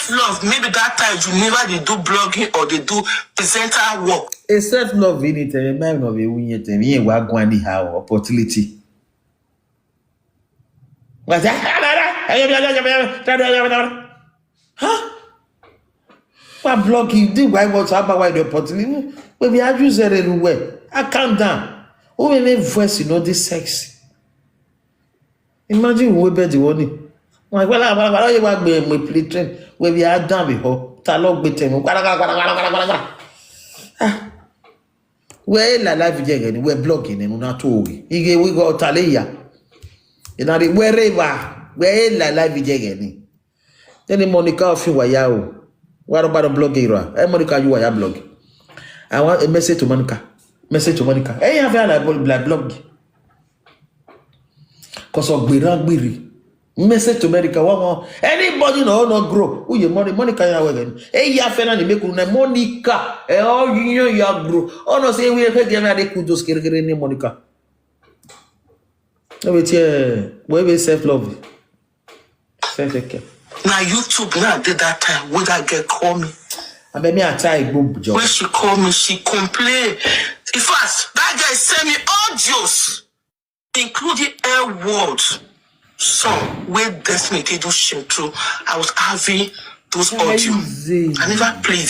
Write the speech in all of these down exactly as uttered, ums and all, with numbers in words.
Love, maybe that time you never dey do blogging or dey do presenter work. A self love in it, eh, man of a win it, eh, me wa gwani how opportunity. Huh? Wa blogging, the why was about why the opportunity. We be argue zero everywhere. I calm down. Who may make voice, you know, this sexy. Imagine we bet the warning. Wọn gbọ́dọ̀ àwọn àwọn yìí wá gbé ẹ̀mú play train where we are down before. Ta ló gbé tẹ̀mú gbàdàgbàdàgbàdàgbàdàgbàdà. Ah. Where la life jẹ́ gẹ̀ ni where blog ni mo náà tó òwe. Ige wíwọ ọ̀tà lè yà. Ìnáde wherever where la life jẹ́ gẹ̀ ni. Then Monica of Waya o. What about the blog era? Hey, Monica, you were blog. I want a message to Monica. Message to Monica. Hey, you have a blog. Cause of Gbera Gbiri. Message to America. One, one. Anybody no no grow. Who you money? Monica ya wewe. Hey, ya fena ni meku na Monica. Eh, oh, you know ya grow. Oh no, say we have get na de kudos kere kere ni Monica. No wait here. We be self love. Self care. Na YouTube now dey that time wey that girl call me. Abeg me I try go job. When she call me, she complain. In fact, that girl send me audios, including L Word song wey Destiny take do shintro. I was having those audio. Easy. I never played.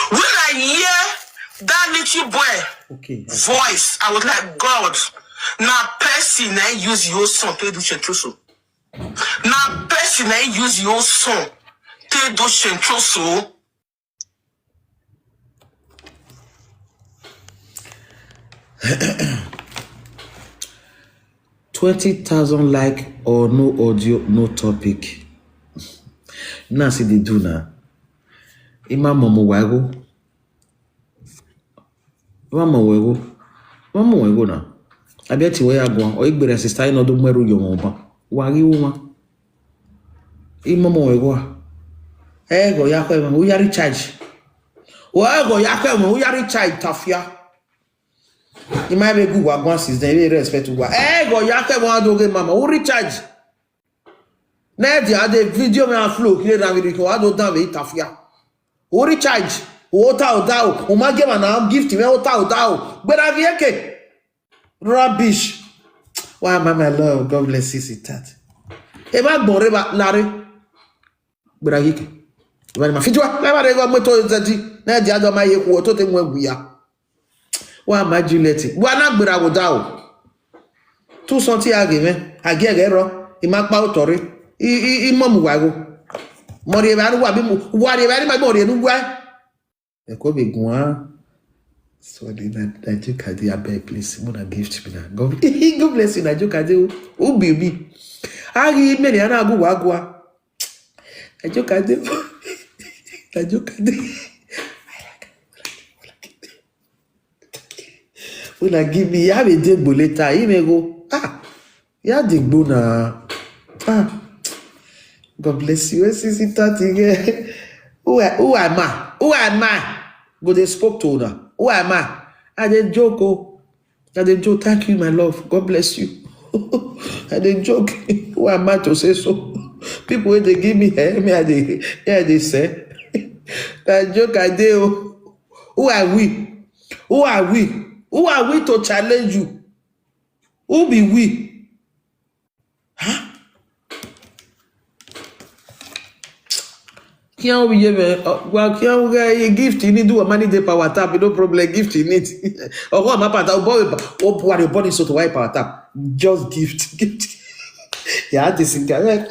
When I hear that little boy Okay. voice, I was like, God, na person na use your song take do shintro so. Na person na use your song take do shintro so. Twenty thousand like or no audio, no topic. Now see they do now. Ima momo wago. Ima momo wago. Ima momo wago now. Abi ati waya gwa. O igbere sister ino do mweru yo mo ba. Wagi uma. Ima momo wago. Ego ya kwe mo. Uya recharge. Wa ego ya kwe mo. Uya recharge tafia. Ima be gu wa gwa sis then be respect wa. Ego ya kwe mo adoge mama. U recharge. Na the other video me a flow. Kile na video ko ado dan be tafia. U recharge. U ota odao. U ma give na gift me ota odao. Gbera gi eke. Rubbish. Why am I my love? God bless you, sweetheart. E ma gbon re ba lare. Gbera gi eke. Ba ni ma fijwa. Na ba re go mo to zeti. Na the other ma ye ku to te mo guya. Wa ma Juliet. Wa na gbera wo da o. Tu son ti age me. Age age ro. I ma pa o tori. I i i mo mu wa go. Mo re ba ru wa bi mu. Wa re ba ni ma mo re nu wa. E ko be gun a. So the na na joke I dey abeg please. Mo na gift me na. God God bless you na joke I dey o. Who be me? Agi me ni ana gu wa gwa. Na joke I dey. Na joke I dey. Una give me ya be dey go later. He may go. Ah, ya dey go na. Ah, God bless you. S C C thirty again. Who a- who am I? Who am I? Go dey spoke to una. Who am I? I dey joke o. I dey joke. Thank you, my love. God bless you. I dey joke. Who am I to say so? People wey dey give me eh, me I dey me I dey say. Na joke I dey o. Who are we? Who are we? Who are we to challenge you? Who be we? Huh? Kian we ye me wa kian we ye gift you need do money dey power tap no problem gift you need. Ogo ma pata o boy o buare body so to wipe power tap just gift gift. Ya this guy.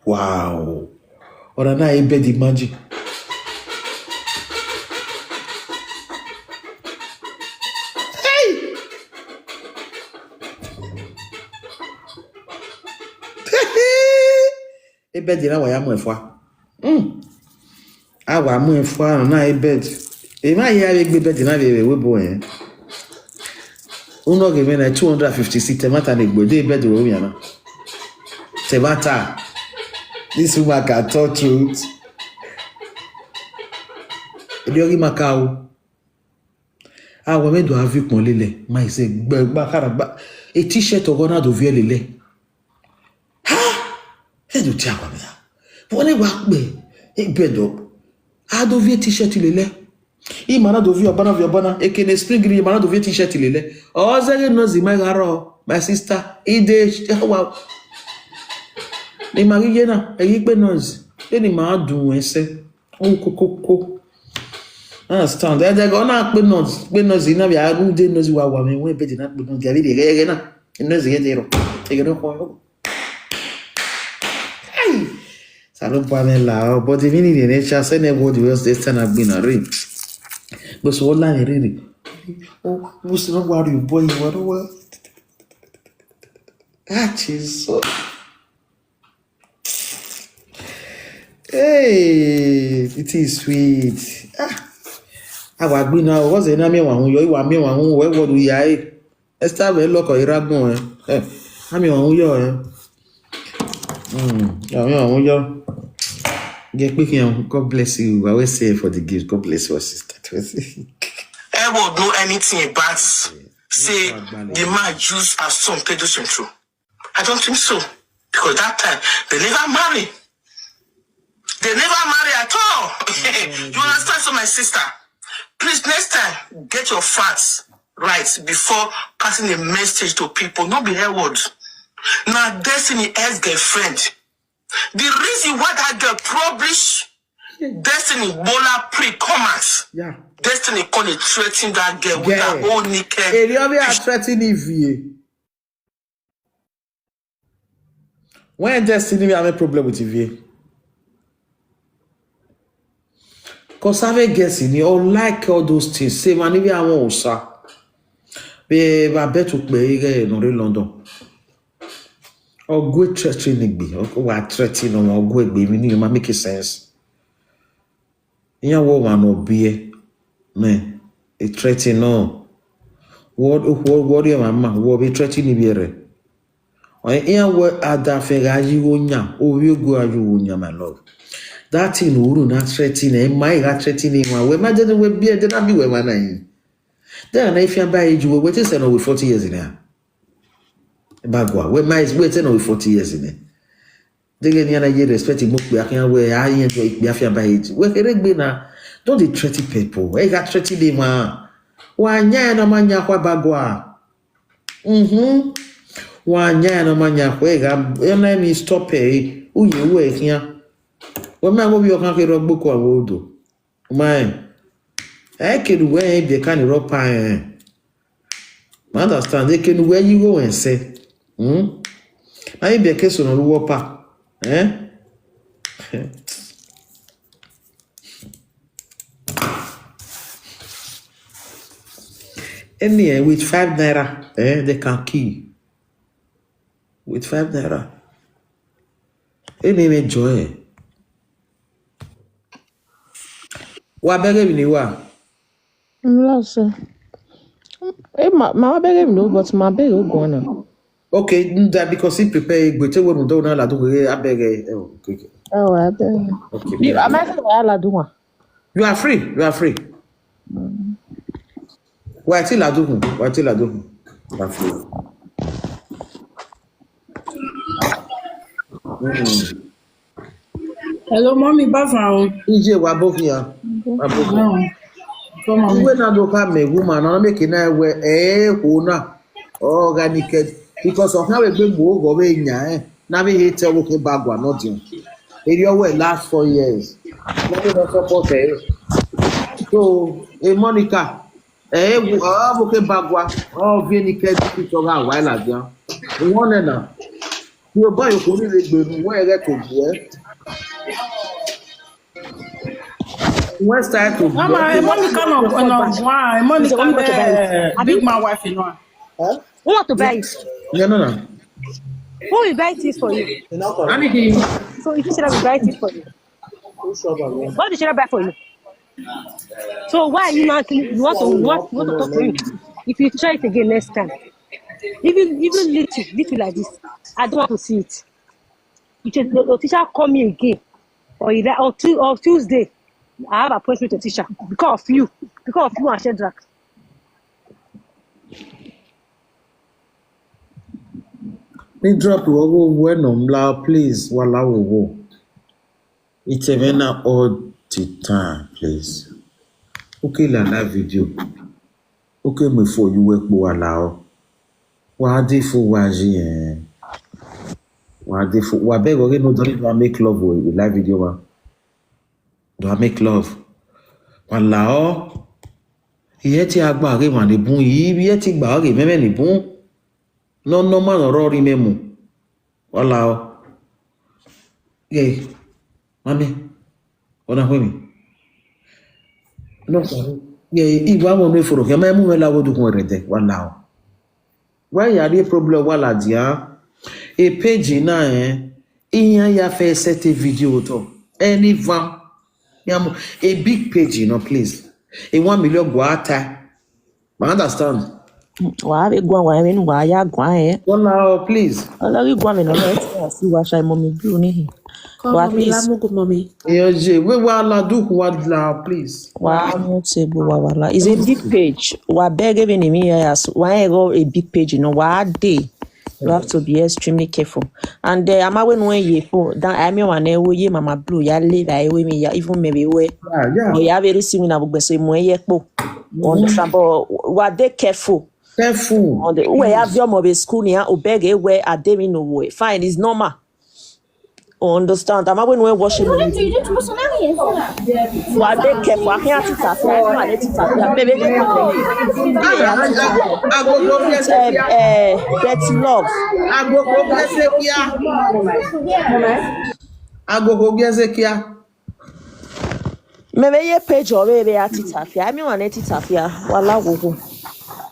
Wow. Ona na ebe di magic. Hey! Ebe di na wa ya mo efua. Mm. Awa mo efua na ebe. E ma ya be gbe bed na be we bo eh. Uno give me two hundred fifty-six temata na egbo dey bed we mi na. Temata. This woman can talk truth. Ebi ogi makau. Awa me do avi pon lele. Ma ise gbe gba kara gba. E t-shirt ogo na do vie lele. Edo ti akwa bia. Bone wa pe. E bedo. Ado vie t-shirt lele. I mana do vie obana vie obana. Ekene spring ri mana do vie t-shirt lele. O zege no zi my garo. My sister. Ide. Wow. Ni mari yena. Eyi pe no zi. Eni ma dun ese. O kokoko. Understand? Ẹ jẹ́ kó náà pé nọ́ọ̀sì pé nọ́ọ̀sì náà bí arúgbó nọ́ọ̀sì wà wà mí wọ́n ìbejì náà pé nọ́ọ̀sì àbí ìdíyẹ gẹ́gẹ́ náà nọ́ọ̀sì yẹn ti rọ̀ ẹ̀gẹ́ náà kọ́ ọ́. Salo Pamela, but the meaning in nature, send everybody else this time I've been a ring. But so all I really, oh, who's the one worry boy? What the world? Ah, Jesus. Hey, it is sweet. Ah, awa gbina o, what's the name wa hun yo, iwa mi wa hun we wodu ya e. Esther we loko iragbon e. Eh, ami wa hun yo e. Mm, ami wa hun yo. Get quick yan. God bless you. I will say for the gift. God bless you, sister. Tracy. I won't know anything about say the man use as some pedo central. I don't think so. Because that time, they never marry. They never marry at all. You understand? So, my sister, please, next time, get your facts right before passing a message to people. Not be her word. Now, Destiny ex-girlfriend. The reason why that girl publish Destiny Bola pre-comment. Yeah. Destiny called it threaten that girl with her Girl. Own naked. Eri obi a threaten Ivie. When Destiny we have a problem with Ivie. Cause I guess in you like all those things. Say man, if I want osa. Be I bet to pay no London. Or go threatening be. Or threatening or go be. Make sense. Ìyẹn wọ wà nà ọbí ẹ mẹ ẹ threaten náà wọ wọ wọ rí ẹ màmá wọ bí threaten níbi rẹ. Ìyẹn wọ adàfẹ ra yíwọ nyà orí ogo ayọwọ nyà, my love. That thing òwúrò náà threaten ẹ má ìhà threaten ẹ wà wẹ má jẹ́ ní wẹ bí ẹ jẹ́ náà bí wẹ wà náà yìí. Then if you buy age wẹ wẹ tí sẹ́nà wẹ forty years in there. Bagua wẹ má wẹ tí sẹ́nà wẹ forty years in there. Dege ni ana ye respect mo pe akan we a yen to pe afia ba age. We kere gbe na. Don't dey threaten people. E ga threaten dey ma. Wa nya na ma nya kwa bagua. Mhm. Wa nya na ma nya kwa e ga. E na mi stop e. U ye we kian. We ma go bi okan ke rogbo ko awodo. Mai. E ke du we e bi kan ro pa e. Ma understand e ke nu we yi wo en se. Hmm? Na e bi ke so no wo pa. Eh? Any eh, with five naira, eh, they can kill. With five naira. Any me joy. Wa bege mi ni wa. Mlase. Eh, ma ma bere mi no, but ma bere o gona. Okay, that because he prepare egbe te we mu do na la do we abege. Oh, okay, okay. Oh, I bere. Okay. You, am I saying why la do one? You are free. You are free. Why till I do? Why till I do? You are free. Mm. Hello, mommy, bye for now. Ije wa bo fi ya. Wa bo fi. No. Come on. Iwe na do ka me woman na make na we eh ko na organic because of how we gbe mo go we nya eh na we hate wo ke bagua nothing. Eri owe last four years. Let me not support her. So, eh, Monica, eh, wo- ah, wo ke bagua. Oh, vieni che ti to ga wa la dia. One na. Yo ba yo ko ni le gbe nu we re to bu eh. Wọ́n start to Mama, eh, Monica no no why? Monica Only go to buy it. eh, big man wife you know. Who want to buy it? No, no, no. Who will buy things for you? Anything. So if you should have buy it for you, what did she not buy for you? So why are you not you want to you want, you want to talk to me? If you try it again next time, even even little little like this, I don't want to see it. If your, your teacher call me again, or you or, Tu- or Tuesday, I have appointment with teacher because of you, because of you and Shedrack. Ni drop wo wo wo no mla, please, wala wo wo. It's a vena all the time, please. Okay, la la video. Okay, me for you work bo wala o. Wa de fo wa ji eh. Wa de fo wa beg oge no dori do make love o, we live video ma. Do make love. Wala o. Iye ti agba ge ma ni bun yi, iye ti gba ge meme ni bun. No no ma no ro ri memu. Wala o. Ye. Mami. Ona hwe mi. No. Ye, iwa mo me foro ke memu me la wo du kun rede. Wala o. Why you are the problem? Wala dia. A page na eh. Iya ya fe set a video to. Any van. Ya mo a big page, you know, please. A one million guata. I understand. Wa be gwa wa me wa ya gwa eh. Wala o, please. Olori gwa me no le si wa sha mo mi blue ni. Call Wa mommy, la please. mugu mommy. Yo je, we wala du ku wala, please. Wa mo se bo wa wala. It's a big page. Wa beg even me ya so. Wa e go a big page, you know. Wa dey. You have to be extremely careful. And uh, I'm away no ye for that I mean one eh wo ye mama blue ya live I we me ya even maybe we. Yeah, yeah. Oh yeah, very soon I will say mo ye po. Understand, but wa dey careful. Careful. On the we have your mobile school ya o beg e we a dey me no way. Fine, it's normal. Understand? I'm away no washing. Wa dey careful. I can't sit at home. I can't sit at home. Baby, Agogo bi uh, ese kia. Uh, Betty Love. Agogo bi ese kia. Agogo bi ese kia. Maybe ye page or maybe at it afia. I mean one at it afia. Wala wo.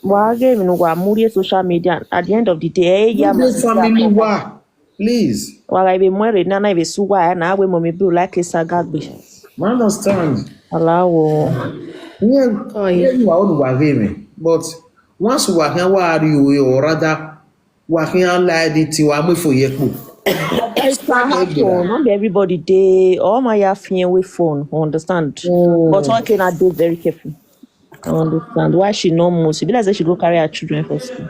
Wa game no wa muri social media. At the end of the day, eh, ya Ibe family wa. Please. Wa ga ibe mwere na na ibe suwa na we mo me blue like a sagagbe. I understand. Wala wo. Yeah, Oh, yeah, yeah. you are on wa game. But once wa here wa are you or rather wa here lie the ti wa me for ye ku. Not be everybody dey. Oh my ya fien with phone. Understand? But one can I do very careful. I understand why she no move. She be like say she go carry her children for school.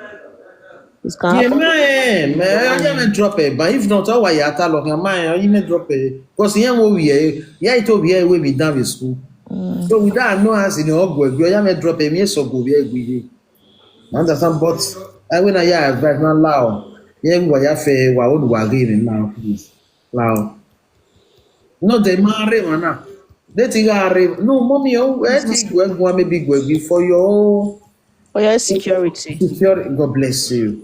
It's kind Yeah, of man, man, I just drop it. But if not, how are you at all? Man, you may drop it. Because here we are, yeah, it will be here we be down with school. So with that, no as in all go, you may drop it. Me so go we we. Understand? But I when I advise now loud. Yeah, we are fair. Wa on wa game now, please. Loud. No, they marry man. They think I no, mommy. Oh, I think we go maybe go before you. For your security. Secure, God bless you.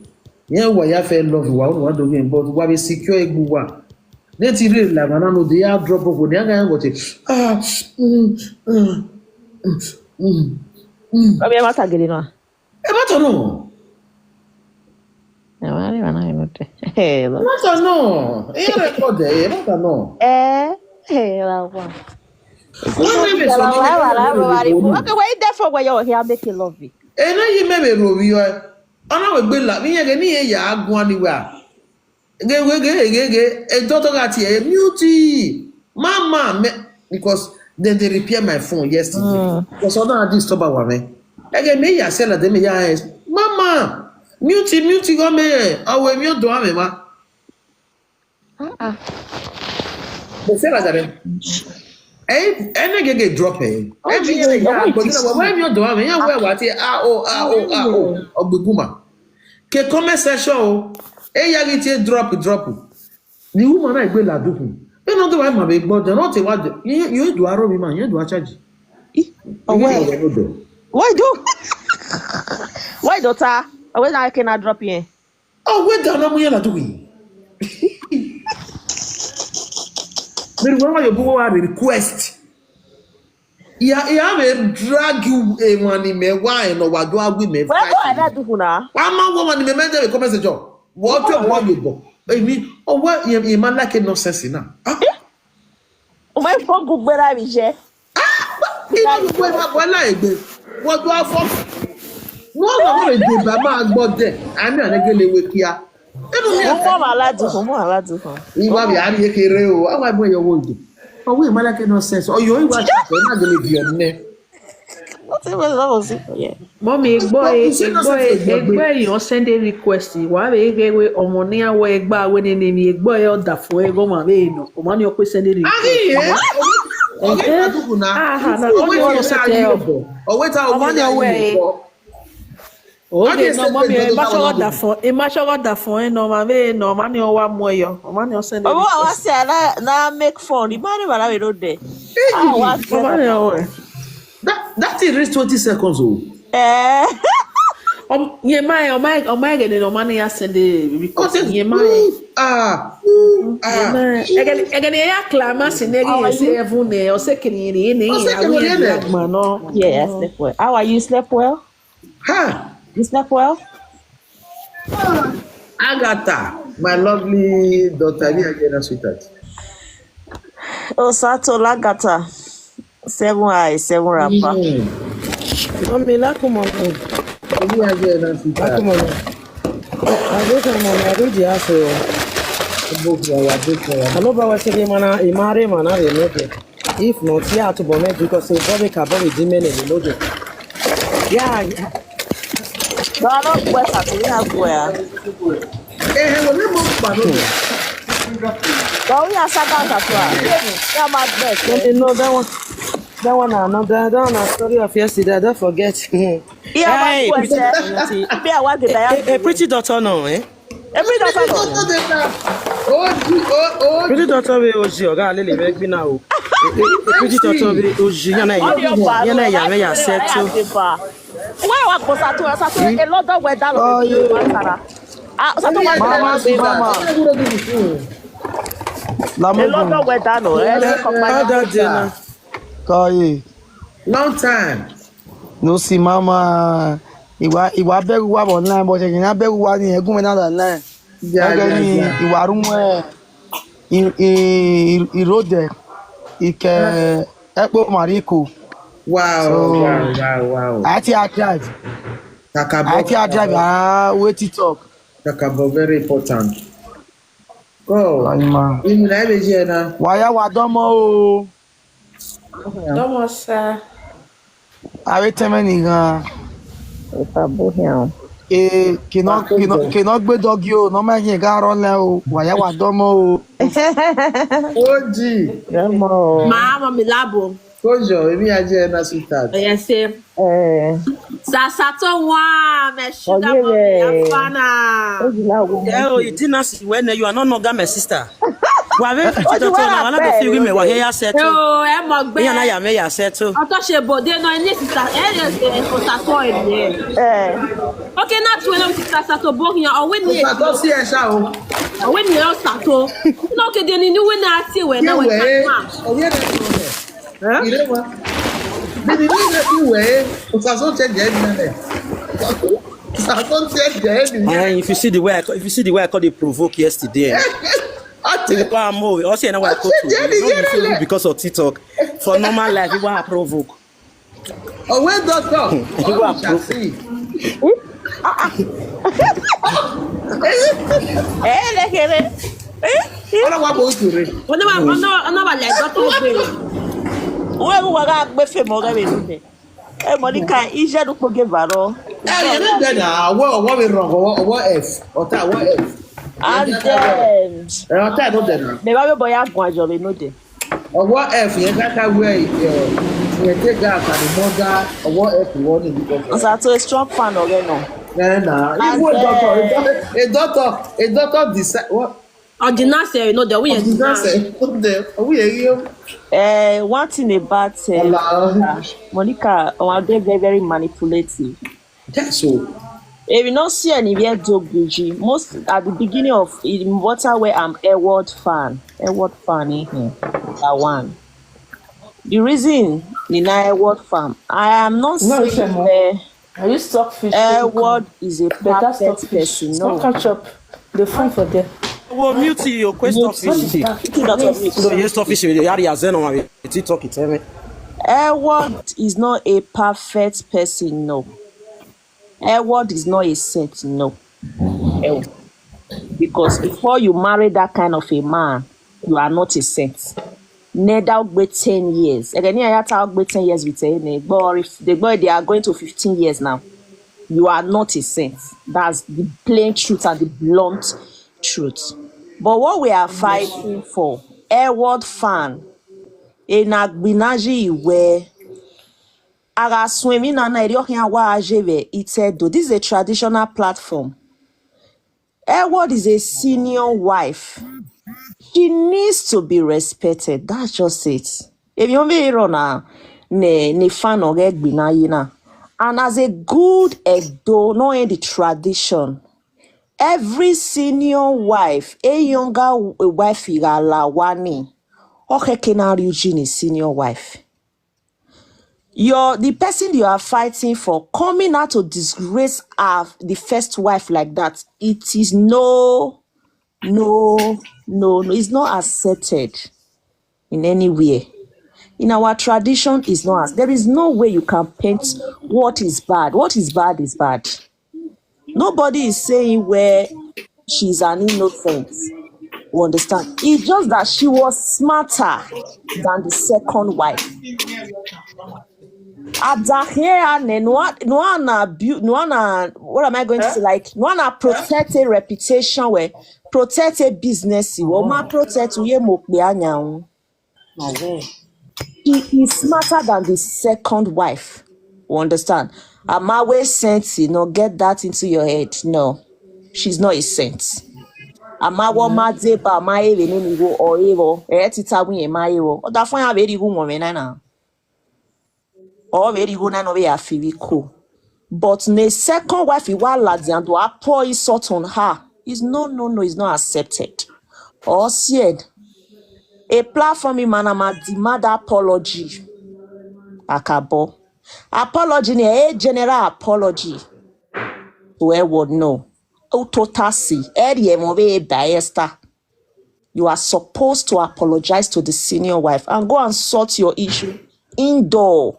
Yeah, wa ya fe love wa wa do game, but wa be secure egbu wa. They ti real like man no dey a drop of the guy go take. Ah, mm, mm, mm, mm. Obi e mata gele no. E matter no. E wa re wa na e no te. Eh, E matter no. E record e, e matter no. eh, eh, la wa. Wọ́n ní mi sọ ní Wa wa la wa wa re. Okay, wait there for where you here make a love. Ena yi me be ro wi o. Ana we gbe la mi yege ni ye ya agun ani wa. Ge we ge ge ge e to to ga ti e mute. Mama me because then they repair my phone yesterday. Because I don't disturb our me. Ege me ya se la de me ya e. Mama mute mute go me. Awe mi o do ame ma. Ah ah. They say like that. Eh, ene gege drop eh. Oh, Every Jesus, year, yeah, oh, but you Jesus. Know what? When you do, I mean, yeah, where what? Ah, oh, ah, oh, ah, oh. Ogbeguma. Ke comment section o. Eh, ya get drop, drop. The woman I go la do. You know the way my big brother, not a what you you do a robi man, you do a charge. Oh, where? Why do? Why daughter? Always I cannot drop in. Oh, wait down, I'm here to win. Then when you go a request. Yeah, yeah, I drag you a money me why no wa do a women. Where go I do now? I'm a woman in the men comment section. What you want you go? I mean, oh what you man like a nonsense now. Ah, O ma fo gugbe la mi je. you know you go my boy like me. What do I fuck? No, no, no, they ba ma gbọ́ dẹ̀. I mean, I get le we kia. Mo mo ma la du, mo mo la du. Ìwà bí a rí kékeré o, àwọn ẹgbẹ́ yẹn wò jù. Ọwọ́ ìmọ̀lẹ́kẹ́ nonsense. Ọyọ ìwà ṣàkóso náà gẹ̀lẹ́ bí ọ̀nẹ́. What if I was it? Yeah. Mommy, egbo e, egbo e, egbo e, you send a request. Wa be ge we omo ni awo egba we ne ne mi egbo e order for e go ma be no. O ma ni o pe send a request. Ahi ye. Oge ka dugu na. Ah, ha, na Owe only ta one owe set ta e yo up. bo. Owe ta Omo owe ni ta owe. yo bo. Okay, Oge no, se mommy, pe e dodo ma na show wa order bo. For, e ma show order for e no ma be no ma ni o wa mo yo. O ma ni o send a Omo, I request. was say na na make fun. The man never we no dey. Ah, what? O ma ni o we. That that thing reach twenty seconds o. Eh. Um, ye mai, o mai, o mai gene no ma ni ya send a request. Ose Ye mai. ooh, ah ooh, ah. Egene egene ya clama si ne ye se evu ne o se kini ni ni O se ya kini we ni. Black man no. Yeah, I slept well. How are you? Slept well? Ha. You slept well? Agatha, my lovely daughter, me again, sweetheart. Osato Lagata. Seven eyes, seven wrapper. Mm. Mami, lakumami. Me again, sweetheart. Lakumami. I go to mami, I go the house o. Book for you, book for you. I know about what the man, he marry man, I dey make it. If not, yeah, to bonnet because he probably can probably do many, you know. Yeah, No, I don't wear that. We have wear. Eh, eh, well, let me pardon. But we are sad as well. Yeah, my best. you know that one. That one, another, that one, a story of yesterday. I don't forget. Yeah, my Hey, best. pretty, Be a work a, a pretty daughter, no, eh? Every daughter, no. Oh, oh, oh. Pretty daughter, we oji oga lele make me now. A pretty daughter, we oji yana ya, yana ya me ya settle. Why wa ko sa to sa to a lot of weather Oh, lo yeah. Matara. Ah, sa to Mama, Matara. Mama. A lot of weather no. Eh, se ko pa. Other day na. Kọyì, Long time. No see mama. Ìwà ìwà bẹ̀rù wà bọ̀ online, but ẹ̀yìn náà bẹ̀rù wà ní ẹ̀gún mi náà online. Yeah, Gẹ́gẹ́ yeah, ní yeah. ìwà rúmọ́ ẹ̀ ì- ì- ìròdẹ̀ ìkẹ́ ẹ̀pọ̀ màríkò. Wow, So- wow, wow, wow. Àti àdrive. Kakabo, Àti àdrive. Àá wé TikTok. Kakabo, very important. Oh, Ayima. you know, I be here now. Wàyà wà dánmọ́ o. Domo sa. Àwé tẹ́mẹ́ nìkan. Opa bohian. Ee, kìnà kìnà kìnà gbé dọ́gí o, nọ́mà yẹn gá rọ́lẹ̀ o, wàyà wà dánmọ́ o. O G, Grandma. Mama mi labo. Kojo, èmi ajẹ́ ẹ̀ náà sweetheart. Oye se. Eh. Sasato wa me sugar Oye, mommy eh. Afana. Ojú láwo. Yeah, oh, you didn't ask when you are not no my sister. Wà á bẹ́ẹ̀ fi Ojú títọ́ tó wà náà, wà á náà bẹ́ẹ̀ bẹ́ẹ̀ fi rí mi wà lóde. Here settle. Yo, e mo gbe. Ìyá náà yà mí yà settle. Ọtọ ṣe bòde náà ní sísá ẹ ẹ ẹ kò sàtọ ẹ nìyẹn. Eh. Okay, náà tún ẹ náà ti sàtọ bó yan ọwé ni Ìgbà tó sí ẹ ṣá o. ọwé ni ẹ sàtọ. Náà kéde ni níwé náà ti wẹ̀ náà wẹ̀ Yẹ̀wẹ̀ sàtọ. Ọ̀yẹ́ rẹ̀ tó rẹ̀. Ìrẹ́wà. Bíbí ní ilé ìwẹ̀ kò sàtó tẹ̀ jẹ́ ẹ̀ nìyẹn. Kò sàtó tẹ̀ jẹ́ ẹ̀ nìyẹn. Eh, if you see the way I, co- if you see the way I called it provoke yesterday, eh, Ọtí people are more. Also, you know why I called Yeah, to yeah, yeah. Because of TikTok. For normal life, people are provoke. Ọ̀wé dọ́tọ̀. Ìwà Ọ̀rọ̀ ṣàṣì. Eh, lekere. Ọlọ́wà bò ó jòrè. Wọ́n ní wà wọ́n náà wọ́n náà wà lẹ́gbọ́n tó gbé. Wọ́n mú wàrà gbé fèmọ́ rẹ̀ mi lóde. Eh, Monica, iṣẹ́ ló pọ̀ gé bàrọ̀. Ẹ yẹ ní bẹ́ẹ̀ náà, ọwọ́ ọwọ́ mi rọ̀ ọwọ́ ọwọ́ F, ọ̀tá ọwọ́ F. And then, Ẹ ọ̀tá ẹ̀ ló dẹ̀ nà. mi bá bẹ bọ ya gun àjọ mi lóde. Ọwọ́ F yẹn káká wẹ̀ ẹ̀ yẹn tẹ́ ga àkàdé mọ́ ga ọwọ́ F wọ́n ní ibi kọ̀ọ̀kan. Sato a strong fan ọ̀rẹ́ náà. Ẹ nà á. Ìwé dọ́tọ̀ ìdọ́tọ̀ ìdọ́tọ̀ ìdọ́tọ̀ dìsẹ́ wọ́n Ọ̀dìnàṣẹ́ ẹ̀ náà dẹ̀ wọ́n yẹn dìsẹ́ ọ̀dẹ̀ ọ̀wé yẹn rí ó. Eh, one thing about uh, Ọ̀la Monica, oh, they're very, very manipulative. That's all. If you not see anywhere do Gucci, most at the beginning of in water where I'm Edward fan. Edward fan in here. That one. The reason Nina Edward fan, I am not No, saying it's a mo- uh, I use stockfish. Edward is a Better perfect stockfish. person. Don't No. Catch up. The fun for them. Well, mute your question of Mute. fish. Put it out of it. No, you stop fishing. You are the Azeno. You talk it, tell me. Edward is not a perfect person, no. Edward is not a saint, no. Eh, because before you marry that kind of a man, you are not a saint. Neda ogbe ten years. Again, yeah, that's how ogbe ten years with eh, ne, but if they go, they are going to fifteen years now. You are not a saint. That's the plain truth and the blunt truth. But what we are fighting for, Edward Fan, Enagbinaji Iwe, Araswemi Nana Eriokin Awa Ajeve, Itedo. This is a traditional platform. Edward is a senior wife. She needs to be respected. That's just it. If you be run a ne ne fan of Egbina, you know. And as a good Edo, knowing the tradition, every senior wife, a younger w- wife, Igalawani, or Hekenari Eugene is senior wife. Your the person you are fighting for coming out to disgrace her the first wife like that, it is no, no, no, no. It's not accepted in anywhere. In our tradition, is not as there is no way you can paint what is bad. What is bad is bad. Nobody is saying where she's an innocent. You understand? It's just that she was smarter than the second wife. Adahea ne nuana abu nuana what am I going to say? Like nuana protect a reputation where protect a business. Well, ma protect uye mokbe anyaun. He is smarter than the second wife. You understand? Amawe saint, you know, get that into your head. No, she's not a saint. Amawo madeba ma ere nini wo or ewo. Eh, tita wi ma ewo. Oda fun ya very good woman na. Or very good na no be afiriko. But the second wife, he was lad and to pour insult on her. Is no, no, no, is not accepted. Or said, a platform in Manama demand apology. Akabo. Apology, ni a general apology to Edward, no. Utotasi, Eddie Emobe Esther. You are supposed to apologize to the senior wife and go and sort your issue indoor.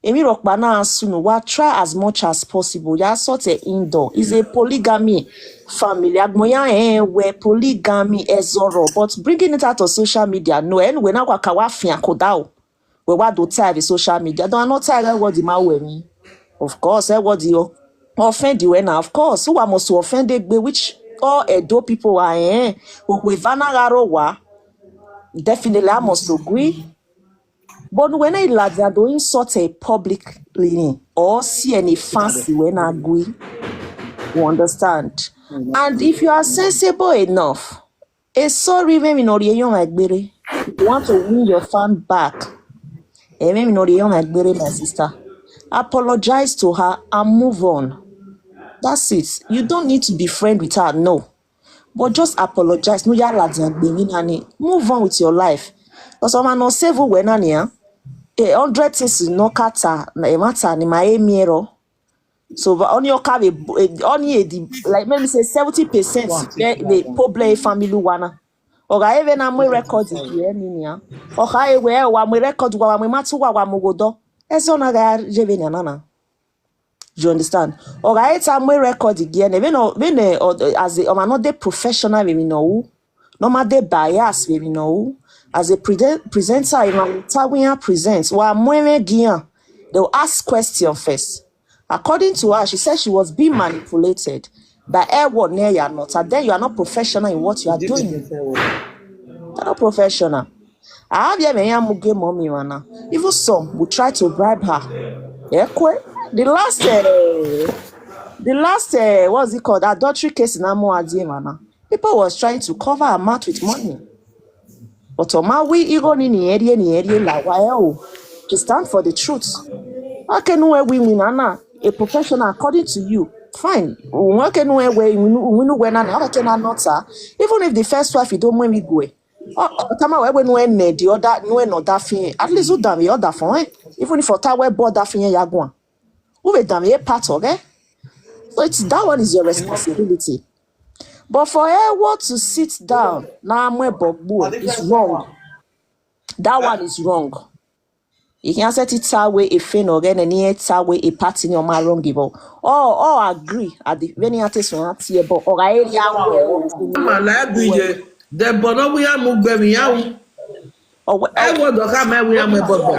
Emi Rokbana Sunu, wa try as much as possible. Ya sort a indoor. Is a polygamy family. Agmoya eh, where polygamy is zoro. But bringing it out of social media, no, anyway, now wakawa fian kodao. We wa do tie the social media. Don't not tie what the man with me. Of course, eh, what the offend you now. Of course, who I must offend the which all Edo people are eh. We vana garowa. Definitely, I must agree. But when I lad they are doing such a public cleaning or see any fancy when I agree, you understand. And if you are sensible enough, a sorry when we not your my gbere. If you want to win your fan back, and when we not your my gbere, my sister, apologize to her and move on. That's it. You don't need to be friend with her, no. But just apologize. No, ya lad and gbemi nani. Move on with your life. Because I'm not save when nani. A hundred things is no kata na a matter ni my emiero. So but only your car only a di- like maybe say seventy percent the problem family wana. Oga even na my record here ni ya. Oga ewe wa my record wa wa my matu wa wa mogodo. Eso na ga jeve ni anana. You understand? Oga eta my record again. Even no when eh, or, eh, as a um, another professional we know. Normal they bias we know. As a pre- presenter, if I'm Tawian presents, wa mwe gian. They'll ask question first. According to her, she said she was being manipulated by Edward Neya not, and then you are not professional in what you are doing. You're not professional. I have here me ya muge mommy wana. Even some will try to bribe her. Yeah, kwe. The last, uh, the last, uh, what's it called? Adultery case in Amo Adiemana. People was trying to cover her mouth with money. But Oma we igo ni ni area ni area la wa eh, oh. She stand for the truth. How can we win win Anna? A professional according to you. Fine. How can we we we know when Anna? How can I not her? Even if the first wife you don't when we go. Oh, tama we when when the other no no that thing. At least who damn the other for eh? Even if Otawe bought that thing ya go on. Who will damn a part of eh? So it's that one is your responsibility. But for Edward to sit down, now I'm a bogbo is wrong. That one is wrong. You can set it away a fin or get any it away a part in your my wrong people. All all agree at the when you take some here but or I area where Ama na egwu ihe. The bono we are mugbemi yawu. Ọwẹ Edward ọka ma ewu ya ma ebo gbe.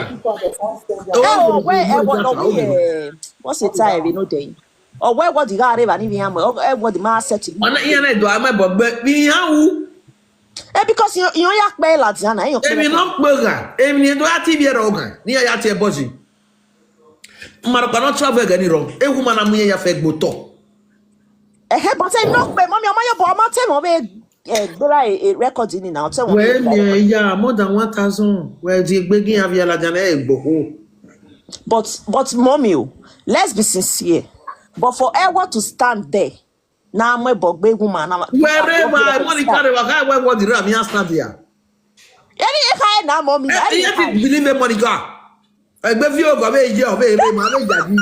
Edward ọwẹ Edward ọwẹ ẹ what's the time you know dey. Ọwẹ Edward ga re ba ni bi ya ma Edward ma set. Ona iya na do ama ebo gbe. Mi ya wu. Eh, because you you ya pe la Diana, you Emi no pe ga. Emi ni do ati bi ero ga. Ni ya ti ebo si. Mara pa no travel ga ni wrong. Ewu mana mu ya fe gboto. Eh, but I no pe mommy, ọmọ yo bo ọmọ te mo be eh gbera e record ni na te mo. Well, yeah, yeah, more than one thousand. Well, the begging have yala jana e gboko. But but mommy, oh, let's be sincere. But for Edward to stand there, na mo bo gbe woman na. Wherever Monica de waka, where what the ram ya stand there. Any if I na mommy, Eh, I you have to believe in Monica. Egbe fi ogo be je o be re ma be jadi.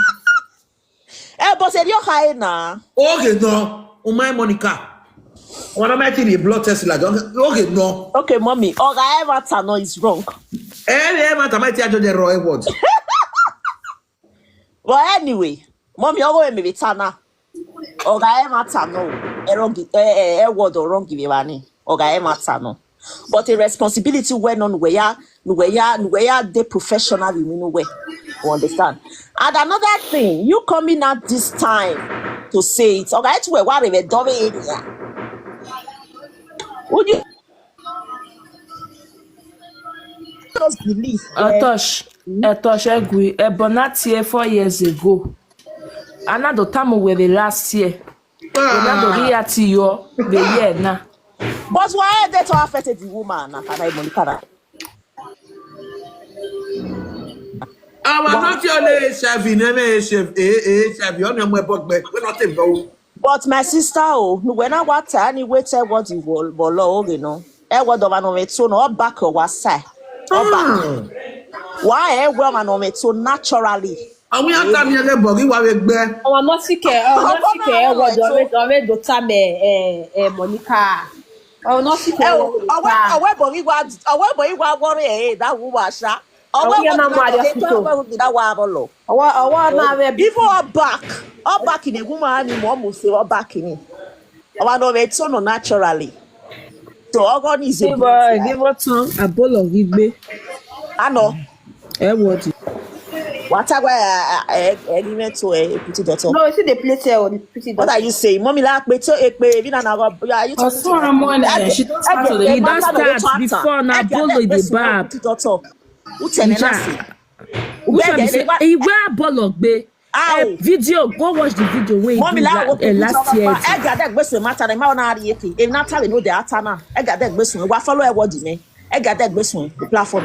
Eh, but say you high na. Okay, no. O my Monica. Wana ma ti ni blood test la jo. Okay, no. Okay, mommy. Oga Everton no is wrong. Eh, e ma ta ma ti ajo de ro e what. But anyway, mommy, ogo me be tana. Oga Everton no. Ero gi eh eh eh word or wrong give bani. Oga Everton no. But a responsibility when on where where where they professional you know where. You understand? And another thing, you coming out this time to say it. Oga, it's where what we dove area. Would you just believe? Otosh, Otosh Egwi, Ebona tie four years ago. Another time we the last year. Another year to your the year now. But why they to affected the woman? Can I Monica? Awa not your le H I V, name H I V, H I V, on your book back. We not even. But my sister, oh, when I want any wait, I want the wall, but lo, you know, I want the one of it, so no back or was say, or back. Why I wear man of it so naturally? Àwọn yàtọ̀ ní ẹgbẹ́ bọ̀gí wà wí gbẹ́. Ọmọ nọ́ọ̀sì kẹ ọmọ nọ́ọ̀sì kẹ ẹ wọ́dọ̀ ọ̀rẹ́ ọ̀rẹ́ dọ̀tà mẹ́ ẹ ẹ Monica. Ọmọ nọ́ọ̀sì kẹ ẹ wọ́dọ̀ ọ̀rẹ́ bọ̀gí wà ọ̀rẹ́ bọ̀gí wà wọ́rẹ́ ẹ̀ ẹ̀ dáwọ́ wà ṣá. Ọwọ́ yẹn máa mú adé hospital. Ọwọ́ bọ̀gí dá wà bọ̀ lọ. Ọwọ́ ọwọ́ náà rẹ bí. Even all back, all back in a woman ni mo mú sí all back in. Ọwọ́ náà rẹ tó nù naturally. So ọgọ́ ní ìzẹ́. Give her, give her tán, àbólọ̀ gbígbé. Àná. Ẹ wọ́ọ̀dì. Wà á tàgbà ẹni mẹ́tò ẹ̀ èkútí dọ̀tọ̀. No, you see the place here on the pretty What dot. Are you saying? Mọ́mí la pe tó e pe ebi na na are you talking Ọ̀sán àmọ́ ẹ̀ ṣe tó start to He dey don start before na bolo e dey bab. Doctor. Who tell me Ìjà. nothing? Which one be say ìwé àbọ̀lọ̀ gbé? How? Eh, video, go watch the video wey he Mọ́mí do la la- wo eh, last year. Ẹ gàdẹ́ gbèsè má tara ẹ̀ má wọn náà rí èké. Èmi náà tàrí ló dé ata náà. Ẹ gàdẹ́ gbèsè wà follow ẹ wọ́ọ̀dì mi. Ẹ gàdẹ́ gbèsè the platform.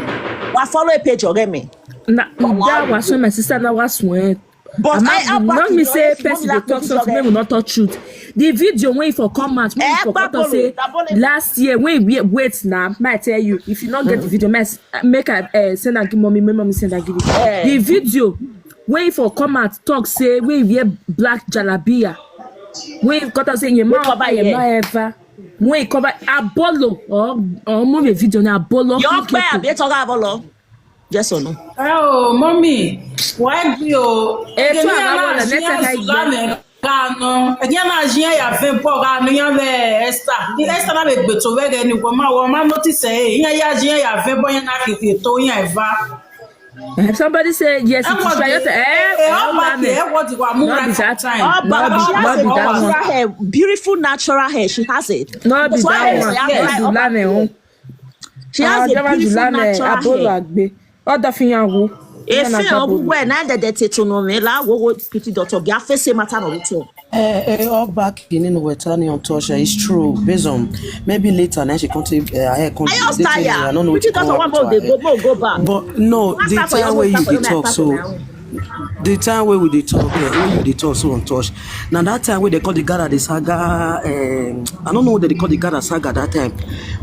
Wà follow ẹ page ọ̀rẹ́ mi. Na ìdá wàásù my sister na wàásù ẹ. But I'm I not, not me say person dey talk something wey we not talk truth. The video wey for come out, wey Eh, for come out Babole, say Babole. Last year, wey we wait now, might tell you if you not get the video, might s- make I uh, send and give mommy, make mommy send and give it. Eh. The video wey for come out talk say wey wear black jalabia, wey come out say your mouth cover your here. mouth ever, wey cover abolo or or move a video na abolo. Yọ click pé it. Àbí ẹ tọ́ka bọ̀ lọ. Yes or no? Ẹ o mọ́mì wọ́n ẹ gbé o. Ètò Èmi àbáwọ̀ àmà rẹ̀ ṣí mẹ́tẹ̀ẹ̀ta àṣù ìgbẹ́. Lánàá ganu. Ẹ̀jẹ̀ máa ṣí ẹ̀yà fẹ́ pọ̀ ganu yẹn bẹ́ẹ̀ Esther. Ní Esther náà lè gbètò wẹ́gẹ̀ ni wọ́n máa wọ́n máa notice ẹ̀ yẹn yá ṣí ẹ̀yà fẹ́ bọ́ yẹn náà kìkì tó yẹn ẹ̀ bá. Eh, somebody say yes, it is fire. Eh, Ẹ eh, ọ́ bá Lame. kì ẹ́ wọ́n ti wà mú Not be right that. time. All back. Not be- She has not a be that one. Natural hair, beautiful natural hair. She has it. Not be That's why that I one. say, Yes, all Lame. back. Oh. She has Ah, a Jama beautiful Julame, natural Abolo hair. Agbe. Other thing I will. Efe ọgwụgwọ ẹ na-edede tetono m ele agwụgwọ pity doctor gị afese mata na ụtọ. Eh, eh, all back in in Wetani on Tosha. It's true. Based on maybe later now she come to uh, her come. I just Later, tire. I don't know what Pity you come doctor up wan to dey go her. mo go back. But no, the After for time your where own, you after dey for talk your so, own. the time where we dey talk, eh, where you dey talk so on Tosh. Now that time where they call the Gara the Saga, um, I don't know what they call the Gara Saga that time.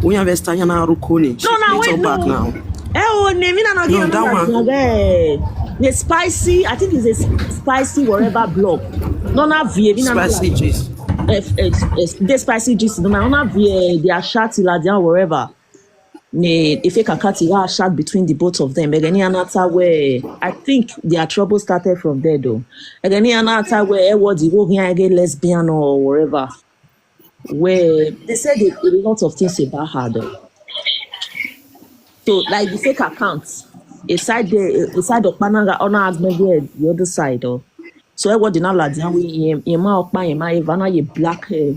We have Estanyana Rukoni. No, no, It's wait, all no. Back now. Eh, oh, name na no No, that one. The spicy, I think it's a sp- spicy whatever blog. No, na vie, na Spicy juice. Eh, eh, eh, the spicy juice. No, na na vie, eh, they are shot till they are wherever. Ne, if you can cut it, shot between the both of them. But then another way, I think their trouble started from there though. And then another way, eh, what the whole get lesbian or whatever. Where they said a, a lot of things about her though. So like the fake account, a side there, a side of Pananga, Ona Agbegbe, the other side. Oh. So I was in Aladi, and we, Yema Okpa, Yema Ivana, ye black hair,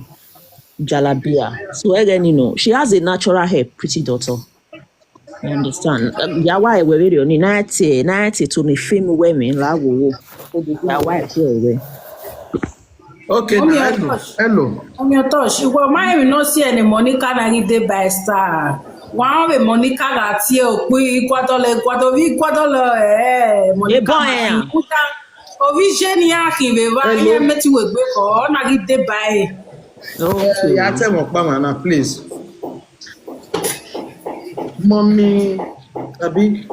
jalabia. So again, you know, she has a natural hair, pretty daughter. You understand? Um, yeah, why we're really only ninety, ninety to me, film women, la wo. Yeah, why I feel away. Okay, Mommy, now, I hello, touch. Hello. Mommy, I touch. Well, my we not see any Monica na give dey by star. One of the Monica that here, we Ecuador, Ecuador, we Ecuador, eh, Monica. Ebo, eh. Ovi Jenny Akin, we va here, met you with Beko, na give dey by. Yeah, Okay. tell me, Mama, now, please. Mommy, Abi,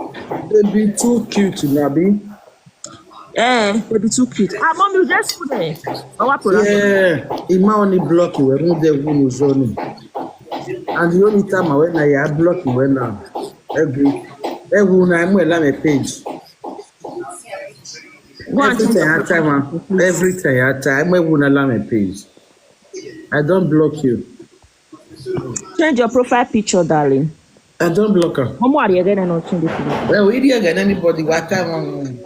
baby, too cute, Abi. Eh, baby, too cute. Ah, mommy, just put there. Our program. Yeah, Ima only block you when they win you, Johnny. And the only time I went, I block you when now. Every, every night, I'm on my page. Go and change Everything your I time, everything I time, every night, I'm on my page. I don't block you. Change your profile picture, darling. I don't block her. Momo are you again and not change the picture? Well, we didn't get anybody. What time? Um,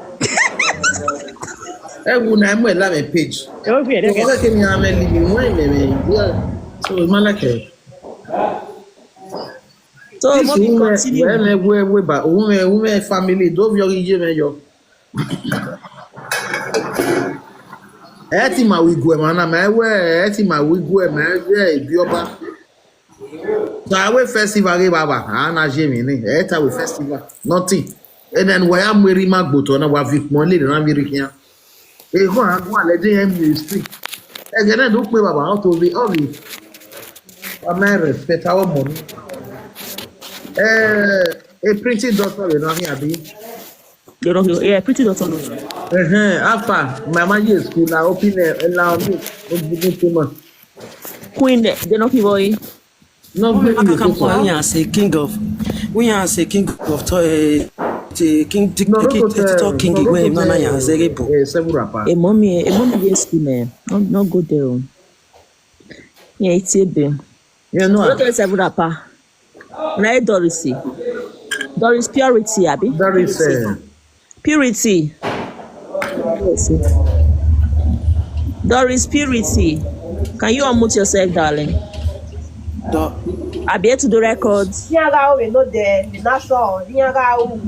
every night, I'm on my page. Okay, So what can you have a living way, baby? Yeah. So it's my like it. So, This mommy, woman, continue. Women, women, women, women, women, family, don't be your yo. Eti ma wigwe mana ma ewe eti ma wigwe ma ewe ebi oba. So awe festival re baba ana je mi ni eta we festival nothing. And then why am we ma gboto na wa vi mo le na vi ri kian. E ko a ko ale de em street. E gene do pe baba o to bi o bi. Wa ma respect our money. Eh, a pretty daughter we no here abi. You don't, yeah, pretty daughter. Uh-huh. Afa, mama ye school la open eh, la open open too much. Queen, they no people. No good Aka you kam so. Kwa yan se king of, we yan se king of to eh, the king, the No, no king, go the TikTok tell. king No, no wey go na na yan tell. se rebo. Eh, several pa. A mommy, a mommy, yes, school, man. No, no go there. Oh. Yeah, it's a bill. Yeah, No, no. tell several pa. Na Doris. Doris Purity, abi? That is uh, Purity. Yes. Doris Purity. Can you unmute yourself, darling? Do, Abi to do records. Nyanga we no de, na so, nyanga u.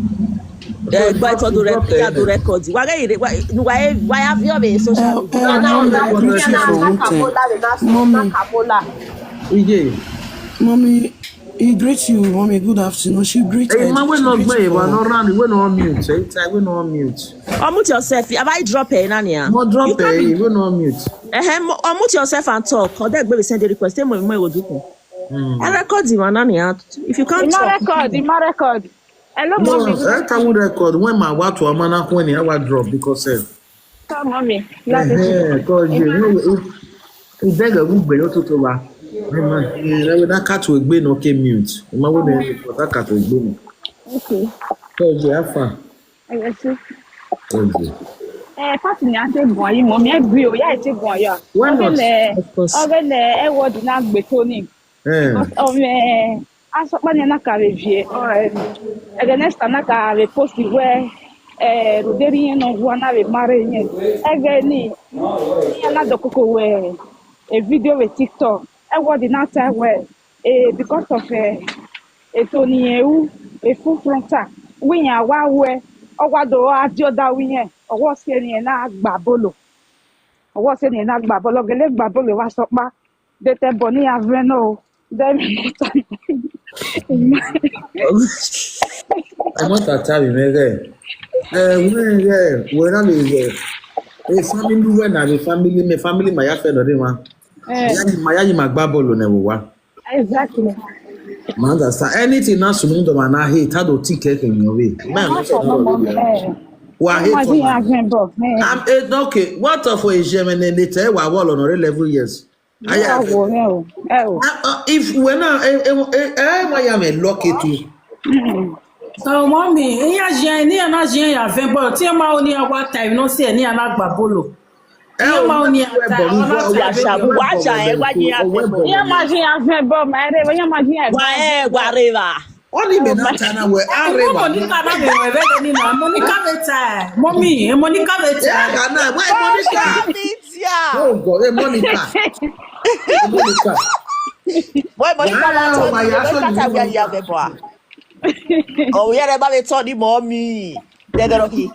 Eh, but for the record, Okay. yeah, do records. Why, why, why, why have you been social eh, media? eh, Na na mommy, na I greet you for one thing. Kamola we na so, Mommy. na Kamola. Ige. Mommy, he greets you. Mommy, good afternoon. She greets Eh, her. ma we She no greets gbe you wa for no run, we no mute. Eh, time we no mute. Unmute yourself. Have I drop her in Ania? Mo drop You can't eh, be- we no mute. Uh-huh. Unmute yourself and talk. Or they will send the request. Tell me, me will do. Hmm. I record the one, Ania. If you can't Ima talk, record, ima record. Hello, No, mommy. I can't record when my what to amana when I was drop because eh, Come, mommy. Love you. Eh, cause you know, it beg a good way to to ba. Mama, eh, na we na cat we gbe no ke mute. Ma we na for that cat we gbe no. Okay. Cause you have fun. I see. Cause you. Eh, party ni a ṣe gan yìí, mommy, ẹ gbé o, ya ẹ ṣe gan ya. Why not? Ọ̀gẹ̀dẹ̀, Of course. ọ̀gẹ̀dẹ̀, ẹ wọ di na gbé tó ni. Eh. Ọmọ ẹ, asọpá ni na kàwé vie, ọ̀rẹ́ mi. Ẹ̀gẹ̀ next time na kàwé post where, eh, Roderi yẹn náà wà náà rẹ̀ marry yẹn. Ẹ̀gẹ̀ ni, ní aládọ̀ kókó wẹ̀, a video with TikTok. Ẹ wọ di na time where, eh, because of, eh, ètò nìyẹn wú, a full frontal. Wíyẹn àwa wẹ̀, ọwọ́ àdó adéọ̀dá wíyẹn, ọwọ́ sí ẹni yẹn náà gbà bọ́lọ̀. Ọwọ́ sí ẹni yẹn náà gbà bọ́lọ̀, gẹ́lẹ́ gbà bọ́lọ̀ wá sọpá. Dé tẹ bọ̀ ní avẹ́ náà o. Dẹ́mi mọ́tà. I want to tell you, man. Eh, we eh, we na me eh. A family we na the family, me family my friend or the one. Eh, My my my gbá bọ́ọ̀lù na wo wa. exactly. Man understand anything na sunu do man na hate how do take care in your way. Man, Má sọ ọmọ mi, eh, wa ọmọ hate dín man. Agbẹ́bọ̀, eh, I'm eh, okay. What of a German and they tell wa wall on eleven years. I nígbà have wo ẹ o, ẹ o. Uh, uh, if we're not, eh, eh, eh, eh, why am I lucky too? So, mommy, iya je ni ana je ya vembo. Ti ma oni awa time no se ni ana gbà bọ́lọ̀. Eh, Iya ma oni we- ata, we- ona we- ta Àṣà baby. wá jà ẹ wá ní àgbẹ̀bọ̀. Yẹn máa ṣe àfẹ́bọ̀, máa rẹ̀ wọ́n yẹn máa ṣe Wà àfẹ́bọ̀. ẹ wà rẹwà. Ọ na ime na China wee arịwa. Monica na me we be ni na Monica Veta. Mommy, eh, Monica Veta. Why Monica? Oh God, hey, Monica. Hey, Monica. Why Monica? Wow, my, Monica, we are here, boy. Oh, we are about to tell the mommy. They're gonna be.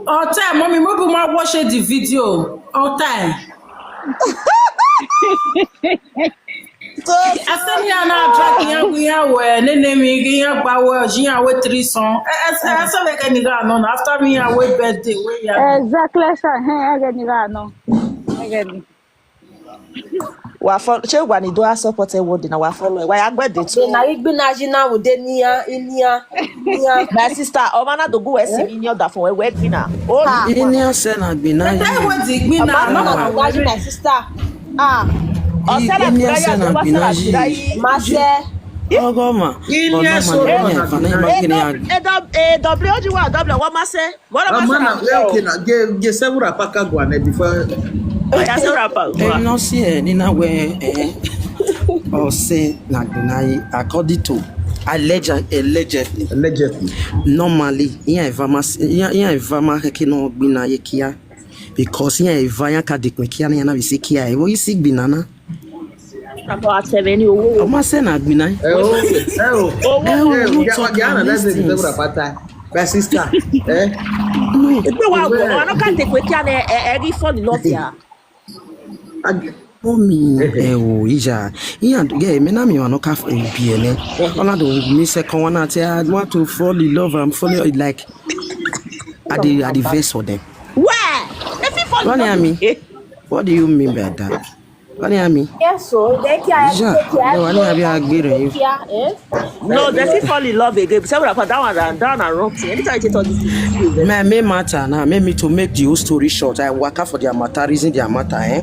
All time, mommy, maybe my watch the video. All time. Asemi ana drag ya ya we nene mi ya gba we ji ya we three son. Asa we ke ni ga no after me ya we birthday we ya. Exactly, sir. Hey, I get you no. I get you. Wa follow che gwa ni do a support e word na wa follow e wa ya gbe de to. Na igbi na ji na wo de ni ya ni ya ni ya. My sister, o ma na do gu we si ni ni oda fun we we gbi na. O ni. Ini ase na gbina Te yi. We di gbi na no. Wa ji my sister. Ah. O se na Ini gbina ase ya, na o se na gbina yi. gbina yi. Ma se. Ogo ma. Ini Ona ase ma na ni fa na ma kini ya. E do e do bli oji wa do bli wa ma se. Wa ma se Amana na. Okay na ge ge several paka gwa na before. O ya se ra pa. E no si e ni na we eh. O se na gbina yi according to alleged allegedly. Allegedly. Normally, iya evama iya iya evama ke no gbina ye kia. Because iya eva ya ka de pe kia na ya na bi se kia. E wo isi gbina na. Abo atebe ni owo. O ma se na gbina. Eh, oh, eh, oh. Owo. Eh, no yeah, talk yeah, on let's these say the things. several pata. My sister, eh? No. Pe wa go. Wa no ka te pe kia na e e ri fo ni lo ya. Ag- Mommy, eh, oh, ija. Iya, yeah, me na mi wa no ka f- eh, bi ene. Ona do mi second one na te I want to fall in love. I'm falling like I dey I dey vex for them. Where? If you fall Wani in love ami? with- Eh? What do you mean by that? Wani ami? Yes, so they care. Ija, no wani abi agbere you. Eh? No, they still fall in love again. Say what about that one? That, that one wrong thing. Anytime you talk this thing, My main matter now, make me to make the whole story short. I waka for their matter, reason their matter, eh?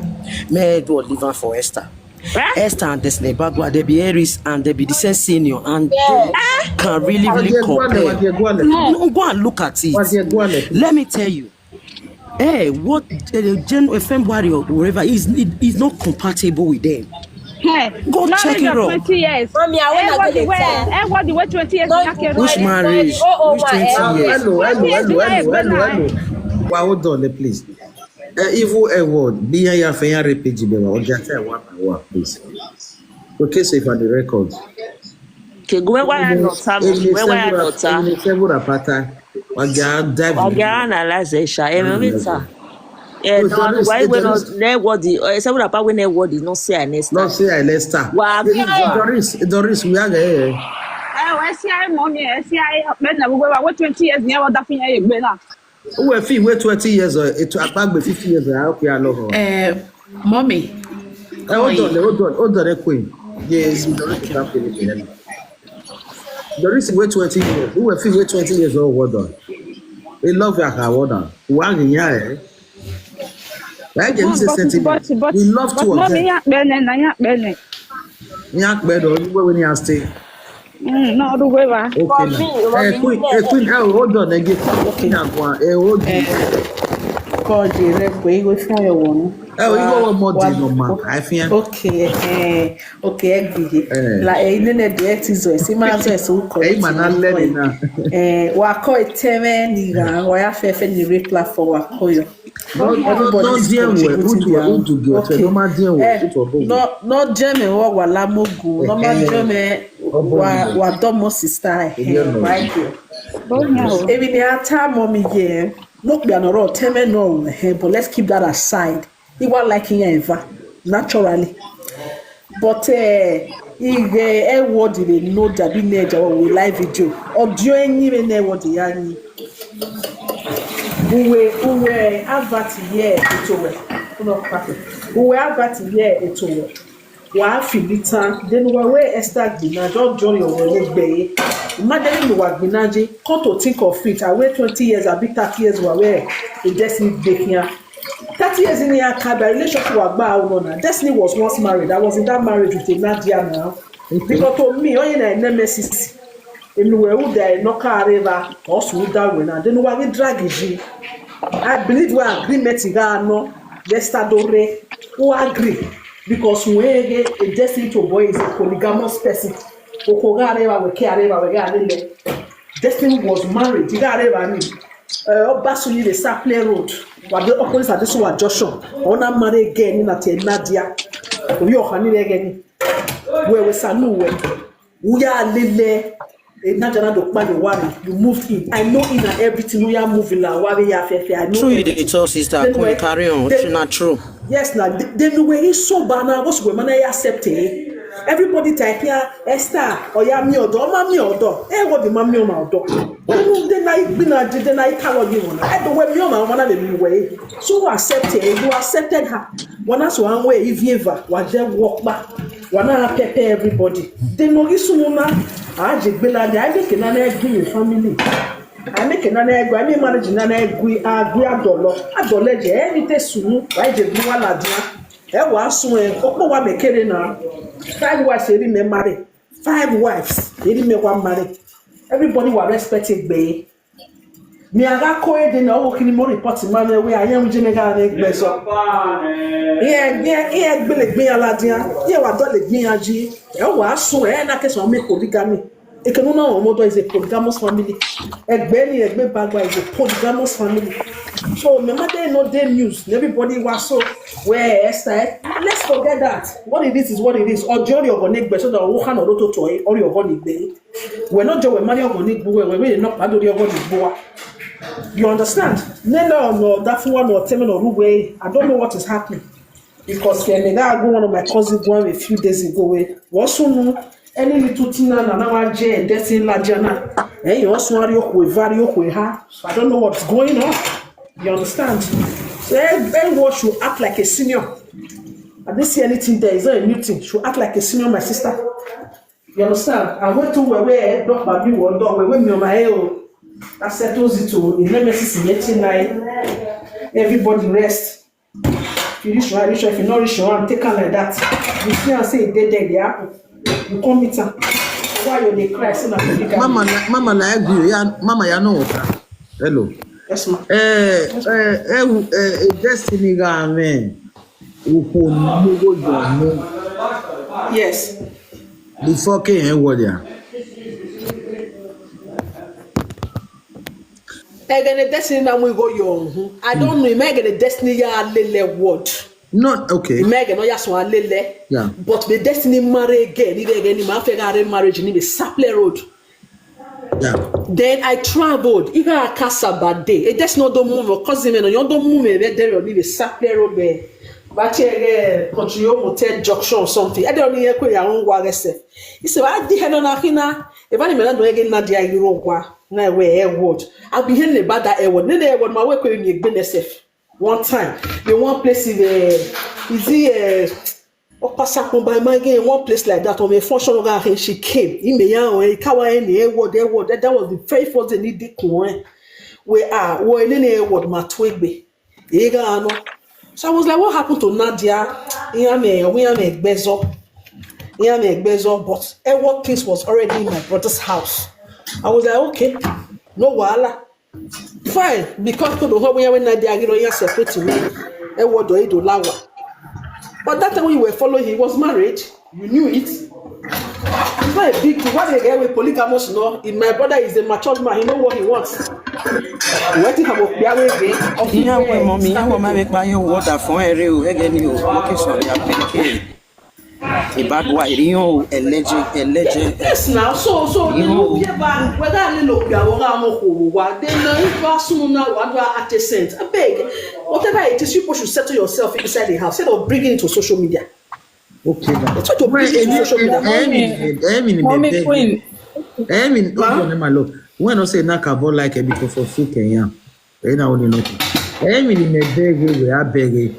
Me do leave am for Esther. Eh? Esther and Destiny Bagua, they be Aries and they be the same senior and they can really, really Wage gwale, compare. wage gwale. No, go and look at it. Wage gwale. Let me tell you. Hey, what uh, Gen F M Warrior, wherever is it is not compatible with them. Hey, Go not check even it out. twenty years. Mommy, I wanna Everybody go wey there. everybody wey twenty years No, na kero. Which marriage? Oh, oh, Which my, twenty eh. years? Hello, hello, hello, hello, hello, Yes, hello. Wa, hold on, please. Uh, even a word, be here for your page, be one get one, please. Okay, so if I the record. Okay, go where why not? Where why not? Several pattern. Wa ga dive. Wa ga analyze e sha. E me ta. Eh, Oh, no, Doris, why eh, we not Doris. There what the eh, say what about when they what the not say next No, time. say I Lester. Wa agree. Doris, Doris, we are there. Eh, we see I mommy, eh, see I but na we go we twenty years near what that thing eh be na. Who were fit wait twenty years or it agbagbe fifty years or how can I love her? Eh, mommy. Eh, hold on, hold on, hold on, eh, Queen. Yes, Doris is not feeling it. Doris wait twenty years. Who were fit wait twenty years or what on? He love her, what on? Why in here, eh? Why can you say But sentiment? but but We love but two of mommy them. ya be na na ya be na. Yak bed or you go when you stay. Mm, no do we ba. Okay, For now. Me, Eh, Mommy, Queen, you eh, get Queen, eh, hold on, eh, get Okay. Yak one, eh, hold on. Call the rep we go for your one. Eh, we go one more Wa- thing, no man. I fear. Okay, eh, okay, eh, gbìyànjú. Eh. La eh, nene de etizo, si ma so so ko. Eh, man, I let it now. Eh, wa ko eteme ni ga, wa ya fe fe ni reply for wa ko yo. No, no, no, dear, we, who do, who do get it? No, man, dear, we, Eh, who do, who do. No, no, Jeme wa wa la mogu. No, ma Eh, eh. Jeme wa wa domo sister. Eh, Yeah, no. Right here. Ebi ni ata mommy ye. No be anoro teme no. Eh, but let's keep that aside. He was like him ever naturally. But eh, he eh, eh, what did they know that be nature or we live video. Audio any we ne what the yani. Uwe uwe avati ye etowe. No crack. Uwe avati ye etowe. Wa filita then wa we Esther gbina just join your we gbe. Imagine you wa gbina je. Come to think of it, I wait twenty years, I be thirty years wa we. The destiny dey here. Thirty years in here, ka the relationship wa gba out on. Destiny was once married. I was in that marriage with a Nadia now. Because to me, only na nemesis. Enu we uda enoka areva osu uda we na denu wa gi drag ji. I believe we agreement ga no. Let's start dore. Who agree? Because we a destiny to boy is a polygamous person. Oko ga areva we ke areva we ga arele. Destiny was married. Ga areva ni. Uh, Obasunyi the Saple Road. Wa the opposite at this one Joshua. Ona marry again in at Nadia. We are honey again. We we sanu we. We are lele. Nadia na dokpa the one. You moved in. I know in and everything. We are moving la. Wa we ya fefe. I know. True, you dey talk, sister. Come carry on. Then we- True, na true. Yes, na. Then we so bana. What's we man? I accept it. Everybody type here. Esther, oya mi odo, ma mi odo. Eh, what the ma mi o ma odo? Then they na ibi na they na ikalo you na. I don't wear mi o ma ma na be mi way. So we accept it. You accepted her. One as one way if you ever. Wa je work back. Wa na pepper everybody. They no isu na. I je gbela. I make na na do your family. I make na na go. I make marriage na na go. I go adolo. Adolo je. Anything sunu. Wa je gbela dia. Ẹ wàá sun ẹ, ó pọ̀ wá mẹ́kẹ́rẹ́ náà. Five wives èrí mi marry. Five wives èrí mi wá marry. Everybody wà respect egbe. Mi aga ko ede na owo kini mo report ma na we aye unje me ga na egbe so. Ye ye ye gbele gbe ya la dia. Ye wa do le gbe ya ji. Ẹ wàá sun ẹ na ke so me polygamy. Ekenu na Omodo is a polygamous family. Egbeni Egbe Bagba is a polygamous family. So my mother no dey news. Everybody was so where Esther. Let's forget that. What it is is what it is. Ojo ori ogo negbe so that we can oro to toy ori ogo negbe. We're not joy we marry ogo negbe we we not pado ori ogo negbe. You understand? Nena no that one or temen or way. I don't know what is happening. Because eh, me that go one of my cousin go a few days ago. We also know any little thing na na wa je desi la jana. Eh, you also are your way, very your way ha. So I don't know what's going on. You understand? So eh, eh, what should act like a senior. I didn't see anything there. It's not a new thing. Should act like a senior, my sister. You understand? I went to where where doc baby one dog where me on my own. That settles it to eleven six in eighty nine. Everybody rest. If you reach right, reach right. If you not reach right, take her like that. You see and say they dead, they happen. You come meet her. Why you dey cry? Say na polygamy. Mama, na- mama, na agree. Yeah, mama, you know what? Hello. Yes, ma. Eh, eh, eh, eh, eh, destiny ga amen. Upo ni mo go jo mo. Yes. Before ke en wo dia. Egene destiny na mu go yo. I don't know. Megene destiny ya lele word. Not okay. Megene no ya so lele. Yeah. But the destiny marry again. Ni again ni ma fe ga re marriage ni be Saple Road. Yeah. Then I traveled. Iga Akasaba day. E destiny no do move. Cousin me no you don't move me. Be there ni be Saple Road be. But eh country you motel junction or something. I don't know ko ya won wa resef. He said, "I did have an ahina. If any man don't get na dia you wrong kwa. Na we air word. I be hearing about that air word. Nene air word my way ko ni egbe nesef. One time, the one place in the is he uh, Opasakun by my game, one place like that. On a function of her, she came. He may yawn, he kawa any air word, air word. That, that was the very first thing he did. We are, we in any air word, my twigbe. Ega ano. So I was like, "What happened to Nadia? Iyame, we ame gbezo. Iyame gbezo." But everything was already in my brother's house. I was like, "Okay, no wahala. Fine." Because to the whole way when Nadia, you know, you separate me. Ewo do ido lawa. But that time when you were following, he was married. You knew it. It's not a big thing. Why they get with polygamous? No, if my brother is a matured man, he know what he wants. Wetin habo kpia we be. Ìyá wẹ̀ mọ́ mi, ìyá wẹ̀ má mi pa yín o, ọ̀dà fún ẹ̀rẹ́ o, ẹ̀gẹ́ ni o, location ya pé a bad boy rí yín o, ẹlẹ́jẹ̀, ẹlẹ́jẹ̀. Yes, now. So, so the You know. New year ban, whether I look, I will not know who, what. Then, uh, if you are soon now, what do I at a cent? I beg. Whatever it is, people should settle yourself inside the house instead of bringing it to social media. Okay, ma. It's what to bring it to social media. Emi, Emi, Emi, Mommy Queen. Emi, Ma? Okay, ma, look. When I say na kabo like it because for food Kenya, you know only nothing. Emi, ni me beg we, we are begging.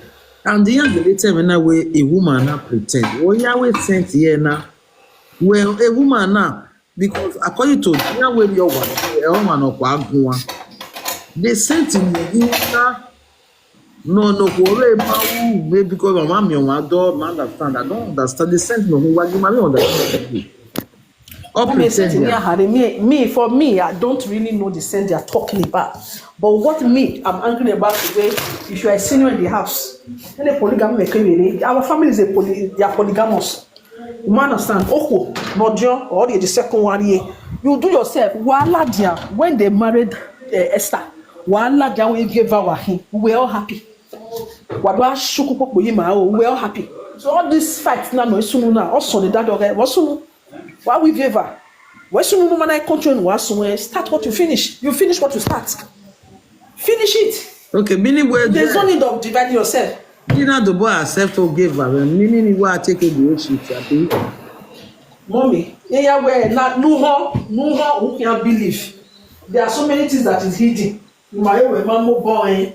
And the young lady tell me now we a woman na pretend. Oh yeah, we sent here now. Well, a woman now because according to the way your one, a woman of Wagua, they sent him na no no kore ma wu me because mama mi o ma do ma understand. I don't understand. They sent me who Wagua, I don't understand. All Let me say pretend to me, here. Harry, me, me, for me, I don't really know the sense they are talking about. But what me, I'm angry about is when if you are a senior in the house, then a polygamy may come in. Our family is a poly, they are polygamous. You understand? Oko, Nodion, or the, the second one here. You do yourself. Wahala dia, when they married uh, Esther, wahala dia we give our him. We were all happy. Wadwa shuku popo yima o, we were all happy. So all this fight now, no sunu now. Also the dad okay, what sunu? Why we give her? What sunu no man I control? What sunu? Start what you finish. You finish what you start. Finish it. Okay, meaning where There's no need of dividing yourself. Dina the boy accept to give her, meaning what take a good shit, I think. Mommy, yeah, yeah, where not no ho, no ho, who can believe? There are so many things that is hidden. My way, mambo boy.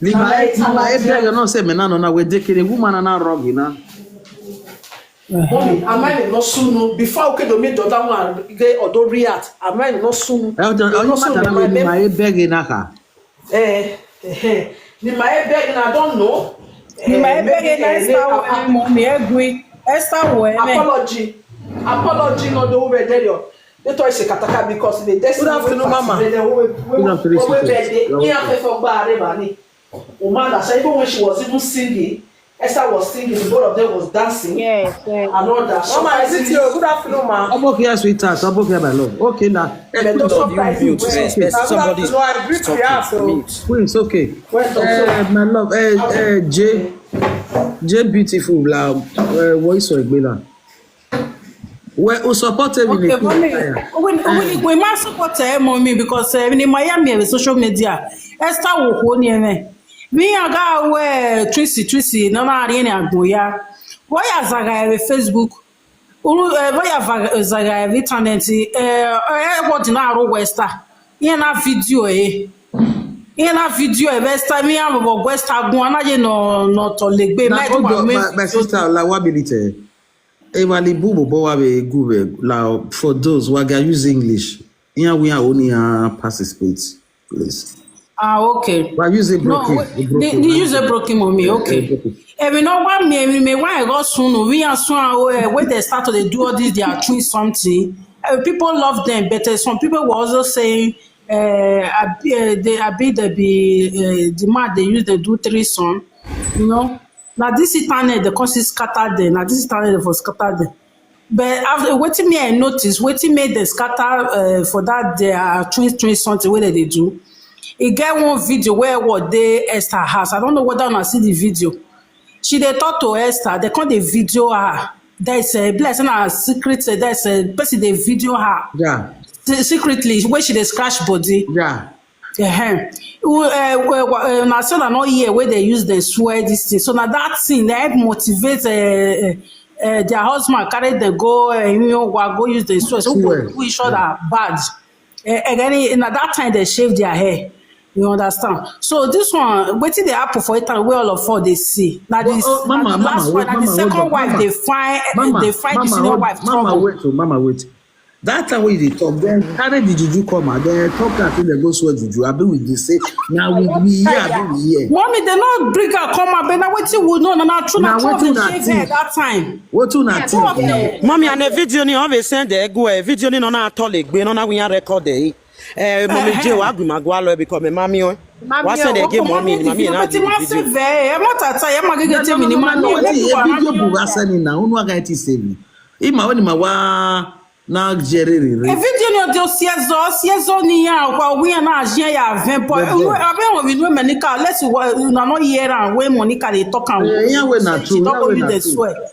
Ni ma e ni ma e beg no say me na no na we dey kere woman na wrong na. Mommy, am I not sunu? Before okay, to meet the other one, they or do react. Am I not sunu? E o jo o ma na we ni ma e beg na ka. Eh, eh, eh. Ni ma e beg na I don't know. Ni ma e beg na Esther wo eme, Mommy, egwe. Esther wo eme. Apology. Apology no do we there. They told say kataka because the destiny. Good afternoon, Mama. Good afternoon, sister. You're welcome. Ni a fe for gba are ba ni. O man that said even when she was even singing, Esther was singing, the both of them was dancing. Yes, yes. And all that. Mama, is it Surprisingly, you? Good afternoon, ma. Obokia sweetheart, Obokia my love. Okay now. But don't surprise me. It's okay. Good afternoon. I greet you. Yeah, so Queen, it's okay. Well done. So, Uh, my love, uh, uh, J, J beautiful, la, uh, voice of Gbela. Well, who support him in Okay, the Mommy. fire? We we we must support her, Mommy, because uh, in Miami, with social media, Esther wo ko ni eme. Mi aga we Tracy Tracy no na ri ni agboya. Wo ya zaga e Facebook. Uru eh, wo ya va- zaga e internet. Eh, eh, what na ro Wester. Ihe na video e. Ihe na video e Wester mi ya bo Wester gun ana je no no to legbe Na me hold to on, me. My, my sister, like one minute. Eh. Ewali bubu bo wa be good, eh, la, for those who can use English. Yeah, we are only uh, participate, please. Ah, okay. But use a No, broken. we- they, they use a broken, Mommy. Okay. Every no one me me me why I got soon we are soon away when they start to they do all this they are doing something. Uh, people love them, but uh, some people were also saying, uh, I, uh, they I be the be uh, the man they use they do threesome, you know. Now this internet the cause is scattered there. Now this internet for scattered there. But after wetin me I notice, wetin made them scatter uh, for that their twin twin something wey dem dey do. E get one video where what dey Esther house. I don't know whether una see the video. She dey talk to Esther, they come dey video her. There's a bless na secret, there's a person dey video her. Yeah. Se- Secretly, where she dey scratch body. Yeah. Uh-huh. Uh, well, well, uh, na so na not here where they use the swear this thing. So now that thing they help motivate uh, uh, uh, their husband carry them go uh, you know go, go use the swear. So Swear. People do each other bad. Uh, again, in at that time they shave their hair. You understand? So this one, wetin dey happen for it and where all of us dey see. Now this Oh, oh, mama, na the mama, last wait, one, na the mama, second hold on, wife mama, dey find mama, dey find mama, the senior hold, wife mama, trouble. Wait, oh, mama, wait. That time when you dey talk, then carry the juju come out. Then talk that thing they go swear juju. I be with this say now we we here, I be we here. Mommy, they not bring her come up, but now wetin we know, na na true na Na true wetin dey una shave think? Hair that time. What you not Two of think? them. Mommy, and a video ni on send the go a video ni no na tole gbe no na we record eh. Eh, mommy je wa gbi magwa lo because me mommy o. Wa send the game mommy, mommy na Wetin ma video. save eh, ẹ mọ tata ẹ mọ gẹ́gẹ́ tèmi ni ma No, ní wetin ẹbí a wa ma video ní. go was sending now. Unu aga it save. Ima when ima wa na jerry. A video ni o de o siezo siezo ni ya kwa wi na je ya vin po. Bebe. Abi won bi no Monica, let's wa na no hear am wey Monica dey talk am. Eh, yeah, we na She true, don yeah, go we use na the true. Swear.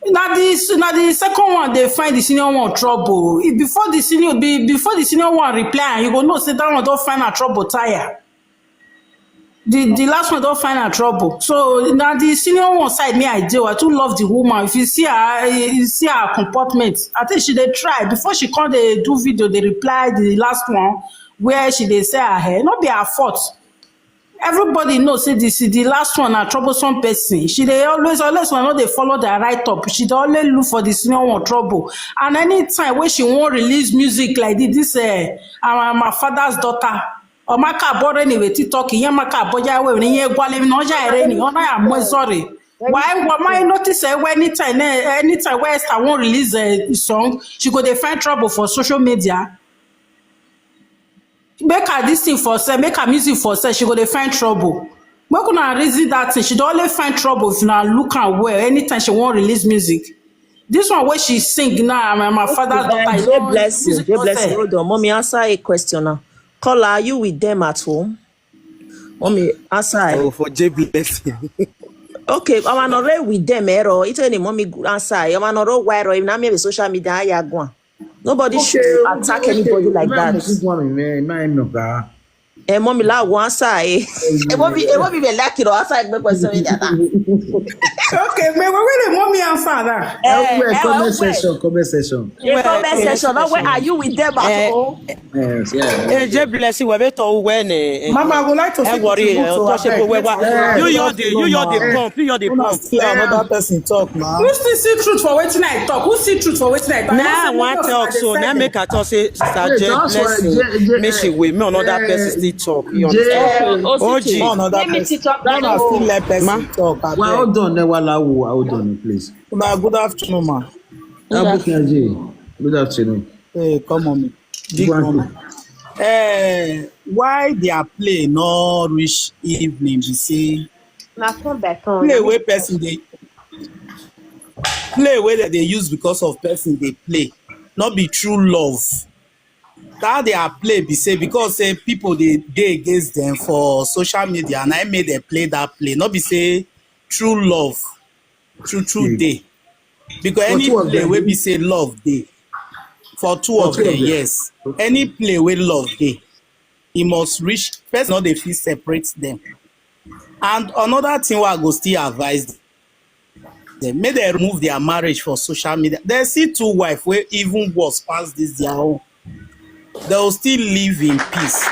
Na the na the second one dey find the senior one trouble. If before the senior be before the senior one reply, you go know say that one don find her trouble tire. The the last one don find her trouble. So na the senior one side me I dey. I too love the woman. If you see her, you see her comportment. I think she dey try before she come dey do video dey reply the last one where she dey say her hair. No be her fault. Everybody know say this the last one na troublesome person. She dey always always una no dey follow their right up. She dey always look for the senior one trouble. And anytime when she wan release music like this, this uh, our my father's daughter. Omaka bore ni we TikTok, yen maka boja we ni yen gwale mi no ja ere ni ona ya mo sorry. Why why my notice eh, when anytime eh, anytime where Esther wan release a song, she go dey find trouble for social media. Make her this thing for sale, make her music for sale, she go dey find trouble. Make una reason that thing, she dey always find trouble if una look am well anytime she wan release music. This one wey she sing now, my, my father's daughter. Jay Blessing, Jay Blessing, hold on. Mommy, answer a question now. Caller, are you with them at home? Mommy, answer. Oh, for Jay Blessing. Okay, I'm not with them, Ero. It's any mommy answer. I'm not why, if not me with social media, I go. Nobody should attack anybody like that. This one, man, man, no, eh, mommy, la go answer, eh. Eh, mommy, eh, mommy, be like, you know, answer, eh, question, eh, that. Okay, man, where will the mommy answer that? Eh, eh, comment section, comment section. The comment section, not where are you with them at all? Yes, yeah. Eh, Jay Blessing, we better when, eh, eh, Mama, I would like to say worry, eh, to abeg. You, you're the, you, you're the pump, you, you're the pump. Another person talk, man. Who still see truth for wetin I talk? Who see truth for wetin I talk? Now I want talk, so now make I talk say, Sister Jay Blessing, make she wait. Me another person still talk. You understand? O G. Another person. Let me still let person talk. Well, hold on, Newala, hold on, please. Good afternoon, ma. Good afternoon. Hey, come on, big woman. Eh, why their play no reach evening? Be say play wey person dey play wey dem dey use because of person dey play, no be true love. That their play be say because say people dey dey against them for social media, and I made them play that play. No be say true love, true true day. Because any play wey be say love dey for two of them, yes. Any play wey love dey, e must reach person, no dey fit separate them. And another thing wey I go still advise them, make dem remove their marriage for social media. Dem see two wife wey even worse pass this their own. They will still live in peace,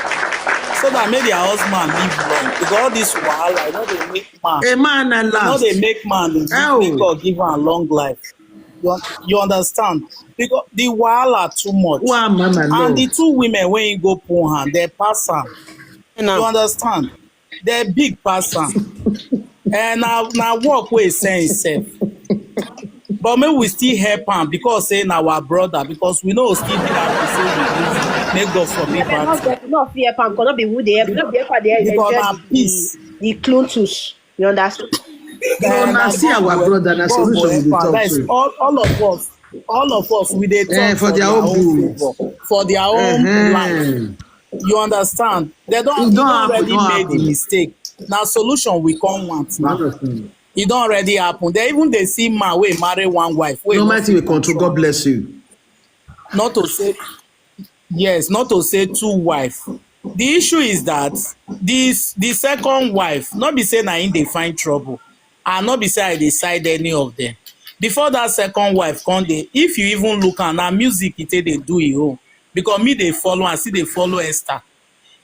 so that make their husband live long. Because all this wahala, you know, they make man. A man and last. You know, they make man. Make God give am long life. You, you understand? Because the wahala too much. And the two women wey he go put hand, they pass am. You understand? They big pass am. And now, now work wey send himself. But make we still help am because say na our brother, because we know still be that person. Make God forbid bad thing. No fit help am, cause no be who dey help, no be help am dey help. Because na peace. The Clintus, you understand? No, na see our brother, na solution we dey talk so. All, all of us, all of us, we dey talk for their own good, for their own life. You understand? They don't, e don already made the mistake. Na solution we come want now. E don already happen. They even dey see man wey marry one wife. Wey no matter we control. God bless you. Not to say, yes, not to say two wife. The issue is that this, the second wife, not be say na him dey find trouble, and not be say I dey side any of them. Before that second wife come dey, if you even look am, na music e take dey do e own. Because me dey follow am, still dey follow Esther.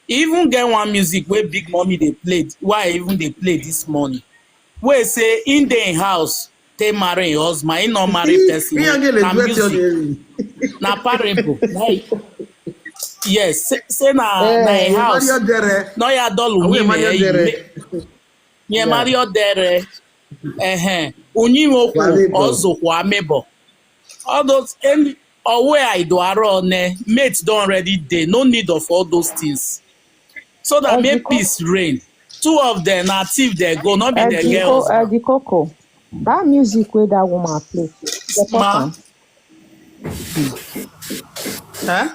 E even get one music wey Big Mommy dey play, why I even dey play this morning. Wey say in dey in house, take marry im husband, he no marry person. Na music. Na parable. Yes, say, say na, na im house. No ya dolu ni me. Nye Mario Dere. Ehen. Unyi okwu, ozo kwa amebo. All those, any, owe I do arone, mate don already dey. No need of all those things. So that make peace reign. Two of them na thief they go, not be the girls. Edikoko, that music wey that woman play, support am. Eh?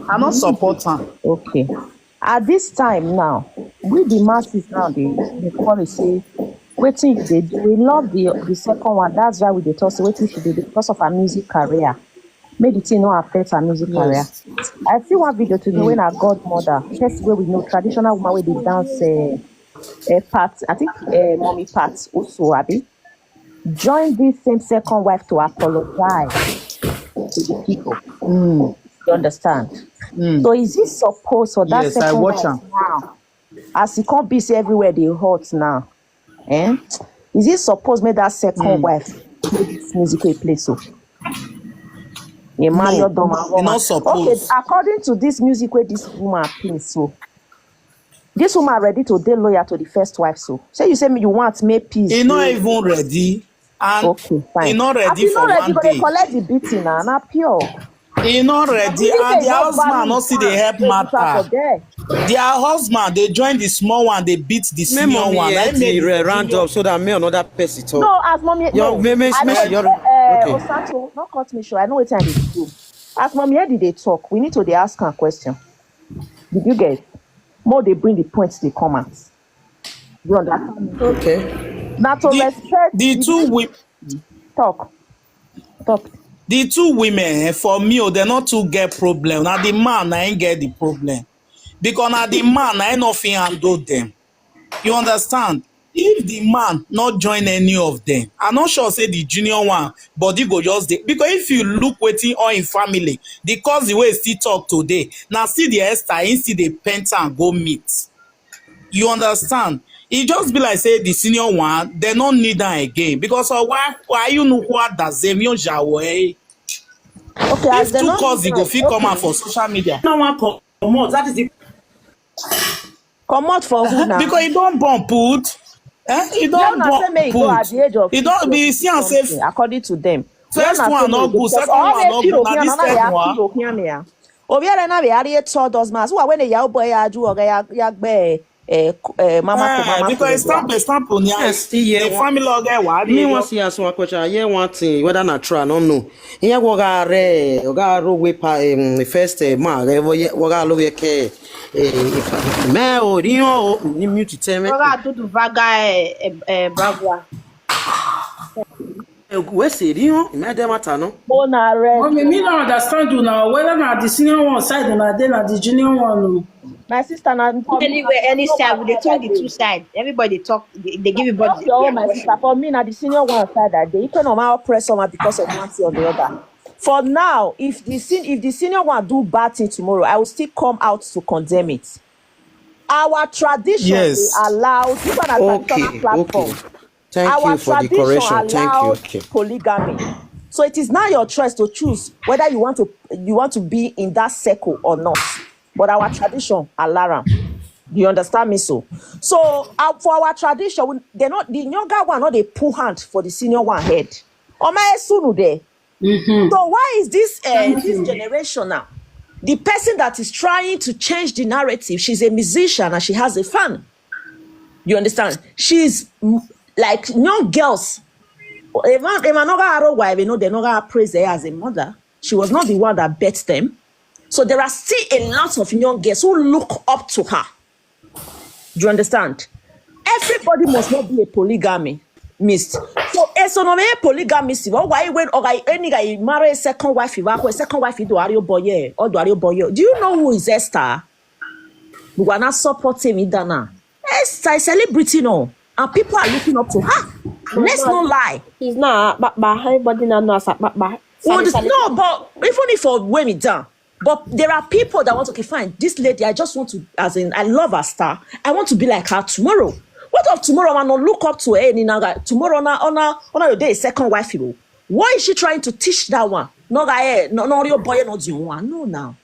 I no support am. Okay. At this time now, we the masses now, they, they call it say, wetin you dey do? We love the, the second one. That's why we dey talk say wetin she dey do because of her music career. Make the thing no affect her music career. I see one video today when her godmother, person wey we know, traditional woman wey dey dance, eh, eh, part, I think, eh, mommy part also, abi, join this same second wife to apologize to the people. You understand? So is it suppose for that second wife now, as e come be say everywhere dey hot now, eh? Is it suppose make that second wife play this music wey play so? Emmanuel Doma. E no suppose. Okay, according to this music wey this woman play so, this woman ready to dey loyal to the first wife. So say you say me you want make peace. E no even ready. And okay, fine. E no ready for one day. Collect the beating na, na pure. E no ready, and the husband no see the help matter. Their husband, they join the small one, they beat the senior one. Let me round up so that me another person talk. No, as mommy. Your, me, me, me, your, Okay. Osato, no cut me short. I know wetin I dey do. As Mommy Eddie dey talk, we need to dey ask am question. Did you get? Mo dey bring the points dey come out. You understand me? Okay. Na to The, respect the two wi- talk. Talk. the two women, eh, for me, oh, they not too get problem. Now the man, I ain't get the problem. Because now the man, I no fit handle them. You understand? If the man not join any of them, I'm not sure say the junior one, but he go just dey. Because if you look wetin all in family, the cause the way he still talk today, now see the Esther, he see the painter and go meet. You understand? It just be like say the senior one, they no need am again because of why why you know what that Zemio Jawe. Okay, as If they two no cause need go am, fit come out okay. For social media. No one comot. That is the Comot for who now? Because he don't born put. Eh? He Tell don't una say make he go at put. The age of He don't be fifty see and say something, according to them. Tell First una one say no make he go good, because second all one the no kilo good. Now kiana this na they second are one. Kilo kiana. Obiara na be ari told us mas. Who are when they yao boy ya ju oga ya ya gbe eh, eh, mama Eh, ko mama because it's stamp, it's stamp on the Yes, still here. The family of guy wadi. Me wan see as one question. I hear one thing, whether na true, I don't know. Here, we got re, we got road way pa, um, the first uh, man, we got low ke, eh, me o, you know, ni mute tell me. Oga do the vaga eh, eh, eh, bravo. We say, you know, me dem matter no. Mo na red. Mommy, me no understand you now. Whether na the senior one side or na dey na the junior one. Oh. My sister na Anywhere, any side, we dey talk the two side. Everybody talk. They, they give everybody. Your own, my sister. For me, na the senior one side that day. You cannot oppress someone because of one thing or the other. For now, if the sen- if the senior one do bad thing tomorrow, I will still come out to condemn it. Our tradition Yes. Dey allow this one a Okay, traditional platform. Okay. Thank Our you for the tradition correction. Thank you. Allows Okay. Polygamy. So it is now your choice to choose whether you want to you want to be in that circle or not. But our tradition allow am. You understand me so? So uh, for our tradition, we, they not the younger one not they pull hand for the senior one head. Oma esunu there. So why is this uh, this generation now? The person that is trying to change the narrative, she's a musician and she has a fan. You understand? She's mm, like young girls. Even if another arrow wife, you know, they not praise her as a mother. She was not the one that bet them. So there are still a lot of young girls who look up to her. Do you understand? Everybody must not be a polygamy mist. So eso no me polygamy si. What why when or any guy marry a second wife, you a second wife, you do are your boy, or do are your boy. Do you know who is Esther? We are not supporting me, Dana. Esther is celebrity, no, and people are looking up to her. Let's not lie. It's not, but, but everybody not know as a, but, but Well, this- no, but even if for when we done, but there are people that want to okay, fine. This lady, I just want to, as in, I love her star. I want to be like her tomorrow. What of tomorrow? I no look up to her any now. Tomorrow, on her, on her, on her day, second wife, you. What is she trying to teach that one? No, guy, eh, no, no, your boy, not your one. No, now.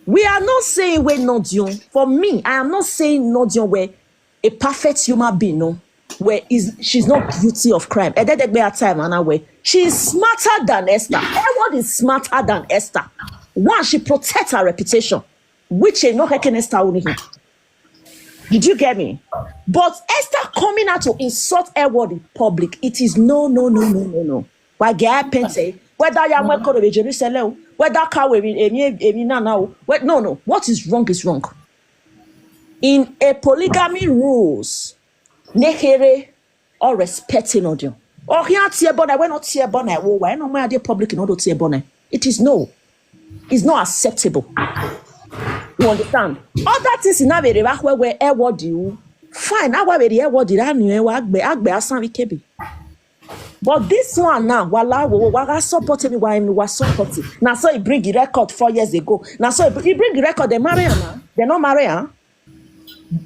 We are not saying we're not young. For me, I am not saying not young where a perfect human being, no, where is she's not guilty of crime. And then they be a time and where she is smarter than Esther. Edward is smarter than Esther. One, she protects her reputation, which is not hurting Esther only. Did you get me? But Esther coming out to insult Edward in public, it is no, no, no, no, no, no. Why get pente? Whether you are welcome to Jerusalem, whether car we emi emi nana o. What no no. What is wrong is wrong. In a polygamy rules, nehere or respecting audio. Or here tear bonnet, we're not tear bonnet. Oh, why no my dear public in order tear bonnet? It is no. It's not acceptable. You understand? Other things in that way, where where where what do you find? How where the what did I knew? Agbe agbe asan kebi. But this one now, wala wo waga supporting me, why me was supporting. Now so he bring the record four years ago. Now so he bring the record. They marry her now. They not marry her.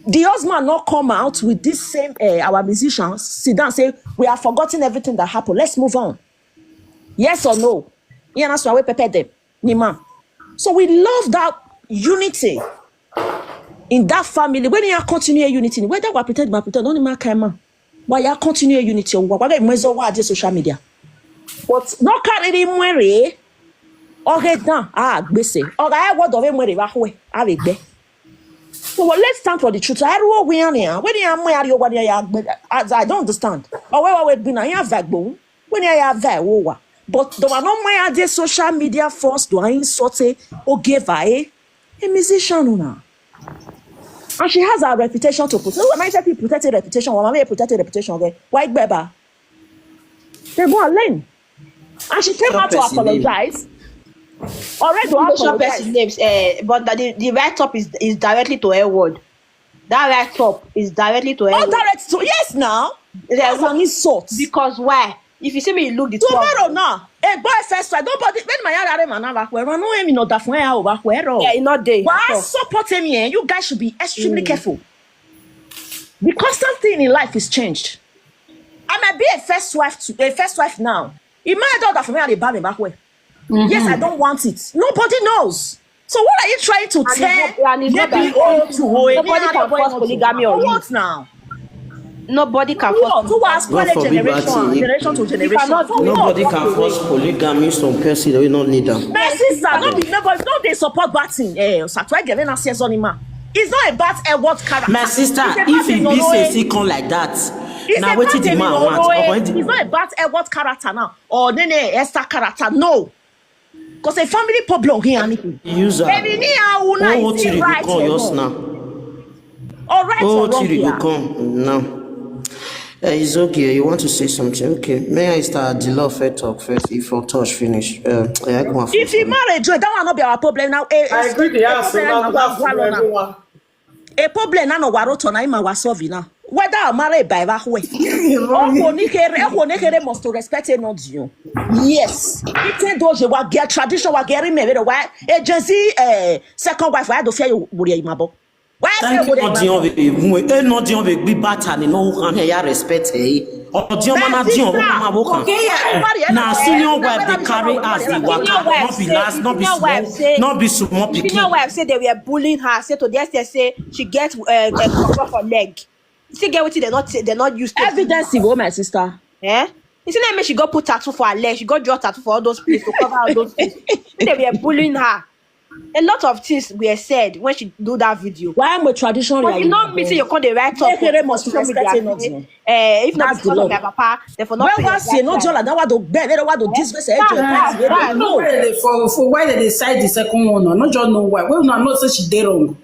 The husband not come out with this same uh, our musicians sit down say we have forgotten everything that happened. Let's move on. Yes or no? Yeah, that's why we prepare them. Nima. So we love that unity in that family. When you continue unity, whether we pretend, we pretend, don't matter. Why you continue unity? Why we measure what social media? But no carry the money. Okay, done. Ah, gbese. Okay, I what of him money back way. I will be. So well, let's stand for the truth. I don't win any. When you are money, what you are, I don't understand. Or where we be now? You have that bone. When I have that, oh, wa. But the one on my other social media force do I insult, eh, or give her, eh? A musician, una. And she has her reputation to protect. No, am I saying protect a reputation? Or am I protect a reputation? Okay? Why, Beba? They go and learn. And she came out to apologize. Already apologize. Names, uh, but the, the write up is, is directly to her word. That write up is directly to her. Oh, direct to, yes, now. That's an insult. Because why? If you see me, you look the tomorrow now. Hey, boy, first try. Nobody, when my yard are man over where no, him not that for her over where. Yeah, not day. Why support him here? You guys should be extremely careful. The constant thing in life is changed. I might be a first wife to a first wife now. It might daughter for me, I buy me back where. Yes, I don't want it. Nobody knows. So what are you trying to tell? Maybe old to old. Nobody can force polygamy on you. What now? Nobody can force. Who has spoiled generation, generation to generation? Nobody can force polygamy. Some person we don't need them. My sister, no be nobody, no they support bad thing. Eh, so try get na see Zonima. It's not about a what character. My sister, if it be say she come like that, now wetin the man want? It's not about a what character now or nene Esther character. No, because a family problem here anything. User. Baby, ni a una is it right or wrong? Now. All right or wrong here? Come now. Uh, it's okay. You want to say something? Okay. May I start the law fair talk first? If you touch finish, uh, yeah, go on. If he married you, that one not be our problem now. Eh, I agree. The answer now. A problem na no waroto na ima wasovi na. Whether I marry by back way. Okonikere, okonikere must to respect it not you. Yes. Ite doje wa get tradition wa get me wa agency eh second wife wa do fear you wuri imabo. Why say wuri imabo? Odion be mu e no dion be gbi bata ni no kan ya respect e. Odion mana dion ma wo kan. Na senior wife dey carry as the waka. Not be last, not be small, not be small pikin. Senior wife say they were bullying her. Say to the extent say she get uh, a crop for leg. Still get wetin they not they not used to. Evidence, go my sister. Eh? You see, now make she go put tattoo for her leg. She go draw tattoo for all those places to cover all those places. They were bullying her. A lot of things were said when she do that video. Why am a tradition? But you know, me say you come the right up. They must respect it, not you. Eh, if not because of my papa, they for not. Well, that's you know, Jola. That what the bed, that what the disgrace. No. For for why they decide the second one? No, not just know why. Well, no, I'm not saying she did wrong.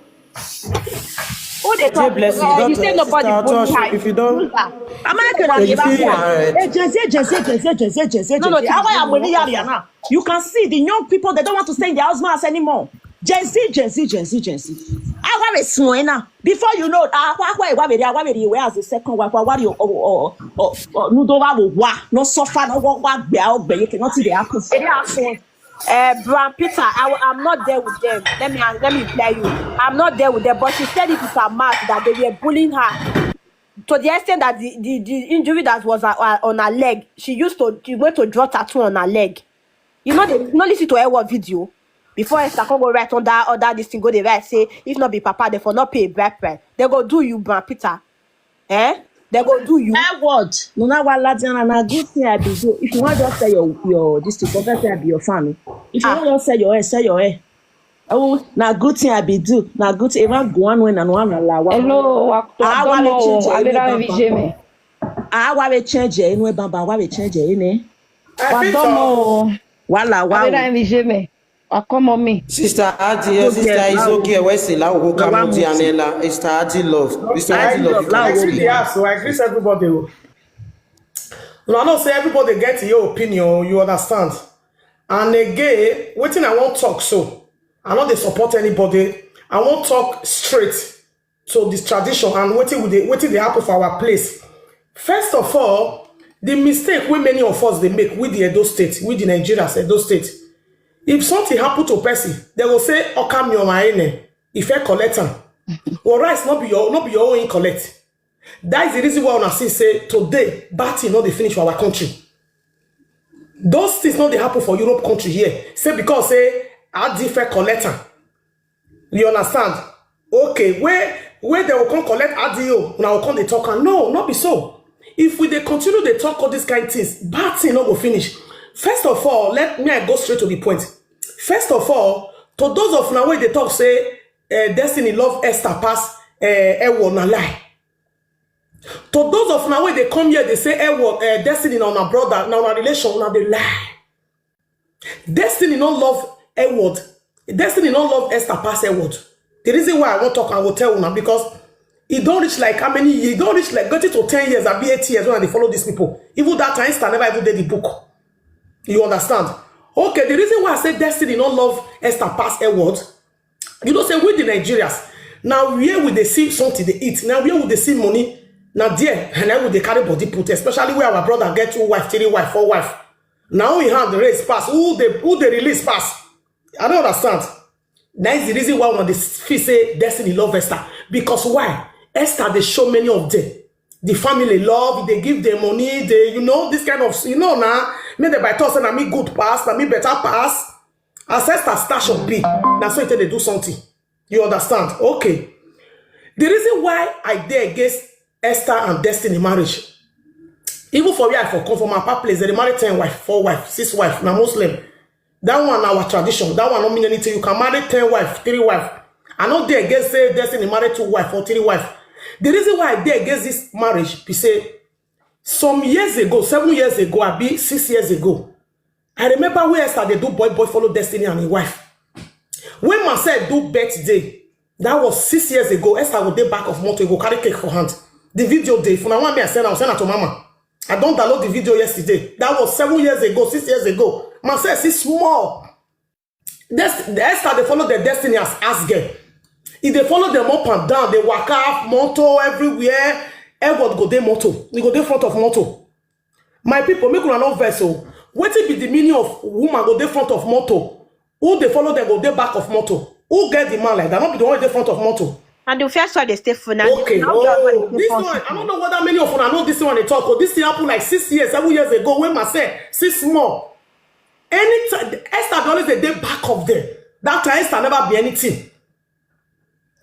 Who they talk? Bless you. You say nobody bully her. If you don't, am I going to give up? Agency, agency, agency, agency, agency. No, no, how am I now? You can see the young people, they don't want to stay in their house anymore. Gen Z, Gen Z, Gen Z, Gen Z. I want a small now. Before you know, I want where I want where as the second wife. I want you. Oh, oh, oh, oh, no, don't wa no suffer, no walk back there. You cannot see the happen. Uh, Brown Peter, I, I'm not there with them. Let me let me tell you, I'm not there with them. But she said it with her mouth that they were bullying her to the extent that the, the, the injury that was uh, uh, on her leg, she used to she went to draw tattoo on her leg. You know, they no listen to her what video before Esther come go right on that other this thing go the right say if not be papa they for not pay bride price they go do you Brown Peter. Eh? They go do you. My word. No, na wa ladiana na good thing I be do. If you want just sell your your this to forget say I be your fan. If you want just sell your hair, sell your hair. Oh, na good thing I be do. Na good thing. Even go on when and one la wa. Hello, wa to domo. Abira mi vijeme. Ah, wa we change eh, no bamba, wa we change eh, ne. Wa domo. Wala wa. Abira mi vijeme. Ah, come on me. Sister Adi, your sister is okay. Where's the lao who come out here? Sister Adi love. Sister Adi love. I greet the house, so I greet everybody. No, I know say everybody get your opinion, you understand. And again, wetin I wan talk so, I no dey support anybody. I wan talk straight to this tradition and wetin we dey wetin dey happen for our place. First of all, the mistake wey many of us dey make with the Edo State, with the Nigerians Edo State, if something happen to person, they go say, "Oka mi oma ene, if I collect am." Well, rice no be your no be your own collect. That is the reason why una see say today bad thing no dey finish for our country. Those things no dey happen for Europe country here. Say because say Adi fair collect am. You understand? Okay, where where they will come collect R D O, now will come they talk and no, not be so. If we they continue they talk all these kind of things, bad thing not go finish. First of all, let me I go straight to the point. First of all, to those of now where they talk say uh, Destiny love Esther pass uh, Ewo na lie. To those of una wey dey come here dey say Edward, eh, Destiny na una brother, na una relation, una dey lie. Destiny no love Edward. Destiny no love Esther pass Edward. The reason why I wan talk, I go tell una, because e don reach like how many years? E don reach like getting to ten years, abi eight years when I dey follow these people. Even that time, Esther never even dey the book. You understand? Okay, the reason why I say Destiny no love Esther pass Edward, you know say we the Nigerians, na where we dey see something dey eat, na where we dey see money, na there, and na we dey carry body put, especially where our brother get two wife, three wife, four wife. Na who him hand raise pass, who dey, who dey release pass. I don't understand. That is the reason why una dey feel say Destiny love Esther. Because why? Esther dey show many of them. The family love, they give them money, they, you know, this kind of, you know, na, make dem by talk say na me good pass, na me better pass. As Esther station be, na so e take dey do something. You understand? Okay. The reason why I dey against Esther and Destiny marriage, even for where I for come from, my papa place, they dey marry ten wife, four wife, six wife, na Muslim. That one na our tradition. That one no mean anything. You can marry ten wife, three wife. I no dey against say Destiny marry two wife or three wife. The reason why I dey against this marriage be say some years ago, seven years ago, abi six years ago, I remember when Esther dey do boy boy follow Destiny and his wife. When Marcel do birthday, that was six years ago, Esther go dey back of motor, go carry cake for hand. The video dey. If una want me, I send am, send am to mama. I don download the video yesterday. That was seven years ago, six years ago. Marcel still small. Des- Esther dey follow the Destiny as, as girl. E dey follow them up and down. They waka, motor everywhere. Edward go dey motor. He go dey front of motor. My people, make una no vex o. Wetin be the meaning of woman go dey front of motor? Who dey follow them go dey back of motor? Who get the man like that? No be the one wey dey front of motor. And the first one they stay for now. Okay. Oh, this one, I don't know whether many of una know this one they talk. Oh, this thing happened like six years, seven years ago when Marcel, six small. Anytime Esther dey always dey dey back of them. That time Esther never be anything.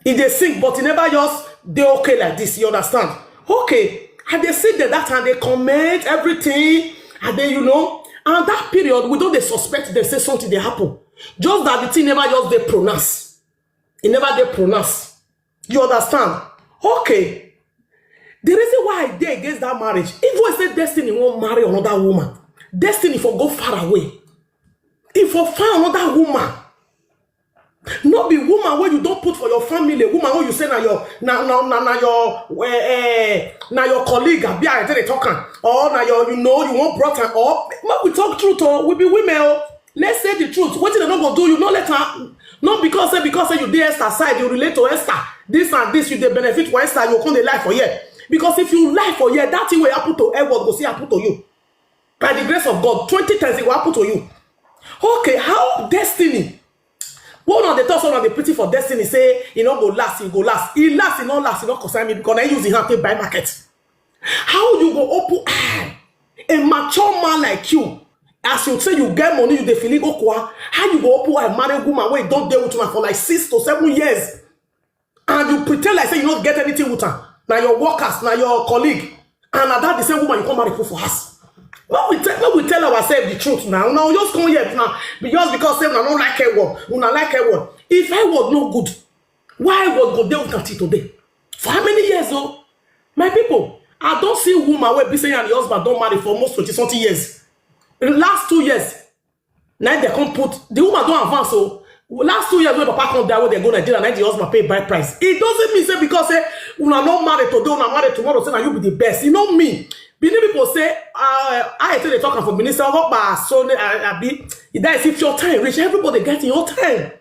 E dey sing, but e never just dey okay like this. You understand? Okay. And they sit there that time, they comment everything, and then, you know, and that period we don dey suspect dem say something dey happen. Just that the thing never just dey pronounce. E never dey pronounce. You understand? Okay. The reason why I dey against that marriage, if we say Destiny wan marry another woman, Destiny for go far away. If for find another woman, no be woman wey you don put for your family, woman wey you say na your, na na na, na your, eh, eh, na your colleague, abi I take dey talk am, or na your, you know, you wan brought am, or make we talk truth o, we be women o. Let's say the truth. Wetin dem no go do you, no let am. No because say, because say you dey Esther side, you relate to Esther, this and this, you dey benefit for Esther, you come dey lie for here. Because if you lie for here, that thing wey happen to Edward go still happen to you. By the grace of God, twenty times it will happen to you. Okay, how Destiny? One of the thoughts, one of the pity for Destiny say e no go last, e go last. E last, e no last, e no concern me because I use the hand take buy market. How you go open eye? A mature man like you, as you say you get money, you dey feeling okwa. How you go open eye marry woman wey don dey with una for like six to seven years? And you pretend like say you no get anything with am. Na your workers, na your colleague, and na that the same woman you come marry put for house. When we tell, when we tell ourselves the truth now, now we just come here now, be- just because say una no like Edward, una like Edward. If Edward no good, why Edward go dey with am till today? For how many years o? My people, I don see woman wey be say and the husband don marry for almost twenty something years. Last two years, na dem come put, the woman don advance o. Last two years wey papa come die, wey dem go Nigeria, na the husband pay bride price. It doesn't mean say because say una no marry today, una marry tomorrow, say na you be the best. E no mean. Benin people say, uh, I tell dey talk am for Benin say, "Ogopa, so ne- I, I be." E die, if your time reach, everybody get your time.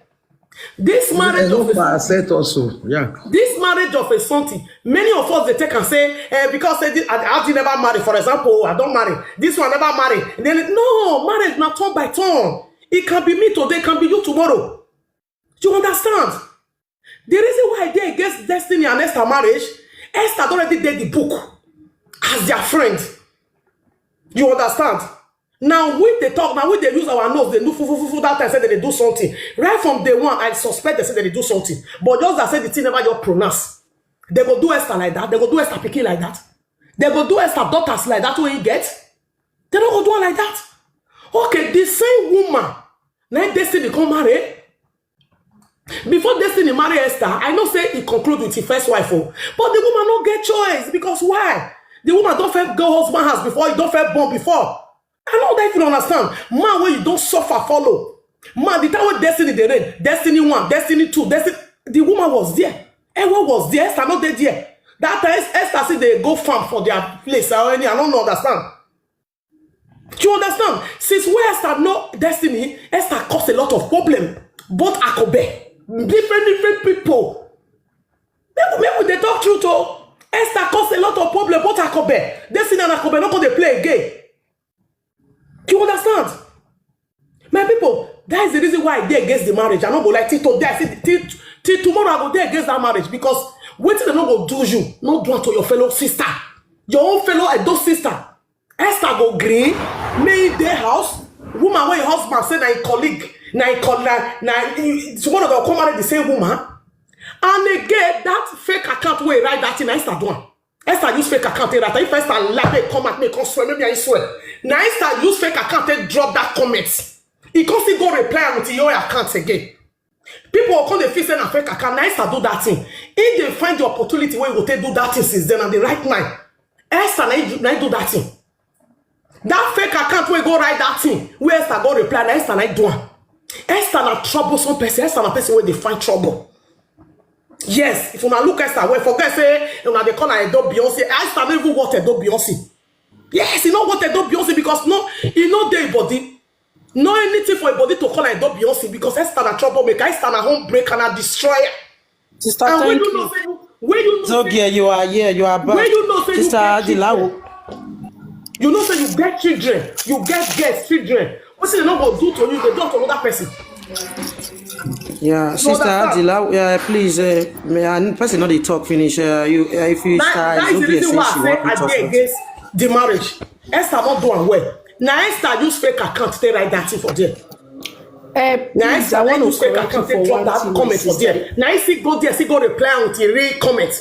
This marriage of a Ogopa accept also. Yeah. This marriage of a something, many of us dey take am say, eh, because say this, I, I did never marry. For example, I don marry. This one never marry. Then no, marriage na turn by turn. It can be me today, can be you tomorrow. You understand? The reason why I dey against Destiny and Esther marriage, Esther don already dey the book as their friend. You understand? Now we dey talk, now we dey use our nose, dey do fufu fufu that time say dem dey do something. Right from day one, I suspect dem say dem dey do something. But just that say the thing never just pronounce. Dem go do Esther like that. Dem go do Esther pikin like that. Dem go do Esther daughters like that wey he get. Dem no go do am like that. Okay, the same woman na im Destiny come marry. Before Destiny marry Esther, I know say he conclude with his first wife o. But the woman no get choice, because why? The woman don first go husband house before, he don first born before. I know that if you understand, man wey you don suffer follow. Man, the time wey Destiny dey reign, Destiny one, Destiny two, Destiny, the woman was there. Ewa was there, Esther no dey there. That time, Esther still dey go farm for their place or any, I no know understand. You understand? Since wey Esther know Destiny, Esther cause a lot of problem. Both Akobe, different, different people. Make, make we dey talk truth o. Esther cause a lot of problem, both Akobe. Destiny and Akobe no come dey play again. You understand? My people, that is the reason why I dey against the marriage. I no go lie, till today, I say, till, till tomorrow, I go dey against that marriage, because wetin dem no go do you, no do am to your fellow sister, your own fellow Edo sister. Esther go gree make e dey house, woman wey im husband say na im colleague, na im colleague, na im, one of dem come marry the same woman. And again, that fake account wey write that thing, na Esther do am. Esther use fake account take write am. If Esther lie, make come out, make come swear, maybe I swear. Na Esther use fake account take drop that comment. He come still go reply am with your account again. People go come dey feel say na fake account. Na Esther do that thing. If dem find the opportunity wey go take do that thing since then, na the right mind. Esther na im do, na im do that thing. That fake account wey go write that thing, wey Esther go reply, na Esther na im do am. Esther na troublesome person. Esther na person wey dey find trouble. Yes, if una look Esther well, forget say una dey call her Edo Beyonce. Esther no even want Edo Beyonce. Yes, e no want Edo Beyonce because no, e no dey im body. No anything for im body to call her Edo Beyonce, because Esther na troublemaker, Esther na homebreaker, na destroyer. Sister, and when thank you you. Know say you, when you know say Zogie, you are here, you are back. When you know say you Sister get Adilawo. Children, you know say you get children, you get girls children. Wetin dem no go do to you, dem do to another person. Yeah, you Sister understand? Adilawo, yeah, please, uh, may I, person no dey talk finish. Uh, you, uh, if you That, start, that is the Zogie reason say why I she say want to I talk dey something. Against the marriage. Esther no do am well. Na Esther use fake account take write that thing for there. Uh, Na please, Esther I want to use fake correct you account take for drop one that thing, my comment for sister. There. Na he still go there, still go reply am with a real comment.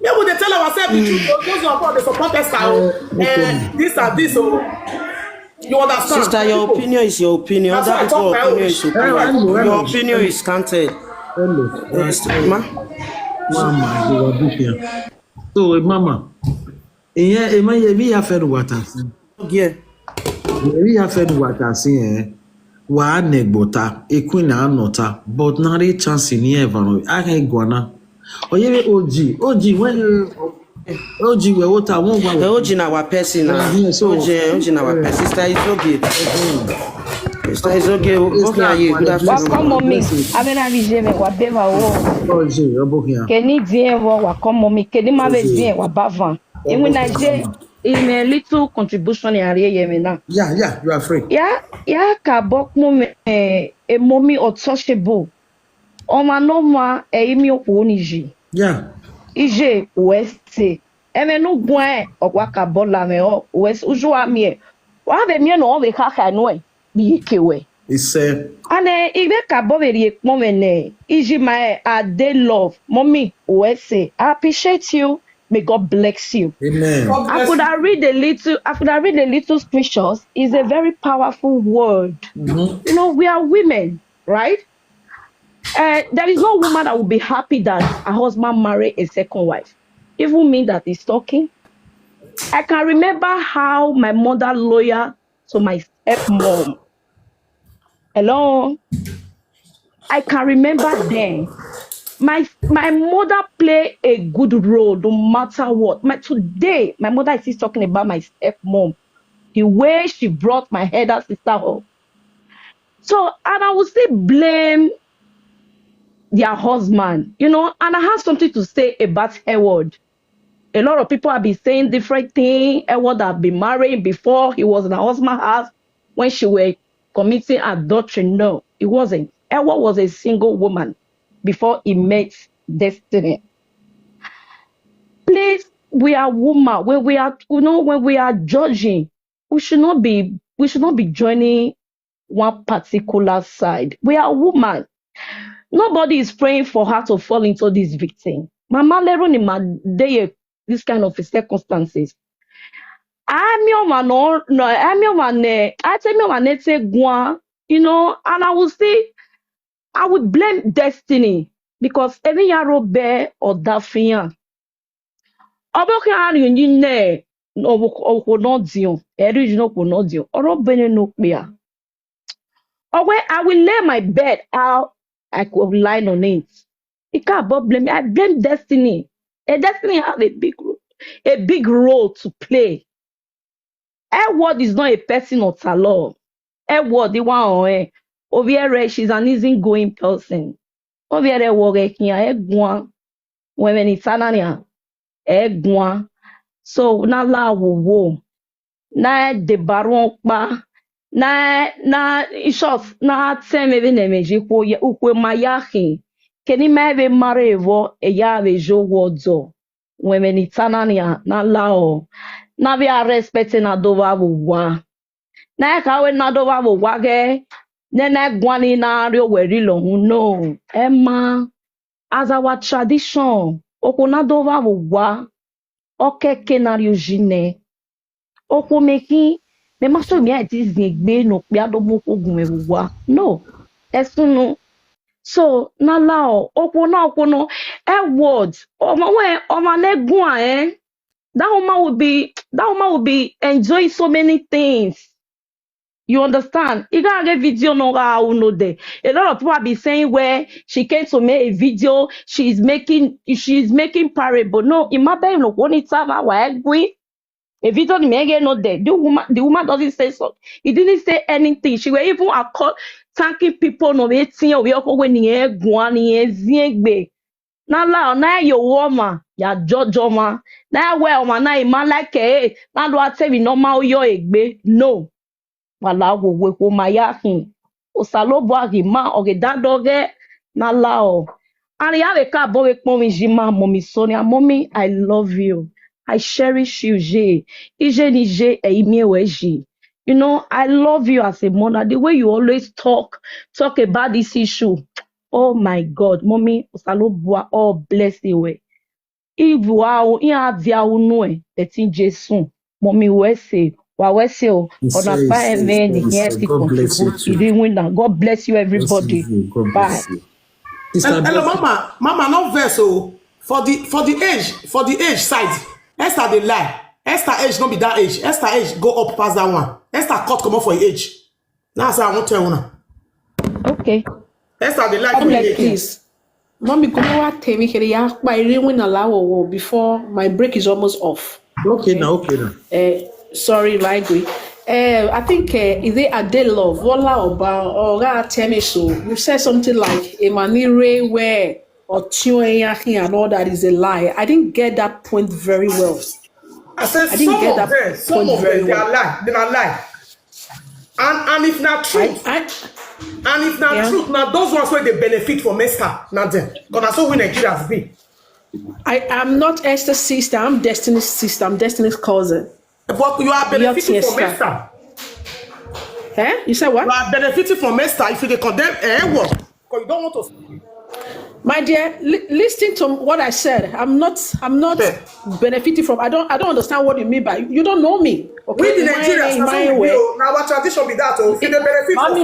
Make we dey tell ourselves the truth. Oh, those of us dey support Esther o. Uh, okay. Eh, this and this o. You understand? Sister, your People, opinion is your opinion. That's why I Other talk people's my own. Opinion is your Eh, opinion. Anyway, Your anyway. Opinion is counted. Hello. Yes, ma. Mama, you are big here. So, eh, Mama, eh, eh, ma, eh, mi ya fẹ́ nu wata si. Yeah. Eh, mi ya fẹ́ nu wata si, eh. Wa ne gbota, e queen na nota, but na re chance ni e vano. A ke guana. Oye, O G, O G, when you, O G, we what I want, Eh, O G na our person na. Yeah, yeah, so- O G, O G na our person. Sister Izogie. Sister Izogie, o- Sister okay, are you? Good Izogie. Afternoon. Welcome, mommy. Abena vijeme, wa beva o. O G, you're booking. Keni die wo, wa come, mommy. Keni mave O G. Die, wa bavan. Even I say, in a little contribution, in area, yeme na. Yeah, yeah, you are free. Yeah, yeah, ka bok mo me, eh, a mommy untouchable. Oma no ma, eh, imi o po ni ji. Yeah. Ije, wese. Eme no gwen, okwa ka bola me o, wes uju a mie. Wa be mie no ve ka ka no e, bi ke we. Ise. Ane, ibe ka bo ve rie kpon me ne. Iji ma e, I dey love. Mommy, wese. I appreciate you. May God bless you. Amen. God bless I could you. Have read a little, I could have read a little scriptures. It's a very powerful word. Mm-hmm. You know, we are women, right? Uh, there is no woman that will be happy that her husband marry a second wife. Even me that is talking. I can remember how my mother loyal to my stepmom. Hello? I can remember then. My my mother play a good role no matter what. My today, my mother is still talking about my stepmom. The way she brought my elder sister up. So, and I will still blame their husband, you know, and I have something to say about Edward. A lot of people have been saying different things. Edward had been married before he was in her husband's house when she were committing adultery. No, it wasn't. Edward was a single woman before he met Destiny. Please, we are women. When we are, you know, when we are judging, we should not be, we should not be joining one particular side. We are women. Nobody is praying for her to fall into this victim. Mama Leru ni ma dey this kind of circumstances. I'm your man, no, no, I'm your man, eh, I tell your man, eh, say, "Gwa," you know, and I will say, I will blame destiny because every yaro bear or dafian. Oboke ari ni ne okwo no dion. Eri no okwo no dion. Oro bene no pia. Owe, I will lay my bed how I could lie on it. It can't but blame me. I blame destiny. And destiny have a big ro- a big role to play. Edward is not a person of law. Edward, the one on eh, Oviere, she's an easygoing person. Oviere woge kia egwan. Women in Tanania egwan. So na la wo wo. Na de baron pa. Na na in short na ten me be ne meji ko ye ukwe mayahin. Keni me be mare wo e ya be jo wo do. Women in Tanania na la o. Na be a respect na do wa wo wa. Na ka we na do wa wo wa ge. Ne na gwani na ri o we ri lo hun no. Emma, as our tradition, okwo na do wa wo wa. Okeke na ri o ji ne. Okwo me ki me ma so mi a ti zin gbe no pe a do mo ko gun me wo wa. No. Esunu. So na la o okwo na okwo no. Edward, omo we omo ne gun eh. That woman will be that woman will be enjoying so many things. You understand? You gotta get video no how no there. A lot of people have been saying where she came to make a video, she's making she's making parable. No, in my bed, no, one it's a video the man get no there. The woman the woman doesn't say so. He didn't say anything. She were even a call thanking people no waiting or we are when he guani ziegbe. Na la na yo woma ya jojo ma. Na we oma na ima like eh. Na do ate we no ma yo egbe. No. Wala wo we ko ma ya hin. Osalobo agi ma oge dado ge na la o. And ya we ka bo we pon mi jima mommy Sonia. Mommy, I love you. I cherish you, je. Ije ni je e imi we ji. You know, I love you as a mother. The way you always talk, talk about this issue. Oh my God, mommy, Osalobo, oh bless you. If you are in Avia Unue, that in Jesu, mommy, we say, wa we say, oh, on a fire man, the years to contribute. You didn't win that. God bless you, everybody. Bye. Hello, mama, mama, no verse oh. For the for the age, for the age side, Esther dey lie. Esther age no be that age. Esther age go up past that one. Esther cut comot for her age. That's how I wan tell una. Okay. Esther dey lie for her age. Please. Mommy, come over tell me here. Ya pa iri win a lawo wo before my break is almost off. Okay now, okay now. Uh, sorry, Raigwe. Uh, I think uh, is it Ade Love? Wola Oba or Temiso? You said something like Emanire where or Tioyahi and all that is a lie. I didn't get that point very well. I said I didn't some get of that them, some of them, they are lie. They are lie. And and if not truth, I, I, and if not yeah. truth, now those ones where they benefit from Esther, not them. Because that's how we Nigerians be. I am not Esther's sister. I'm Destiny's sister. I'm Destiny's cousin. But you are benefiting from Esther. Eh? You said what? You are benefiting from Esther if you dey condemn eh what? Because you don't want to. My dear, li- listen to what I said. I'm not. I'm not benefiting from. I don't. I don't understand what you mean by you don't know me. Okay? We the Nigerians, now our tradition be that. Oh, if you benefit from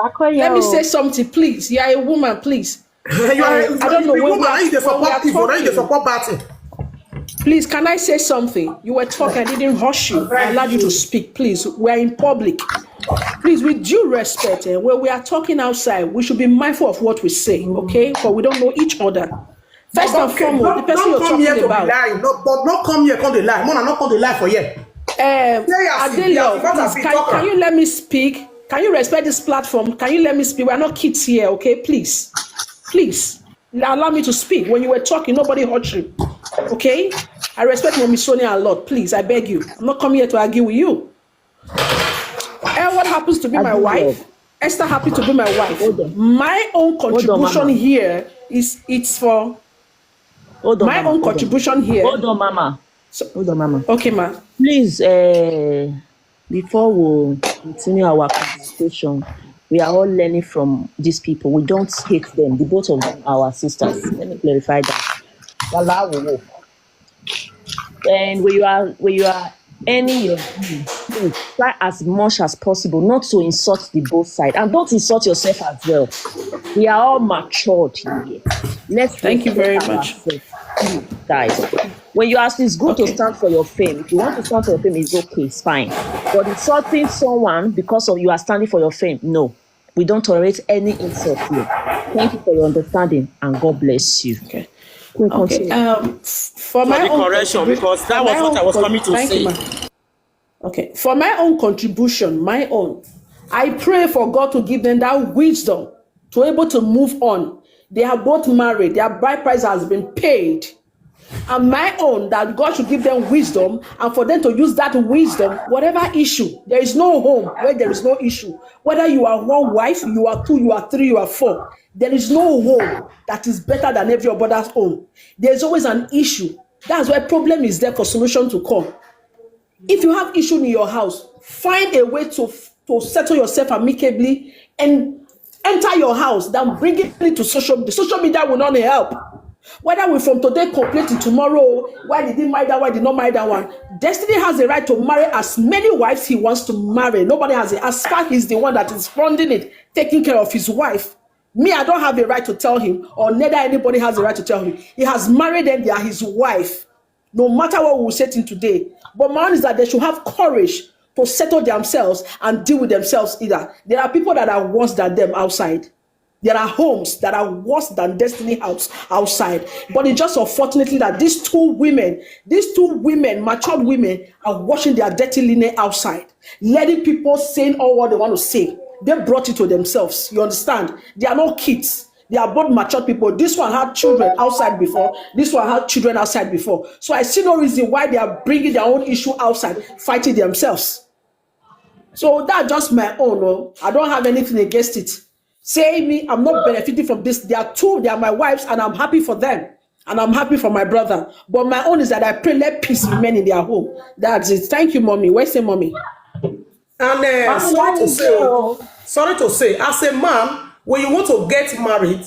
Esther, let me say something, please. You are a woman, please. You are, I don't know. When woman, you dey support evil, now you dey support bad thing. Please, can I say something? You were talking, I didn't hush you. I allowed you to speak. Please, we are in public. Please, with due respect, eh, when we are talking outside, we should be mindful of what we say, okay? But we don't know each other. First and foremost, the person you're talking about. No, but not come here, come dey lie. Mona, not come dey lie for here. Um, Adelio, please, can, can you let me speak? Can you respect this platform? Can you let me speak? We're not kids here, okay? Please. Please. Allow me to speak. When you were talking, nobody heard you. Okay? I respect Mommy Sonia a lot. Please, I beg you. I'm not coming here to argue with you. And what happens to be my wife? Esther happened to be my wife. My own contribution here is it's for my own contribution here. Hold on, mama. Hold on, mama. Okay, ma. Please, uh, before we continue our conversation, we are all learning from these people. We don't hate them. The both of them are our sisters. Let me clarify that. And when you are when you are earning your view, try as much as possible not to insult the both side, and don't insult yourself as well. We are all matured here. Let's Thank you very respect much. Ourselves, guys. When you ask, it's good to Okay. stand for your fame. If you want to stand for your fame, it's okay, it's fine. But insulting someone because of you are standing for your fame, no. We don't tolerate any insult here. Thank you for your understanding, and God bless you. Okay. We Okay. continue. Um, f- for my the own correction, contribu- because that for was my what own I was con- coming to thank you, say. ma. Okay. For my own contribution, my own, I pray for God to give them that wisdom to able to move on. They are both married. Their bride price has been paid. And my own, that God should give them wisdom and for them to use that wisdom, whatever issue, there is no home where there is no issue. Whether you are one wife, you are two, you are three, you are four, there is no home that is better than every other's home. There's always an issue. That's why problem is there for solution to come. If you have issue in your house, find a way to to settle yourself amicably and enter your house than bringing it to social media. Social media will not help. Whether we from today complain to tomorrow, why did he marry that, why did not marry that one? Destiny has the right to marry as many wives he wants to marry. Nobody has it. As far he's the one that is funding it, taking care of his wife. Me, I don't have a right to tell him, or neither anybody has a right to tell him. He has married them, they are his wife. No matter what we will say to him today. But my own is that they should have courage to settle themselves and deal with themselves either. There are people that are worse than them outside. There are homes that are worse than Destiny House outside. But it's just unfortunately that these two women, these two women, matured women, are washing their dirty linen outside, letting people saying all what they want to say. They brought it to themselves. You understand? They are not kids. They are both matured people. This one had children outside before. This one had children outside before. So I see no reason why they are bringing their own issue outside, fighting themselves. So that's just my own. Oh. I don't have anything against it. Say me, I'm not benefiting from this. They are two, they are my wives, and I'm happy for them. And I'm happy for my brother. But my own is that I pray let peace remain in their home. That's it. Thank you, mommy. Where's the mommy? And uh, sorry to say, oh, sorry to say, as a man, when you want to get married,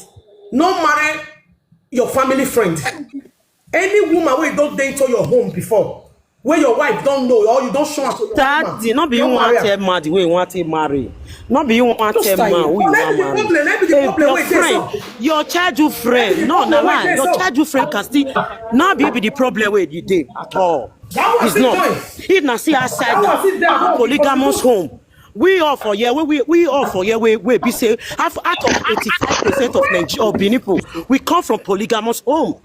no marry your family friend. Any woman wey don dey into your home before, wey your wife don know or you don show am to your That woman, thing, no be you no want marry am. Tell man the way you want to marry. No be you want Just tell like man who you But want maybe the marry. problem, maybe the Hey, problem your wey dey so. friend, your childhood friend. No, na Problem wey lie. dey Your so. Childhood friend can still. Now be be the problem where you dey at all. That one It's still not. join. If na see outside That one that still dey at home polygamous because home. We all for here, we we we all for here, we we be say half out of eighty-five percent of Nigeria or Benin people, we come from polygamous home.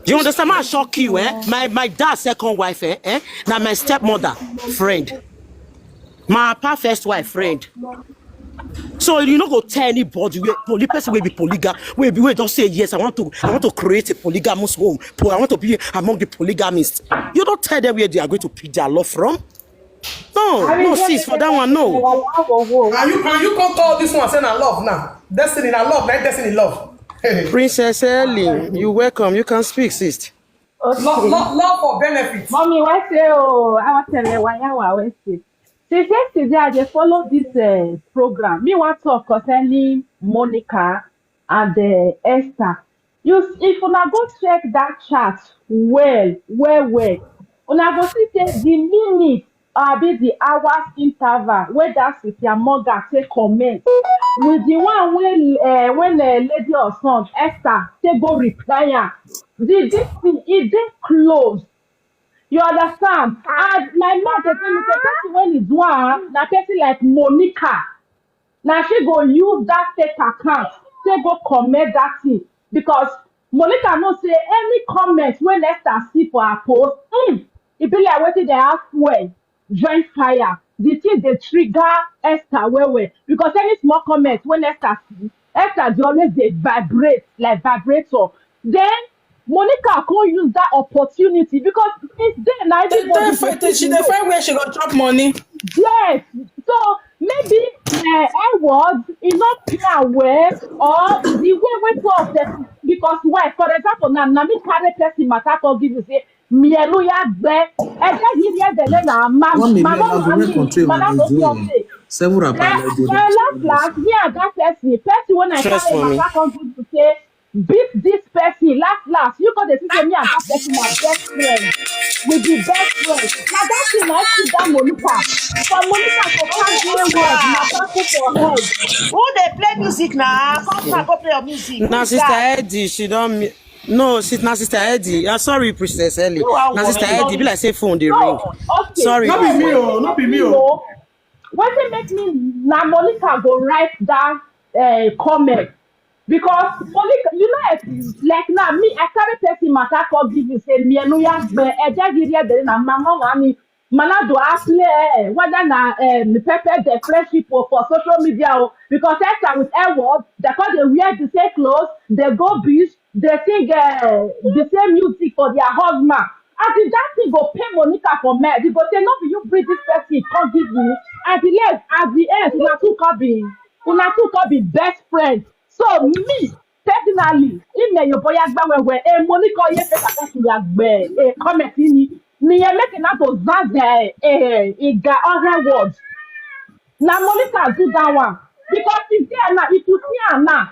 You understand? I shock you, eh? My my dad's second wife, eh? eh? Now my stepmother friend, my papa first wife friend. So you no go tell anybody wey poly person wey be polygam wey be wey just say yes, I want to I want to create a polygamous home. Po- I want to be among the polygamists. You don't tell them where they are going to pick their love from. No, no, sis, for that one, no. And you can you come call this one say na love now. Destiny na love, na Destiny love. Princess Ellie, you welcome. You can speak, sis. Love, love, love for benefit. Mommy, why say oh, I want to tell you why I want to say. Since yesterday, I dey follow this uh, program. Me want talk concerning Monica and uh, Esther. You, s- if una go check that chart well, well, well, una go see say the minute abi the hours interval wey that Cynthia Morgan take comment with the one wey uh, when uh, Lady Osun Esther take go reply am, the this thing e dey close. You understand? And my mouth dey tell me say person wey dey do am na person like Monica. Na she go use that fake account take go comment that thing because Monica know say any comment wey Esther see for her post, mm, e be like wetin dem add fuel join fire. The thing dey trigger Esther well well because any small comment wey Esther see, Esther dey always dey vibrate like vibrator. Then Monica come use that opportunity because since then na They, everybody they, fight, she dey find where she go chop money. Yes. So maybe uh, Edward e no plan well or the way wey two of them because why for example now na me carry person matter come give you say mielu ya gbe ẹjẹ yìí ni ẹjẹ lẹ́la ma One ma million no na ma the mi control ma na no dey go do fi am. ọ̀sẹ̀. Several Na pile dey na last last me and that person person wey I Stress carry for me. matter come give you say beat this person last last, you go dey see say me and that person na best friend. We be best friend. Na that thing na sit down Monica. For Monica to carry word matter put for head. Who dey play music na? Come back, go play your music. Na Who's sister that? Eddie, she don mi- no, sis- na sister Eddie. Uh, sorry, Princess Ellie. No, I Na sister want Eddie. Be like say phone dey No, ring. Okay. Sorry. No be me o, no be me o. Wetin make me na Monica go write that uh, comment, because Monica, you know, if, like now me, I carry person matter come give you say me no ya gbe eje giri ede na mama wani mana do asle eh, whether na um, pepper the friendship for, for social media o, because enter with Edward, they come dey wear the same clothes, they go beach, they sing uh, the same music for their husband. As if that thing go pay Monica for men, you go say no be you bring this person come give me. At the end, at the end, una two come be una two come be best friends. So me personally, if me your boy agba wewe, eh Monica ye se kaka to ya gbe, eh comment ni ni ye make na to zaze eh iga other words. Na Monica do that one, because if there now, if you see her now,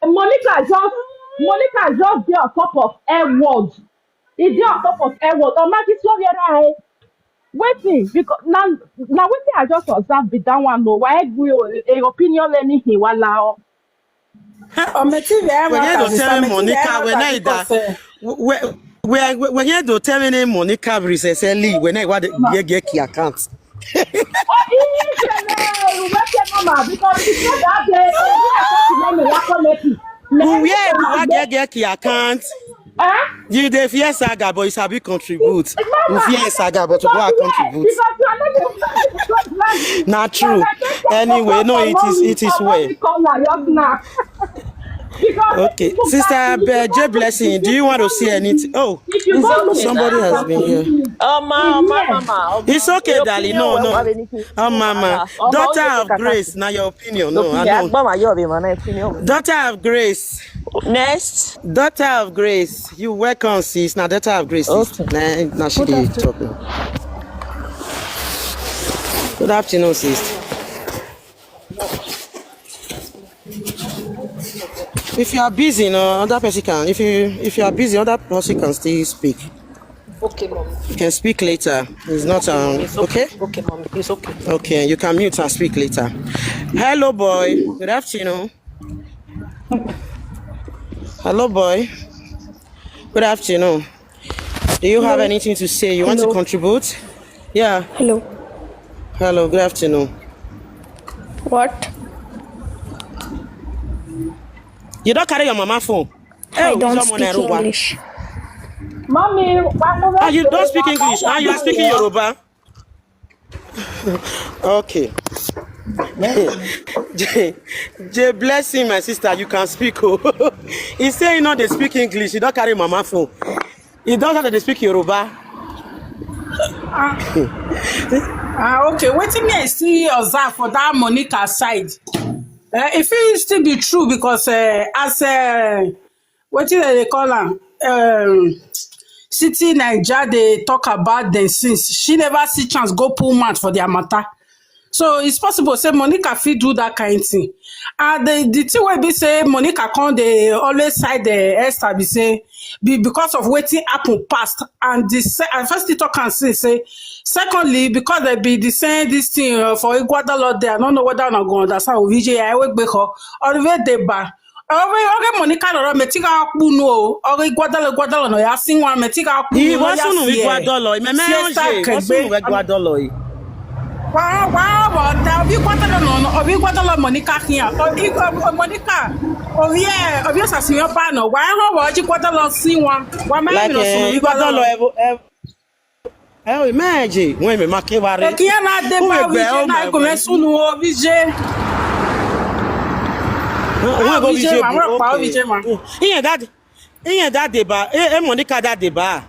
Monica just Monica just dey on top of Edward. E dey on top of Edward. Omagi so here I waiting because now now wetin I just observe be that one o. Why we a opinion learning he wala o. Ometi we We're here to tell Monica when I that. We're, we're, we're here to tell me Monica Princess Ellie when I want to get your account. Oh, you know, because it's not that day. Where you want to get your account? Eh? You dey fear saga, but you sabi contribute. You fear saga, but you go and contribute. Because you are not Not true. Anyway, no, it is it is well. Okay, sister Be- J Blessing, do you want to say anything? Oh, if you go look somebody has been here. Oh, ma, ma, ma, ma. It's okay, darling. No, no. Oh, mama, daughter of Grace. Now your opinion. No, I Yeah, know. Mama, you have my opinion. Daughter of Grace. Next. Daughter of Grace. You welcome, sis. Now daughter of Grace. Sis. Okay. Now, now she dey talk now. Good afternoon, sis. If you are busy, no other person can. If you if you are busy, other person can still speak. Okay, Mom. You can speak later. It's not um It's okay. Okay, Mom. It's okay. Okay, you can mute and speak later. Hello, boy. Good afternoon. Hello, boy. Good afternoon. Do you have anything to say? You want to Hello. Contribute? Yeah. Hello. Hello. Good afternoon. What? You don't carry your mama phone. I Hey, don't someone speak Aruba. English. Mommy, Ah, you don't speak English. Ah, you are speaking Yoruba. Okay. J, J blessing, my sister. You can speak. Oh, he say he no dey speak English. He don't carry mama phone. He don't have to speak Yoruba. Ah, okay. Wetin me I see observe for that Monica side? Uh, if it still be true because uh, as uh, wetin dem dey call am, um, City Naija dey talk about them since, she never see chance go pull mouth for their matter. So it's possible say Monica fit do that kind thing. And the, the thing wey be say Monica come dey always side the Esther be say be because of wetin happen past. And the se- I first talk and say say secondly because they be the same this thing uh, for Iguadalo there. I don't know whether una go understand Ovije Ewegbeko or Deba. Ove oge Monica lọrọ metiga kpunu o. Oge Iguadalo Iguadalo no ya si nwa metiga kpunu. He was soon we Guadolo. Me me Siesta onje. Was soon we Guadolo. Wow, wow, but the Obi Guadalo no, no, Obi Guadalo Monica here. Obi uh, Monica. Oh yeah, Obi Osasimi Oba no. Why how Obi Guadalo si nwa? Why am I Like not uh, seeing Guadolo. Evo, ev- Eh, imagine when me make wari. Ekiya na Deba Who will Ovije be na my go me way? Sunu Ovije. Who go Ovije Ovije? ma, wọ́n pa Ovije ma. Iye that iye that Deba. Eh, eh, Monica that Deba.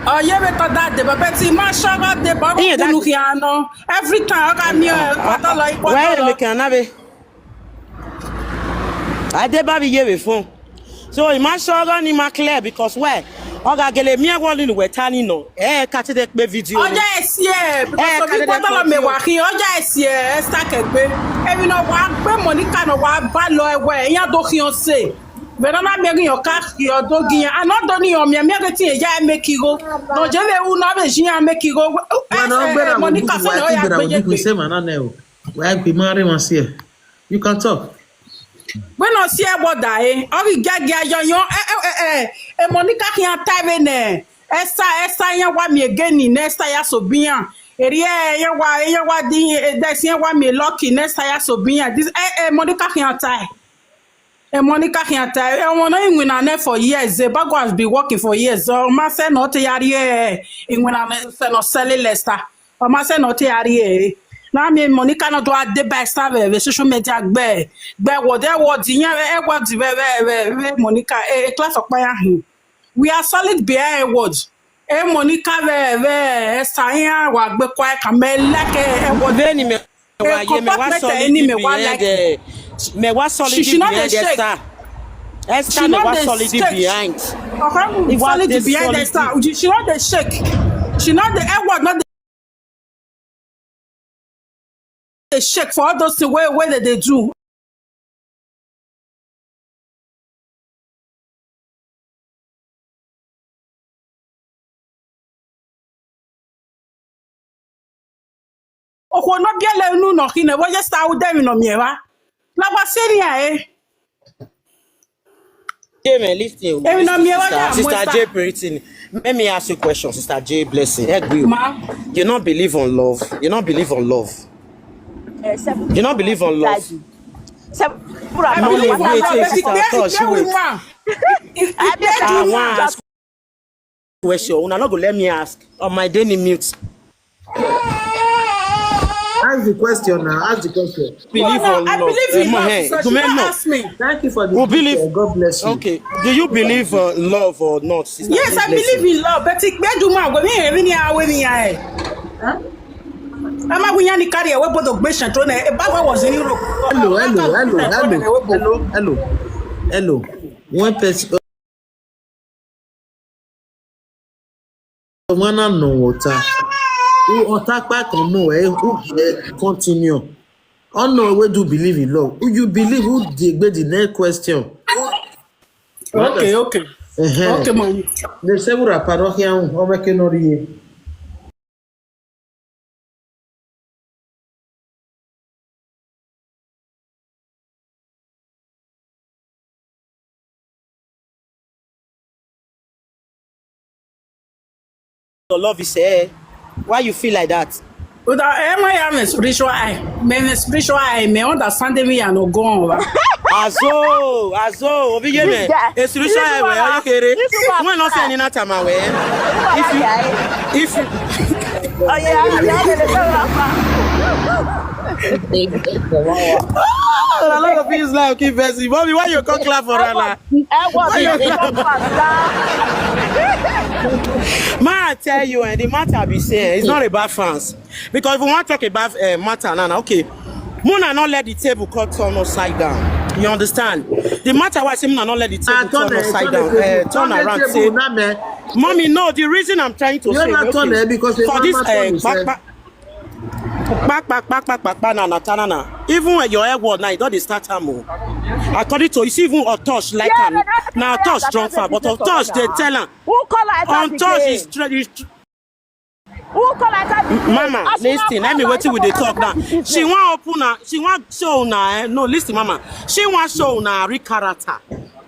Oh yeah, we thought that Deba, but he ma shoga Deba. Yeah, that- Kunu ki ano. Every time I got me a Guadalo Where Guadalo. make another? I dey baby here before. So you must show on him clear because where? Oga gele mi won ni we tani no. Eh, catch the pe video. Ọjọ́ ẹ̀sìn ẹ̀ because Eh, Obi kàdédé Guadalo kò mi tí o- wà kí ọjọ́ ẹ̀sìn ẹ̀ Esther Kẹ̀gbẹ́. Èmi náà wà pé Monica náà wà bá lọ ẹwẹ́ ẹ̀yìn àdókìyàn ṣe. Vena na miegi yo ka yo dogi ya. Ano doni yo mi miegi ti ya make go. No je le u na be jin ya make go. Monica so no ya gbeje. Say man na o. Wa gbe mare wan si e. You can talk. Bueno, si e boda e. Ori gege yo yo. Eh, eh, eh, eh. E Monica ki an time ne. Esa, esa ya wa mi again ni. Esa ya so bian. Eri e ya wa, ya wa di, e desi ya wa mi lucky. Esa ya so bian. This, eh, eh, Monica ki an time. E Monica ki an time. E won no inwina ne for years. The bag has been working for years. So ma se no te yari e. Inwina ne se no sell Lester. Ọma sẹ na ọtẹ yari ẹ. Na mi Monica na do ade by star vẹ vẹ social media gbẹ. Gbẹ word ẹ word yẹn ẹ word vẹ vẹ vẹ vẹ Monica ẹ ẹ class ọpa ya hin. We are solid behind ẹ word. Ẹ Monica vẹ vẹ ẹ sa yẹn wa gbẹ kwa ẹ kà mẹ like ẹ word. Veni me wa ye me wa solid behind ẹ. Me wa solid behind ẹ star. Esther me wa solid behind. Okay, solid behind Esther. She not dey shake. She not dey ẹ word not dey shake for all those things wey wey dem dey do. Okwo no biele nu no hine wo je sa u de mi no mi ewa. La wa seri a e. Amen. Listen, Emi no mi ewa sister, sister J Britain. Let me ask you a question, sister J Blessing. Egbe o. Ma. You don't believe on love. You don't believe on love. You don't believe on love. I believe in love. Wait, wait, sister, touch, wait. I want ask question. Una no go let me ask. On my daily mute. Ask the question now. Ask the question. Believe or not. Believe in love. Hey, so she don't ask me. Thank you for the question. God bless you. Okay. Do you believe uh, love or not, sister? Yes, I believe in love. But it bad man. We me we ni awe ni ae. Ama we ni carry away both of Bishop Tone. A bag was in Europe. Hello, hello, hello, hello, hello, hello, hello. One person. Wana no water. Who attack back on no eh? Who eh, continue? Oh no, we do believe in love. Who you believe? Who dey gbé the next question? Okay, okay. Uh-huh. Okay, man. They say we are parochian. Oh, we cannot hear. Your love is eh. Why you feel like that? Without eh, my am a spiritual eye. Me a spiritual eye. Me understand me and no go on. Azo, azo, obi ye me. A spiritual eye. Where are you kere? When not saying that time away. If you, if you. Oh yeah, yeah, yeah. A lot of things like keep versing. Mommy, why you come clap for her now? Why you clap? Ma, I tell you, eh, the matter be say it's not about fans. Because if we want to talk about uh, matter now, now, okay, Mona not let the table cut turn upside down. You understand? The matter why say Mona not let the table turn upside down, uh, turn around. Say, mommy, no. The reason I'm trying to say, okay, for this, uh, back, back, back, back, back, back, back, na, na, ta, na, na. Even when your head word now, you don't dey start am o. According to, you see, even Otosh like am. Now Otosh strong fan, but Otosh dey tell am. Who call her? Otosh is straight. Who call her? Mama, listen. Let me wait till we dey talk now. She want open her. She want show now. Eh? No, listen, Mama. She want show now. Real character.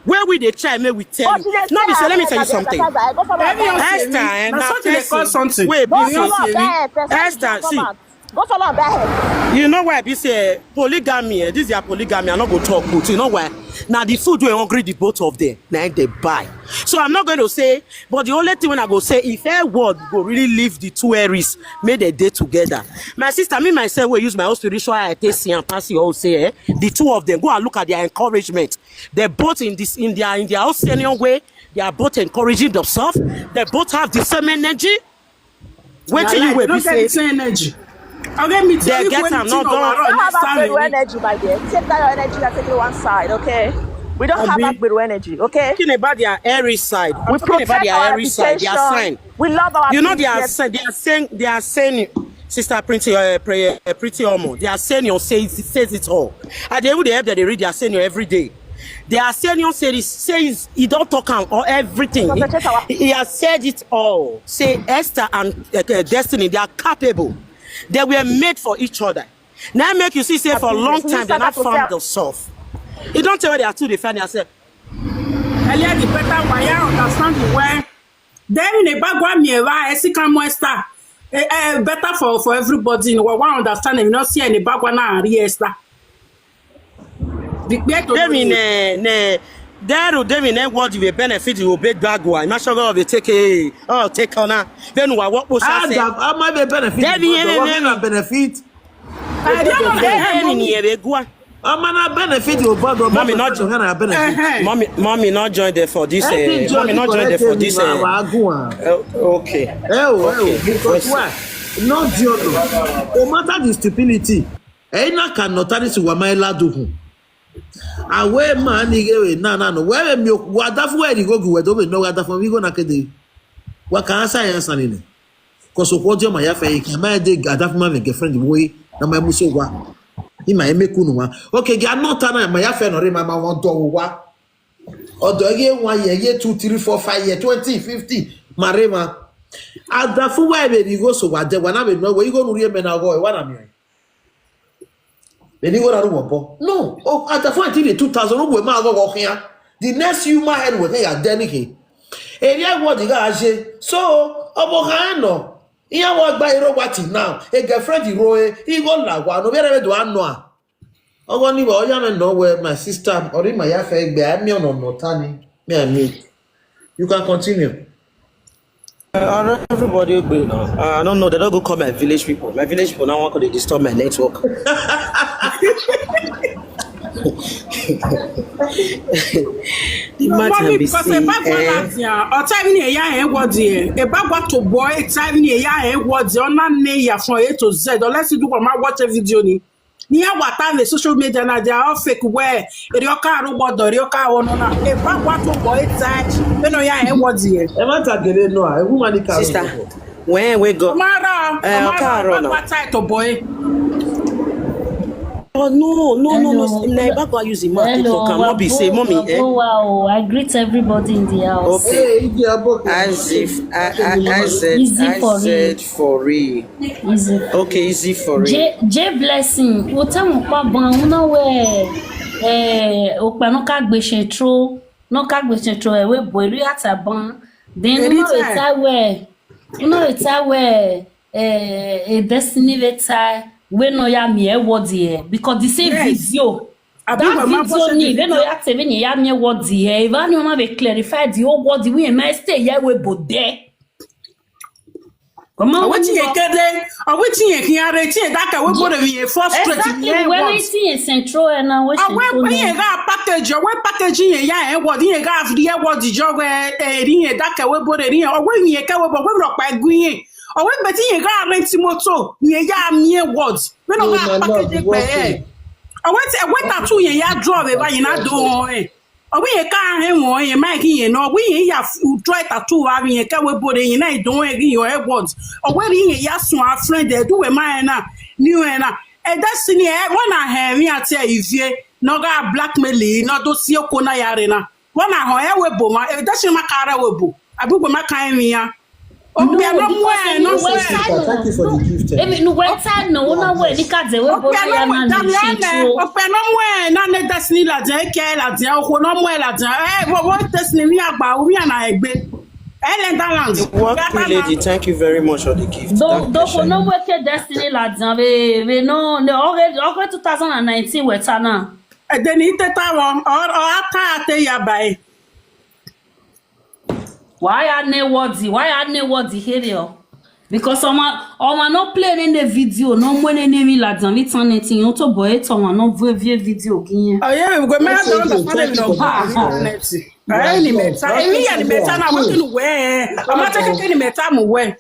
Where we dey try make we tell you. No be say let me tell you something. Esther, eh, na person. Wait, be say Esther, see. Go follow am that head. You know why be say polygamy, eh, this is polygamy. I no go talk good. You know why? Now the food we hungry the both of them. Now they buy. So I'm not going to say, but the only thing when I go say, if a word go really leave the two areas, make they dey together. My sister, me myself will use my own spiritual eye, take see and pass you all say, eh, the two of them go and look at their encouragement. They both in this in their in their own senior way. They are both encouraging themselves. They both have the same energy. Wetin you wey be say energy. Okay, me tell you get am not done. We don't have that energy, my dear. Take that your energy and take it one side, okay? We don't have that energy, okay? Talking about their airy side. We talking about their airy side. Their sign. We love our. You know they are saying they are saying, Sister Pretty, uh, Pretty Omo. They are saying you say it says it all. And they would help that they read their saying every day. The Asenion said is says he don't talk am or everything. He, he has said it all. Say Esther and uh, uh, Destiny, they are capable. They were made for each other. Now make you see say for a long time they not found themselves. You don't tell where they are too. They find themselves. Earlier the better why I understand the way. Then in a bag one me why I see come Esther. Eh, eh, better for for everybody. You know, one understand them. You not see any bag one and Esther. Demi ne ne. There will Demi ne what you benefit you obey Bagua. I'm not sure of take a oh take on. Then what what was I say? How am I be benefit? Demi ne benefit. Demi ne Bagua. I'm not benefit you but Mommy not join. Mommy mommy not join there for this. Uh, mommy not join there for this. Uh, okay. Oh, okay. Because why? Not the other. No matter the stupidity. Ena ka notarisi wa mai laduhu. Awe ma ni gewe na na no. Wewe mi wa dafu we rigo gu we do be no wa dafu mi go na kede. Wa ka asa ya sanine. Koso ko je ma ya fe ki ma de ga dafu ma me girlfriend we na ma muso wa. Ni ma eme kunu wa. Okay, ga notana ma ya fe no re ma ma won do wa. Odo ye one year, year two, three, four, five year, twenty, fifty. Ma re ma. Adafu we be rigo so wa de wa na be no we go nu re me na go wa na mi. Beni go raru wopo. No. Oh, at the point in two thousand, we ma go go here. The next human head we ya deni he. Area what the guy say. So, omo ha no. Iya wa gba iro wati now. A girlfriend iro e. He go la wa no be do anwa. Ogo ni wa oya me no we my sister. Ori ma ya fe gbe ami ono no tani. Me ami. You can continue. Uh, everybody, uh, I don't know. They don't go call my village people. My village people now want to disturb my network. The matter be say, eh? Or time in a year, eh, what the, eh? A bag what to boy, time in a year, eh, what the, on a year from A to Z. Unless you do come and watch a video. Ni ya wata the social media na they are all fake. Where erioka arubodo erioka ono na e ba wa to boy tai e no ya e wodi e. E ma ta gere no a e woman ni ka. Sister, when we go. Mara, eh, Mara, Mara, na. Wata to boy. Oh no, no, no, no. Na e ba go use him mouth to talk am. No be say mommy, eh? Oh wow, I greet everybody in the house. Okay. Hey, as if I, I, I said, I said for real. Easy. Okay, easy for you. J, J Blessing, o te mo pa ban una we eh o pa no ka gbe se tro, no ka gbe se tro e we bo ri ata ban. Then no we ta we. No we ta we eh e destiny we ta we no ya mi e word e because the same video. That video ni we no ya te we ni ya mi e word e. If anyone be clarify the whole word we ma stay here we bo there. Wetin ye kede, or wetin ye kiare, tie that ka we bore we frustrate. Exactly, we wetin ye central and now we central. We ye ga package, we packaging ye ya e word ye ga free e word jo we e ri ye that ka we bore ri ye, or we ye ka we bo we ro pa gun ye. Or we beti ye ga rent motor, ye ya mi e word. We no ga package pe e. Or we we tattoo ye ya draw we ba ye na do e. Owi ye ka he won ye ma ki ye no, owi ye ya draw tattoo wa ye ka we bore ye na don e yo e word. Owe ri ye ya sun a friend e du we ma e na ni e na. E da si ni e wona he mi ati e ivie no ga blackmail no do si oko na ya re na. Wona ho e we bo ma e da si ma ka re we bo. Abi we ma ka e mi ya. Ope no mwe no mwe. Thank you for the gift. Emi no we ta no una we ni ka de we bo ya na ni. Ope no mwe na ne Destiny la de ke la de o ko no mwe la de. Eh, wo wo Destiny mi agba o mi ana egbe. Elenda land. Work lady, thank you very much for the gift. Do do ko no we ke Destiny la de be be no ne o ke o ke two thousand and nineteen we ta na. E de ni te ta wo o o ata ate ya bai. Why are ne worthy? Why are ne worthy here? Because ọmọ ọmọ no play in the video, no money in the ladan internet in to boy it ọmọ no view view video again. Oh yeah, we go make that understanding of internet. Any matter, any any matter na what you wear. I'm not taking any matter mo wear.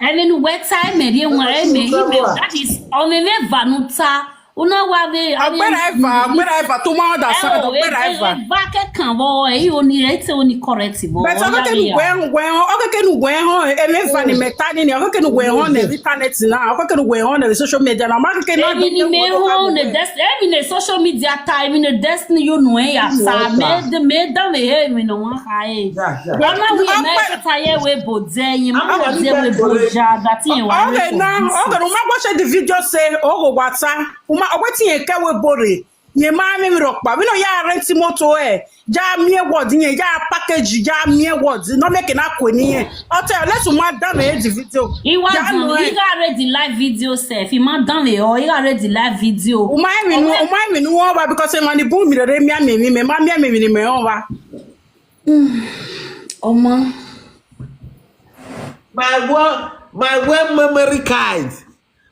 Emi nu weta eme rie nwa eme ime, that is omeme vanuta Una wa ve. Agbera eva, agbera eva, to ma understand, agbera eva. Eva ke kan vo, e oni, e te oni correct vo. But okay, kenu gwen gwen, okay, kenu gwen ho, e me fa ni meta ni, okay, kenu gwen ho ne internet na, okay, kenu gwen ho ne social media na, ma ke na. Emi ni me ho ne des, emi ne social media ta, emi ne destiny you know ya. Sa me de me da me he mi no wa ha e. Wa na we me ta ye we bo de, ye ma de we bo ja, that ye wa. Okay, now, okay, no ma watch the video say, oh, what's up? Uma, wetin ye ke we bore? Nye ma mi mi rokpa. We no ya rent motor eh. Ja mi e word nye, ja package, ja mi e word. No make na ko ni eh. Hotel, let's uma down the video. He was on, he got read the live video self. He man down the, oh, he got read the live video. Uma mi no, uma mi no over because e man bu mi re mi ami mi, me ma mi ami mi me over. Omo. My one, my one memory card.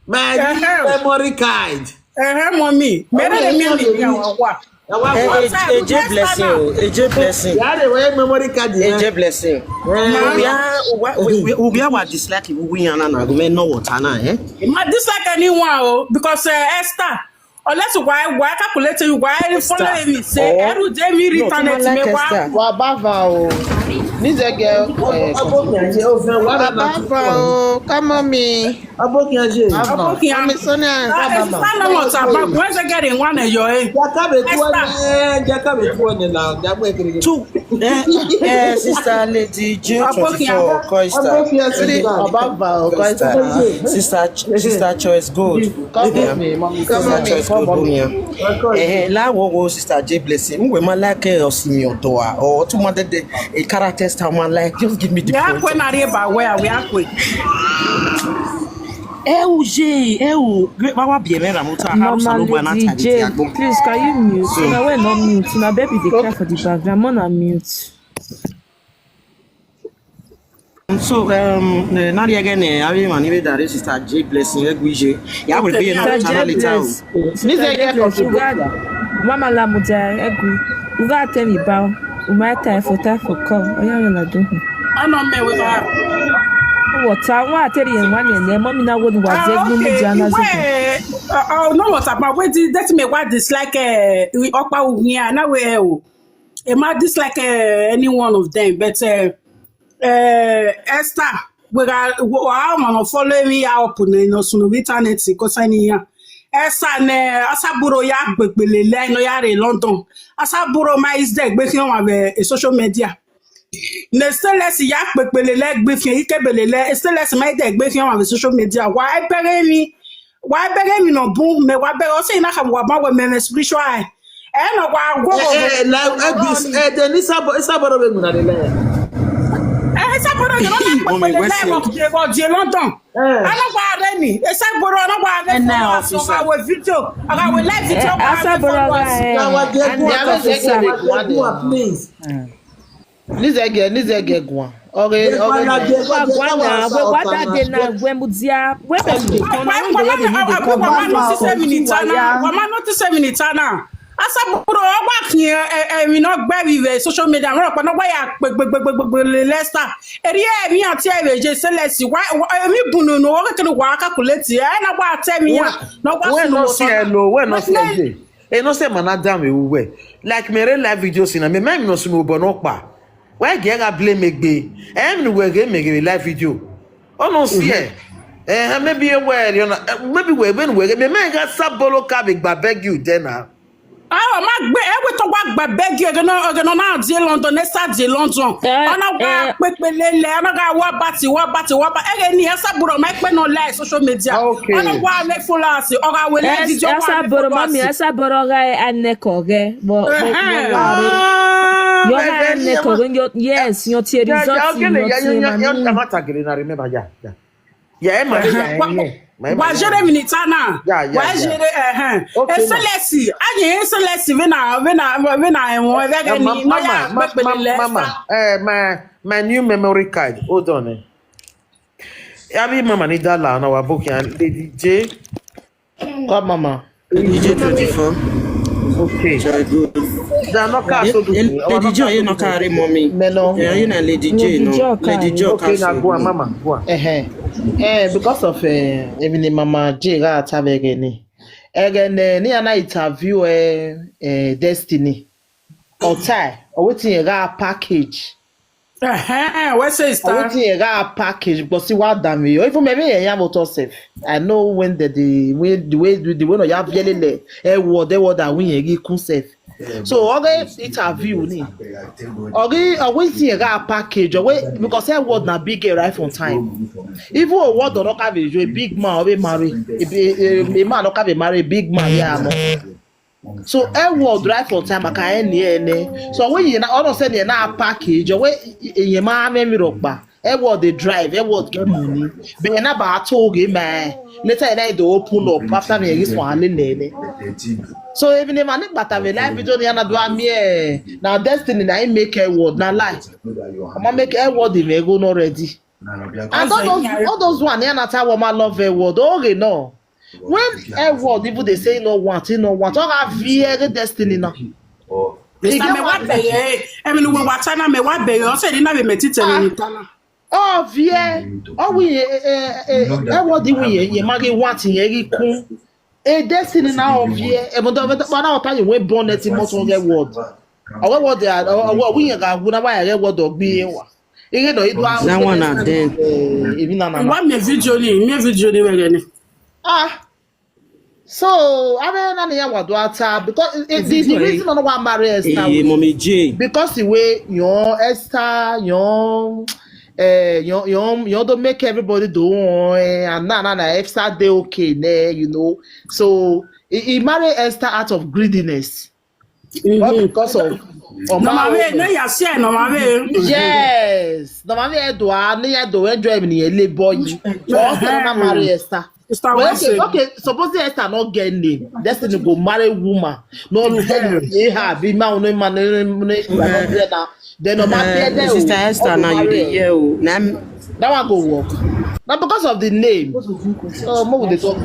My memory card. Eh, mommy. Mere le mi ami mi awa. Eje blessing o, eje blessing. Yeah, the way memory card. Eje blessing. Ubia, ubia, wa dislike, we yana na go me no water na eh. Ma dislike anyone o because uh, Esther. Unless why why calculate you why follow me say every day me return it me wa. Wa bava o. Nize girl. Wa bava o. Come on me. Abokiaje. Come on me Sonia. Come on. When's I getting one of your eh? Jakabe tuwa. Jakabe tuwa na. Jakabe tuwa. Eh, eh, sister Lady J twenty-four Coista. Sister, sister Choice Gold. Sister Choice Gold. Eh, la wo wo sister J Blessing. We ma like us in your door. Or two months a character star man like just give me the. Yeah, when are you about where we are quick. Eh, uje, eh, u, wa wa bi me ramuta. Please, can you mute? Una we no mute. Una baby dey cry for the background. Una mute. So, um, na ri again eh, abi man ibe dare sister J Blessing Egwije. Ya will be na channel later. Nize girl. Mama la muja egu. Uga tell me bow. Uma time for time for call. Oya oya na do. Ano me we ba. Water, wa tell you one name. Mommy na wo wa ze ni muja na zo. Oh no, water, but wait, that me what dislike eh, Okpa Uhia na we o. E ma dislike eh, any one of them, but eh, eh, Esther, we ga wa ma no follow me ya up na no sunu internet ko sani ya. Esther ne asaburo ya gbegbele le no ya re London. Asaburo ma is there gbe fi wa be social media. Ne stainless ya gbegbele le gbe fi ike bele le stainless ma is there gbe fi wa be social media. Wa e bere mi. Wa e bere mi no bu me wa bere o se na ka wa ma we me spiritual. Eh no wa go go. Eh, like this. Eh, then it's about it's about a bit na the line. Eh, it's about a bit like the London. Ana gwa re ni. Esa gboro ana gwa re. Ena officer. Our video. Our live video. Asa gboro ga. Our dey go. Please. Nizege, nizege gwa. Okay, okay. Gwa gwa na we gwa da de na we mudia. We be ko na we be we be ko. Wa ma notice me ni tana. Wa ma notice me ni tana. Asaburo ọgbà kìí ẹ̀mí náà gbẹ́ wíwẹ̀ social media wọn ọ̀pọ̀ náà wáyà pẹ̀pẹ̀pẹ̀pẹ̀pẹ̀ lẹ́sà. Èrè ẹ̀mí àti ẹ̀rẹ̀ jẹ́ sẹ́lẹ̀sì wá ẹ̀mí bùnú nù wọ́n kékeré wà á calculate ẹ̀ náà wà á tẹ́ mi yàn náà wà á When sùn no wọ́n see hello, when no see again. E no say man down we we. Like me real life video sina me me no sunu obo no pa. Why get ga blame egbe? Em ni we ge me ge live video. Oh no see eh. Eh maybe e we you know maybe we when we me me ga sabolo ka be gba beg you then na. Awa ma gbé ewé tó wá gbà bẹ́gì ẹ̀gẹ́ náà ẹ̀gẹ́ náà náà di London ẹ̀ sá di London. Ọ̀nà wá pépélé lẹ̀ ọ̀nà ká wá bá ti wá bá ti wá bá ẹ̀gẹ́ ni ẹ̀ sábúrò máa pẹ́ náà láì social media. Ọ̀nà wá mẹ́ followers ọ̀gá wẹ̀ lẹ́yìn tí wọ́n ẹ̀ sábúrò mọ́mí ẹ̀ sábúrò ọ̀gá ẹ̀ anẹ́kọ̀ ọ̀gẹ́. Your high anẹ́kọ̀ ọ̀gẹ́ yes your tear result your tear mami. Yeah, yeah, yeah, yeah. Wa jere minitana. Wa jere eh. Excellency, aye excellency we na we na we na enwo we ga ni no ya pepele le. Mama, eh my my new memory card. Hold on eh. Abi mama ni dala na wa book ya Lady J. Come mama. Lady J twenty-four. Okay. Very good. They are not cast so good. Lady J, you not carry mommy. Melo. Yeah, you know Lady J, no. Lady J, okay, now go on, mama. Go on. Eh, eh, because of eh, even the mama J got a tabegeni. Again, eh, ni ana interview eh, eh, Destiny. Otai, or wetin you got package. Ehe, we say Or star. wetin you got package, but see what damn you. Even maybe you have auto self. I know when the the way the way the way no you have yelele. Eh, what the what that win you kun self. So okay, interview ni. Okay, or wetin you got package. Or wait, because eh what na big girl right from time. Even a word don't have a big man or a marry. A, a, a, a man don't have a marry big man. Yeah, no. So eh what right from time I can any any. So when you na all of a sudden you na package. Or wait, you man me me rock ba. Eh what they drive. Eh what get money. But you na ba talk man. Later you na dey open up after me this one lele. So even if I need but I will live video ni ana do am here. Now Destiny na him make eh what na lie. I'ma make eh what the me go not ready. And all those all those one ni ana ta woman love eh what. Okay, no. When eh what even they say no want, he no want. All have here Destiny now. Mister Me wa bẹ̀rẹ̀, emi ni we wa China me wa bẹ̀rẹ̀, o se ni na be me ti tẹ̀lé ni China. Oh, vie. Oh, we eh eh eh eh what do we eh ye magi want ye ri kun. Eh, Destiny na oh vie. Eh, but but but now time you went born at him on the world. Oh, what they are, oh, what we are gonna buy a word of be wa. Even though it was That one na dead. Even na na. Wa me video ni, me video ni we ni. Ah. So, I mean, I don't know what do I tell because it, the, the reason I don't want marry Esther Hey, with- Mommy J. Because the way your Esther, your uh, your your your don't make everybody do eh, and now now Esther they okay there, you know. So he, he married Esther out of greediness, not because of No ma we, Oba- no ya share, no ma we. Yes, no ma we do I need to enjoy me a little boy. So I don't marry Esther. Sister But okay, Wilson. Okay. Suppose Esther not get name, Destiny go marry woman. No, yeah, be man, no man, no man, no man. Then no man, Uh, Sister Esther, now you dey here. Oh. Now, That one go work. Now because of the name. Oh, mo dey talk.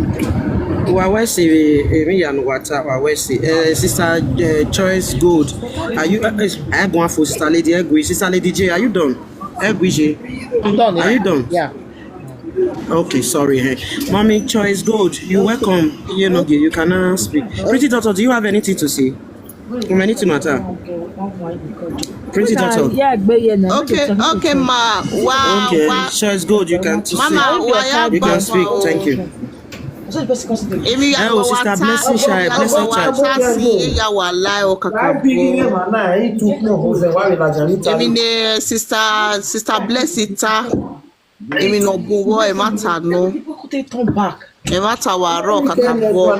Wawesi, Emi Yanuwata, Wawesi. Uh, Sister uh, Choice Gold. Are you? Uh, is- I go for Sister Lady Egwi. Sister Lady J, are you done? Egwi J. I'm done. Are Yeah. You done? Yeah. Okay, sorry. Hey. Mommy Choice Gold, you welcome. You know, you cannot speak. Pretty Doctor, do you have anything to say? Anything matter? Pretty Doctor. Yeah, but yeah, no, Okay, okay, ma. Wow, Okay, wow. Choice Gold, you can to Mama, speak. why You can speak. Thank you. Emi ya Hello, wa Sister ta- Blessing Shy, ya Blessing wa Child. ta si ya wa lai o kaka bo. Emi ne sister sister Blessing ta. Emi no bu wo e mata no. E mata wa ro kaka bo.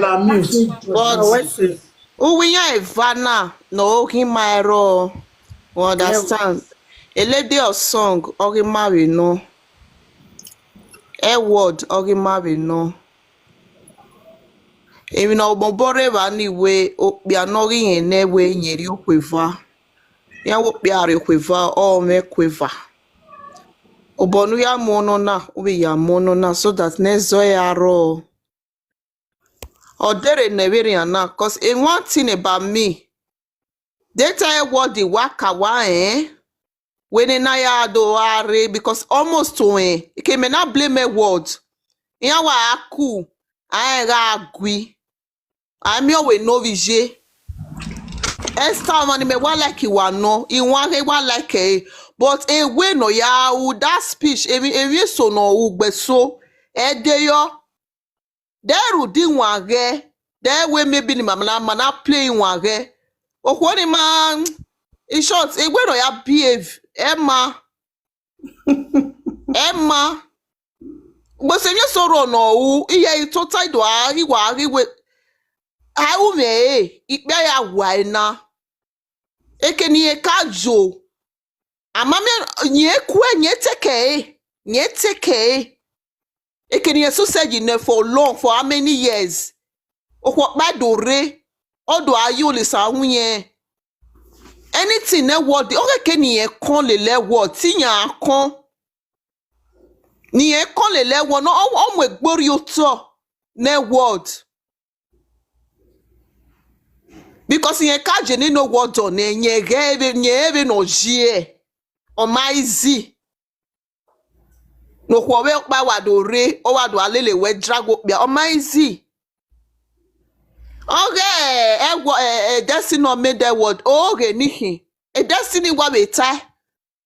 But uwi ya evana no o ki ma ero. We understand. A lady of song o ki ma we no. E word o ki ma we no. Emi na obobore ba ni we okpia no ri yen ne we yen ri okweva. Ya wo kpia ri okweva o me kweva. Obonu ya mono na, ubi ya mono na so that ne zo ya ro. Odere ne we ri ana cause e one thing about me. They tell what the waka wa eh. When na ya do are because almost to eh. Ke me na blame a word. Ya wa aku. Ai ga agui. Ami owe no vije. Esther mani me wa like iwa no. Iwa he wa like eh. But e we no ya u that speech. Evi evi so no u gbe so. E de yo. Deru di wan he. De we maybe ni mama na mana play wan he. Okwo ni ma. In short, e we no ya behave. Emma. Emma. Gbose nye soro no u iye itota ido a iwa iwe. A u me e ikpe ya wa ina. Eke ni e ka jo. Ama me nye kwe nye teke e. Nye teke e. Eke ni e so se ji ne for long for how many years? Okwo pa do re. Odo ayo le sa hu yen. Anything ne word. Oke ke ni e kon le le word. Ti yan kon. Ni e kon le le word. No o mo egbori oto ne word. Because yen ka je ni no word on e yen ge ebe yen ebe no ji e. O ma easy. No kwo we pa wa do re o wa do alele we drago pia o ma easy. Oge, eh, eh, wo- eh, eh, Destiny no made that word. Oge, nihi. E Destiny wa beta.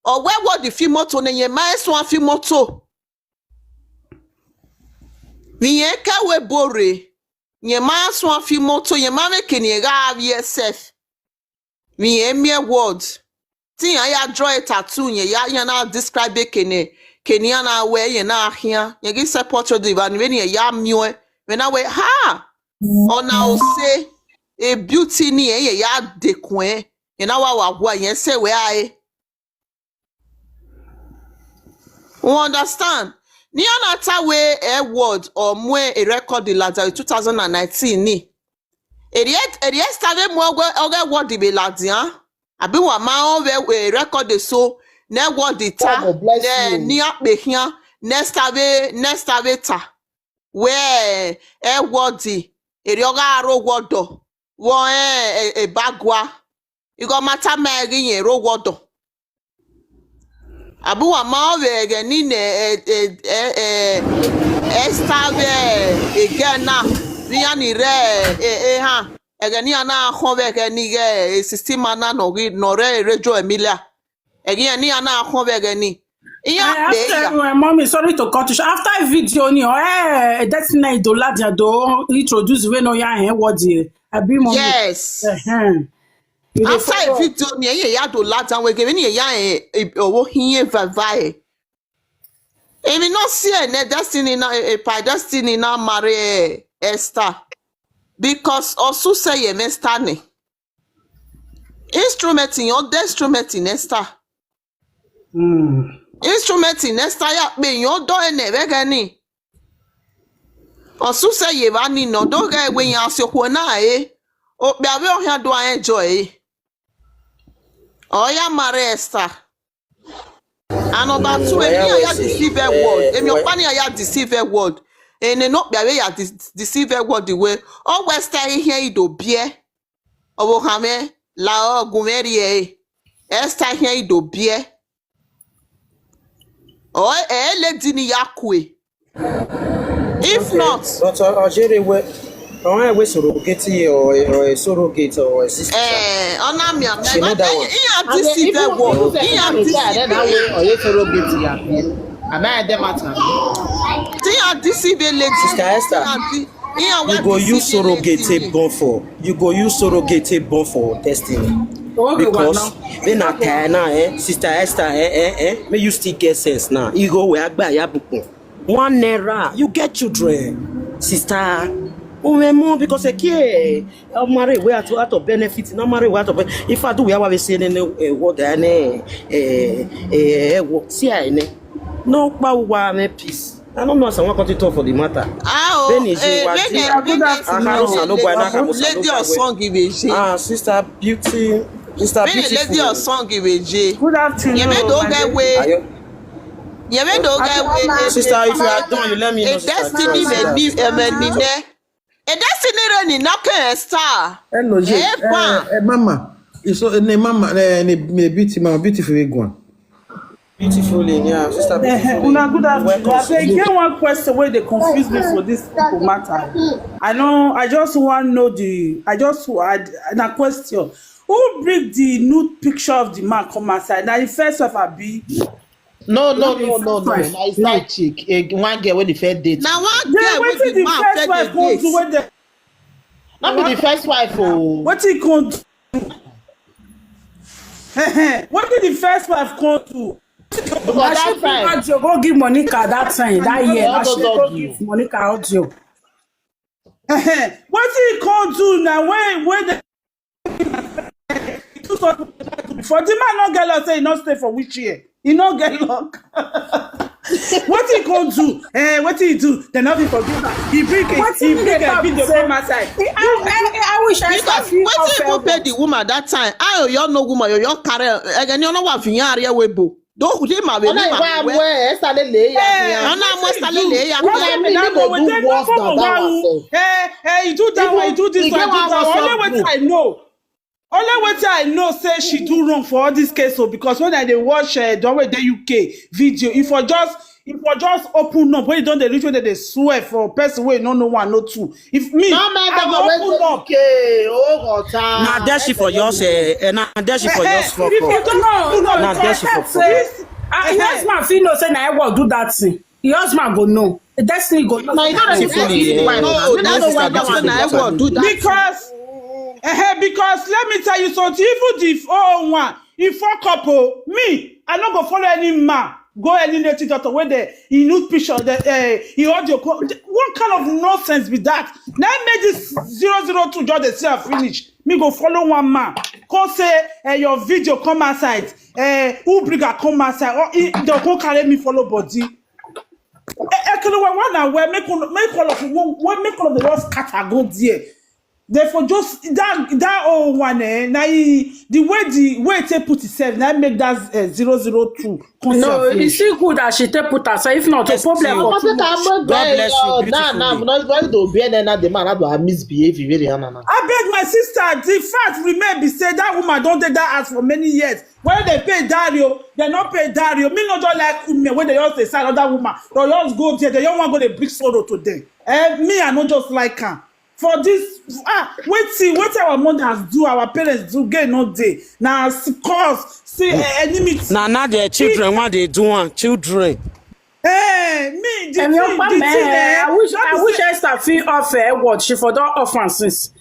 Owe word fi moto ne ye ma esu afi moto. Mi ye ka we bore. Ye ma esu afi moto, ye ma me kini ga avi esef. Mi ye mi word. Ti ya ya draw a tattoo ye ya ya na describe kene. Kene ya na we ye na ahia. Ye gi support your diva ni we ni ya mi we. We na we ha. Ona o se e beauty ni ye ya de kun. Ye na wa wa wa ye se we ai. You understand? Ni ana ta we e word or mwe e record the ladder two thousand and nineteen ni. Eri eri stave mu oge oge word be ladian. Abi wa ma o we e record the so ne word ta. God bless ne you. Ni ape hian ne stave ne stave ta. We e word eri oga ro word. Wo e e bagwa. Igo mata ma egi yen ro wodo. Abu wa ma ove ege ni ne e e e e esta ve ege na. Ni ani re e e ha. Ege ni ana ho ve ege ni ge e sixteen mana no gi no re re jo Emilia. Ege ni ana ho ve ege ni. Iya I asked pe ya. Uh, mommy, sorry to cut you short. After a video, you know, eh, Destiny Idoladia do introduce we no ya hen what ye. Abi mommy. Yes. Uh-huh. You dey After a follow. Video ni ye ya do lata we ge ni ya e owo hiye vavae. Emi no see e ne Destiny na e pa Destiny na marry Esther. Because Osu say ye me Esther ni. Instrument in your instrument in Esther. Mm. Instrument in Esther ya pe yan do ene vegani. Osu se ye va ni no do ga we yan se ko na e. O pe ave o yan do an enjoy e. O ya marry Esther. And number two, emi ya ya deceive word. Emi o pa ni ya deceive word. Ene no pe ave ya deceive word the way. O Western here ido bie. Owo hame la ogun meri e. Esther here ido bie. O e lady ni ya kwe. If not, but uh, Ojere we, on we surrogate or or a surrogate or a sister. Eh, ona mi am. She know that one. He had this evil word. He had this evil. Or a surrogate ya. Am I dem matter? He had this evil lady. Sister Esther. You go use surrogate tape born for you go use surrogate tape born for Destiny. Because then I tell now, eh, sister Esther, eh, eh, eh, may you still get sense now. You go where agba ya bukun. One naira, you get children, sister. Umemo because e care. Marry we out out of benefit. No marry we out of. If I do we have a say ne eh what eh eh eh what see I ne. No pa wa me peace. I don't know as I want to talk for the matter. Ah, oh, Benny, eh, Benny, Benny, Aharu Sanobu, I know Aharu Lady Sanobu. Osong Ibeje. Ah, sister beauty, sister Benny, Lady beautiful. Osong Ibeje. Good afternoon, Ye me do my get baby. Way. Ayo. Ye me do get way. Sister, if you are done, you let me know, sister. Destiny Thank you, me sister. Ni, eh, me ni ne. E Destiny re ni na ke star. Hello, Jay. Eh, pa. Eh, eh, mama. It's so ne mama ne ne ne beauty mama beautiful egwan. Beautiful in yeah, sister Eh, beautiful. Una good afternoon. Welcome. I beg, get one question where they confuse me for this people matter. I know. I just want to know the. I just had a question. Who bring the nude picture of the man come outside? Now the first wife I be. No, no, no, no, no. First wife. Na his side chick. Eh, one girl wey the first date. Na one girl wey the man first wife come do when the No be the first wife o. Wetin he come do? Wetin the first wife come do? Because that time. Audio, go give Monica that time, that year. All those audio. Give Monica audio. Wetin he come do now? When when the he do something like that before, the man no get luck say he no stay for which year. He no get luck. Wetin he come do? Eh, wetin he do? They no fit forgive am. He bring a he bring a video come outside. I wish I could feel wetin he go pay the woman that time. I you no woman you you carry again you no wa fi yan are we bo. Don't dey ma be. Ona iwa mwe Esther le le ya. Ona mwe Esther le le ya. What I mean, that one, they no go do worse than that one. Eh, eh, you do that one, you do this one, you do that one. Only wetin I know. Only wetin I know say she do wrong for all this case o, because when I dey watch uh, the way dey U K video, if I just If you just open up, when you don dey reach where they dey swear for person wey no know one, no two. If me, No man, I don't go go open wait up. K. Oh, God, time. Na there she for yours, eh, eh, na there she for Eh, yours for if you for. don't open up, Na there she for for. This- Ah, your husband fit know say na I work do that thing. Your husband go know. Destiny go know. No, you don't know Beautifully, the eh, one. na No, there no, sister one, that one, Beautifully that talk. one. Do that. Because, eh, because let me tell you something. Even the oh one, if fuck up, oh, me, I no go follow any man go any native doctor where the he nude picture, the eh, he audio. Co- what kind of nonsense be that? Now make this zero zero two just dey sell finish. Me go follow one man. Come say, eh, your video come outside. Eh, who bring her come outside? Or he, they go carry me follow body. Eh, eh, kí ló wá wá náà wẹ́ make all make all of wọ́n make all of the world scatter go there. Therefore, just that that old one, eh, na he, the way the way they put itself, na make that uh, zero zero two. No, it's still good that she take put herself. If not, a problem for too much. God bless you, Nah, nah, beautifully. not going to be any other man that will misbehave very anana. I beg my sister, the fact remain be say that woman don't take that house for many years. When they pay Dario, they not pay Dario. Me not just like women when they just say another woman. They just go there, they don't want go the big sorrow to them. Eh, me, I not just like her. For this, ah, wait see, what our mothers do, our parents do, get no day. Now, cause see eh, enemy. Na na the children want they do one children. Eh, me, the And thing, your the thing, eh, I wish not I be wish say- Esther feel off her what she for don offer since.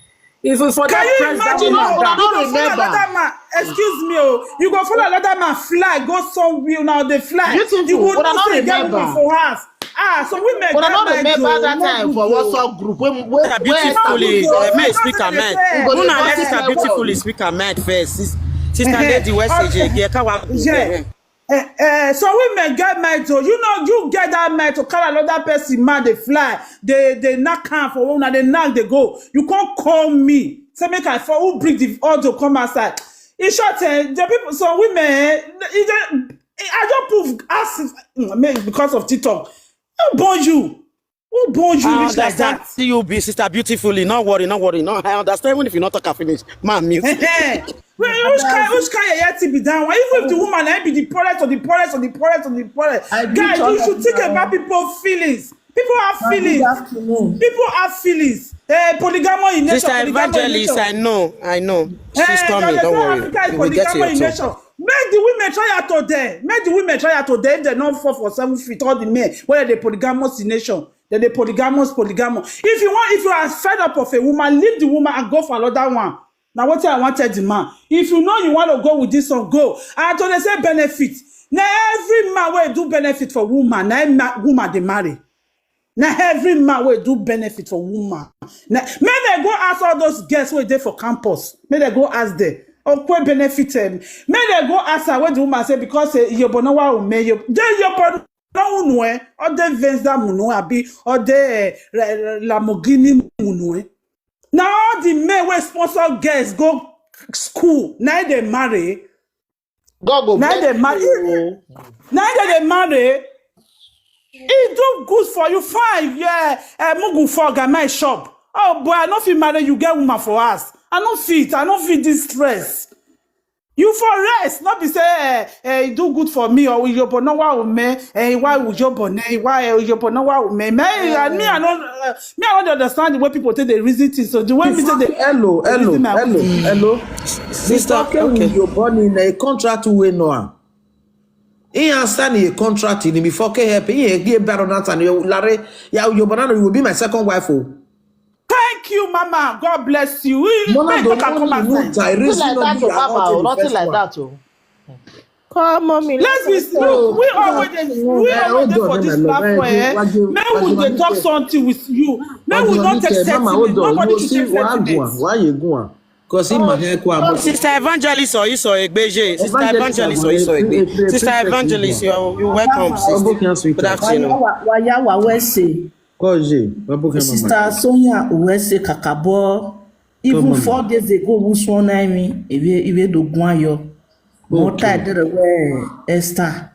If you for Can that you press that imagine? woman No, down. no, no, Remember. Another man. Excuse me, oh, you go follow another man fly, go somewhere now they fly. Beautiful. You go Una not no say get remember. Woman for house. Ah, so women But I get don't mind remember oh, that no time good for oh. WhatsApp group when when Sister Beautifully, Where- eh, may I speak her mind. Go No, dey na let gossip sister about Beautifully speak her mind first. Sis- Sister Eh, Lady West okay. J J, get our Yeah. Eh, eh, so women get mind oh. You know, you get that mind to carry another person man they fly, they they knock hand for one, they knock they go. You can't call me. Say make I for who bring the audio come outside. In short, eh, the people, some women, eh, if they, I don't prove ask mm, me because of TikTok. Who born you? Who born you I rich like understand that? see you be sister Beautifully. No worry, no worry. No, I understand even if you not talk her finish. Man, mute. Eh, eh. Wait, which kind, which kind of yeti be that one? Even if the woman I be the poorest of the poorest of the poorest of the poorest, I guys, greet all you should of think you. About people feelings. People have Good feelings. Afternoon. People have feelings. Eh, polygamy in nature. Sister Polygamy in Evangelist, nature. I know, I know. She's Eh, coming. they Don't say worry. Africa is You will get polygamy your in turn. nature. Make the women try out to them. Make the women try out to them. If they not fall for seven feet, all the men whether they polygamous in nation, then they polygamous, polygamous. If you want, if you are fed up of a woman, leave the woman and go for another one. Now what I want tell the man. If you know you want to go with this one, go. And to they say benefit. Now every man will do benefit for woman. Now every ma- woman they marry. Now every man will do benefit for woman. Now may they go ask all those girls where they for campus. May they go ask them. Okay, benefit them. May they go ask her what the woman say because eh, you bono wa ume you. They you bono no unu eh. Or they Venza muno abi or they eh, Lamborghini muno eh. Now all the men where sponsor girls go school. Now they marry. God go Now bless they marry. you. Now that they marry, it do good for you. Fine, yeah. Uh, Mugu for my shop. Oh boy, I no fit marry you. Get woman for us. I no fit. I no fit this stress. You for rest, not be say eh, eh, it do good for me or you but no wa me eh why would you but eh why you but no wa me me and me I don't uh, me I don't understand the way people take the reason things. So the way me say they Hello, hello, Reason my hello, way. Hello. Sister, Before K okay. Uyo born in a contract to we no. He understand a contract in before K help. He get better than Sani. Lare, yeah, your banana, you will be my second wife. Oh. Thank you, Mama. God bless you. We Mona may don't talk and come want to outside. try. Nothing Reason like no that be to your Papa, heart oh, in the nothing first like one. That oh. Call mommy. Let's be Let's look, we always dey- we Eh, always hold dey on, for this Mama, platform. Mama, Eh? Mama, May we Mama, dey talk Mama, something with you. May we Mama, not take Mama, sentiment. hold on. Nobody You should see take what sentiment. Why you go on? Because he might help you. Sister Evangelist or Iso Egbeje. Sister Evangelist Evangelist or Evangelist, Iso Egbeje. eh, eh, Sister eh, Evangelist, eh, you're, you're welcome. Oh, book your Good sweetheart. afternoon. Waya Waya Wese. Cause you. Book your Sister Sonia Wese Kakabo. Even Come on. Four days ago, we sworn I mean, if you if you do go on yo. More Okay. tight there where Esther.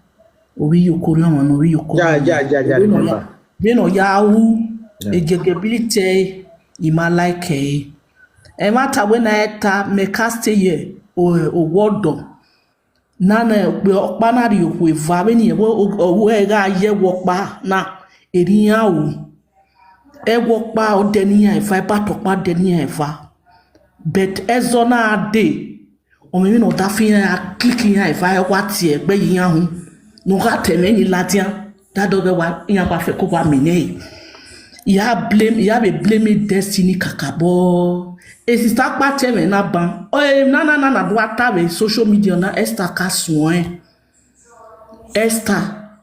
Obi yoko no no obi yoko. Ja, ja, ja, ja, Obi no remember. ya- Obi no yahu. Yeah. Ejegabilite. Ima like eh. E matter when I ta make us stay here. O o wodo. Na na okpe okpa na ri okwe va veni ewo owo ega ye wo kpa na eri ya o. Ewo kpa o de ni ya eva, eba to kpa de ni ya eva. But ezo na de. O me mi no da fi ya click ya eva e wa ti egbe ya hu. No ga te me ni ladia. Da do ge wa ya pa fe ko wa mi ne. Ya blame, ya be blame Destiny Kakabo. E sister pa te me na ban. O e na na na na do ata we social media na Esther ka suon. Esther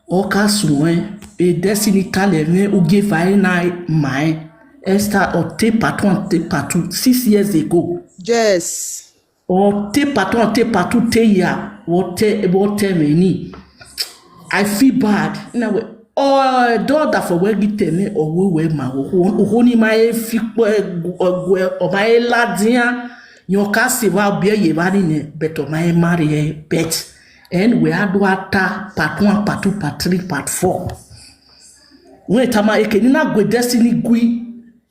o ka suon. E Destiny tale me u ge va e na mai. Esther o te patu an te patu six years ago. Yes. O te patu an te patu te ya. O te o te me ni. I feel bad. Na we o do da for we gi te me o we we ma o o ni ma e fi po e gu- o gu- o ma e ladia. Yo ka se wa bi e ye ba ni ne, but o ma e marry e bet. And we a do ata part one, part two, part three, part four. We tama e ke ni na gwe Destiny gui.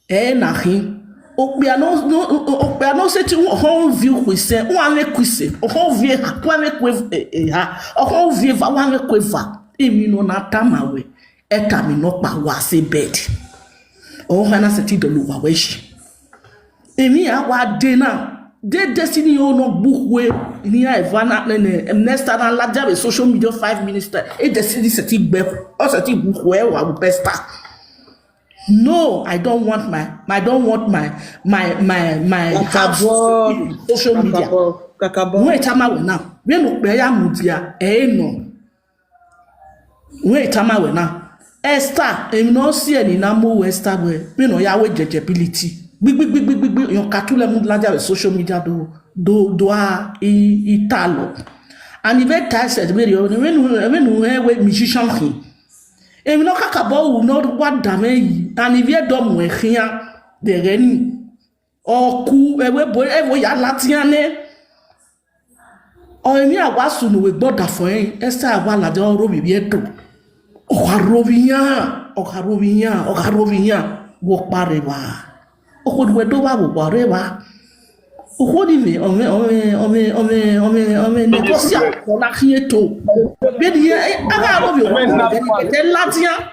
E na hin. Okpia no no okpia no se ti ho view kwise. Wa me kwise. O ho vie ha. Wa me kwe e ha. O ho vie va wa me kwe va. Emi no na tama we. E ta mi no pa wa se bed. O ha na se ti do lu wa we shi. Emi a wa de na. De Destiny o no gbu kwe ni a eva na ne ne next time na la dia social media five minister. E Destiny se ti gbe. O se ti gbu kwe wa bu besta. No, I don't want my, I don't want my, my, my, my house Kakabo. In social media. Kakabo. Kakabo. When tama we now, when no be ya mudia, eh no. When tama we now, Esther, em no see any na mo Esther we, we no ya we jejebility. Big, big, big, big, big, big. Yo katule mu laja we social media do, do, do a i, i talo. And if I said, we, we, we, we, we, we, musician thing. Emi no kakabo wu no wa da me yi. And if you don't we here, the reni. Oku, ewe bo, evo ya latiane. O emi awa sunu we gboda fo en. Esther awa la de oro bi bi edo. O ha ro bi yan. O ha ro bi yan. O ha ro bi yan. Wo pare wa. O ko we do wa wo pare wa. O ko ni me, o me, o me, o me, o me, o me, o me, negosia, o na kieto. Be di e, aga ro bi o ko be di ke latia.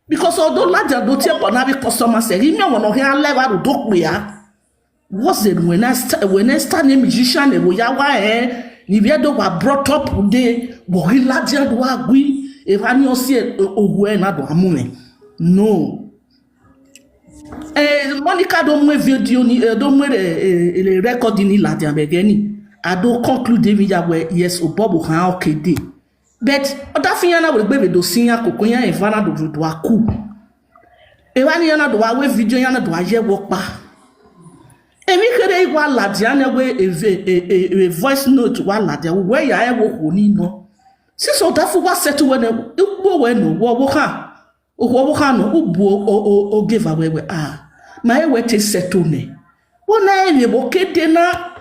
Because although latia do tie bo na bi customer se, ri me won o he ale wa ru do pe ya. Was it when I sta- when I stand a musician e wo ya wa e ni bi do wa brought up de wo ri latia do agui e va ni o si e o we na do amu me. No. Eh, Monica do mwe video ni eh, do mwe eh, eh, record ni ladia begeni. I do conclude mi ya we yes o bobo ha okede. But oda fi yana we gbe do sin ya koko ya evana do do aku. Evani yana do wa we video yana do aye wo pa. Emi kere wa ladia ne we a, a, a, a voice note wa ladia we ya e wo ko ni no. Since oda fu wa settle we ne wo we no wo wo ha. Oho wo ha no ubu o o o give away we ah. Ma e we te settle ne. Wo na e ne bo kede na.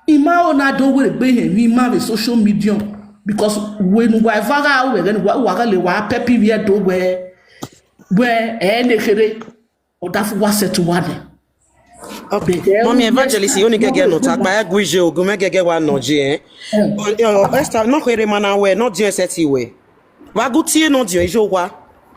Ima o na do we gbe he mi ma be social media because we nu wa vaga we ga wa wa ga le wa pepi we do we we e ne kere. Oda fu wa settle wa ne. Okay. Mommy Evangelist, you only get get no tak by guije ogun me get get wa no je eh. Oh, Esther no here mana we no je set we. Wa gutie no je ijo wa.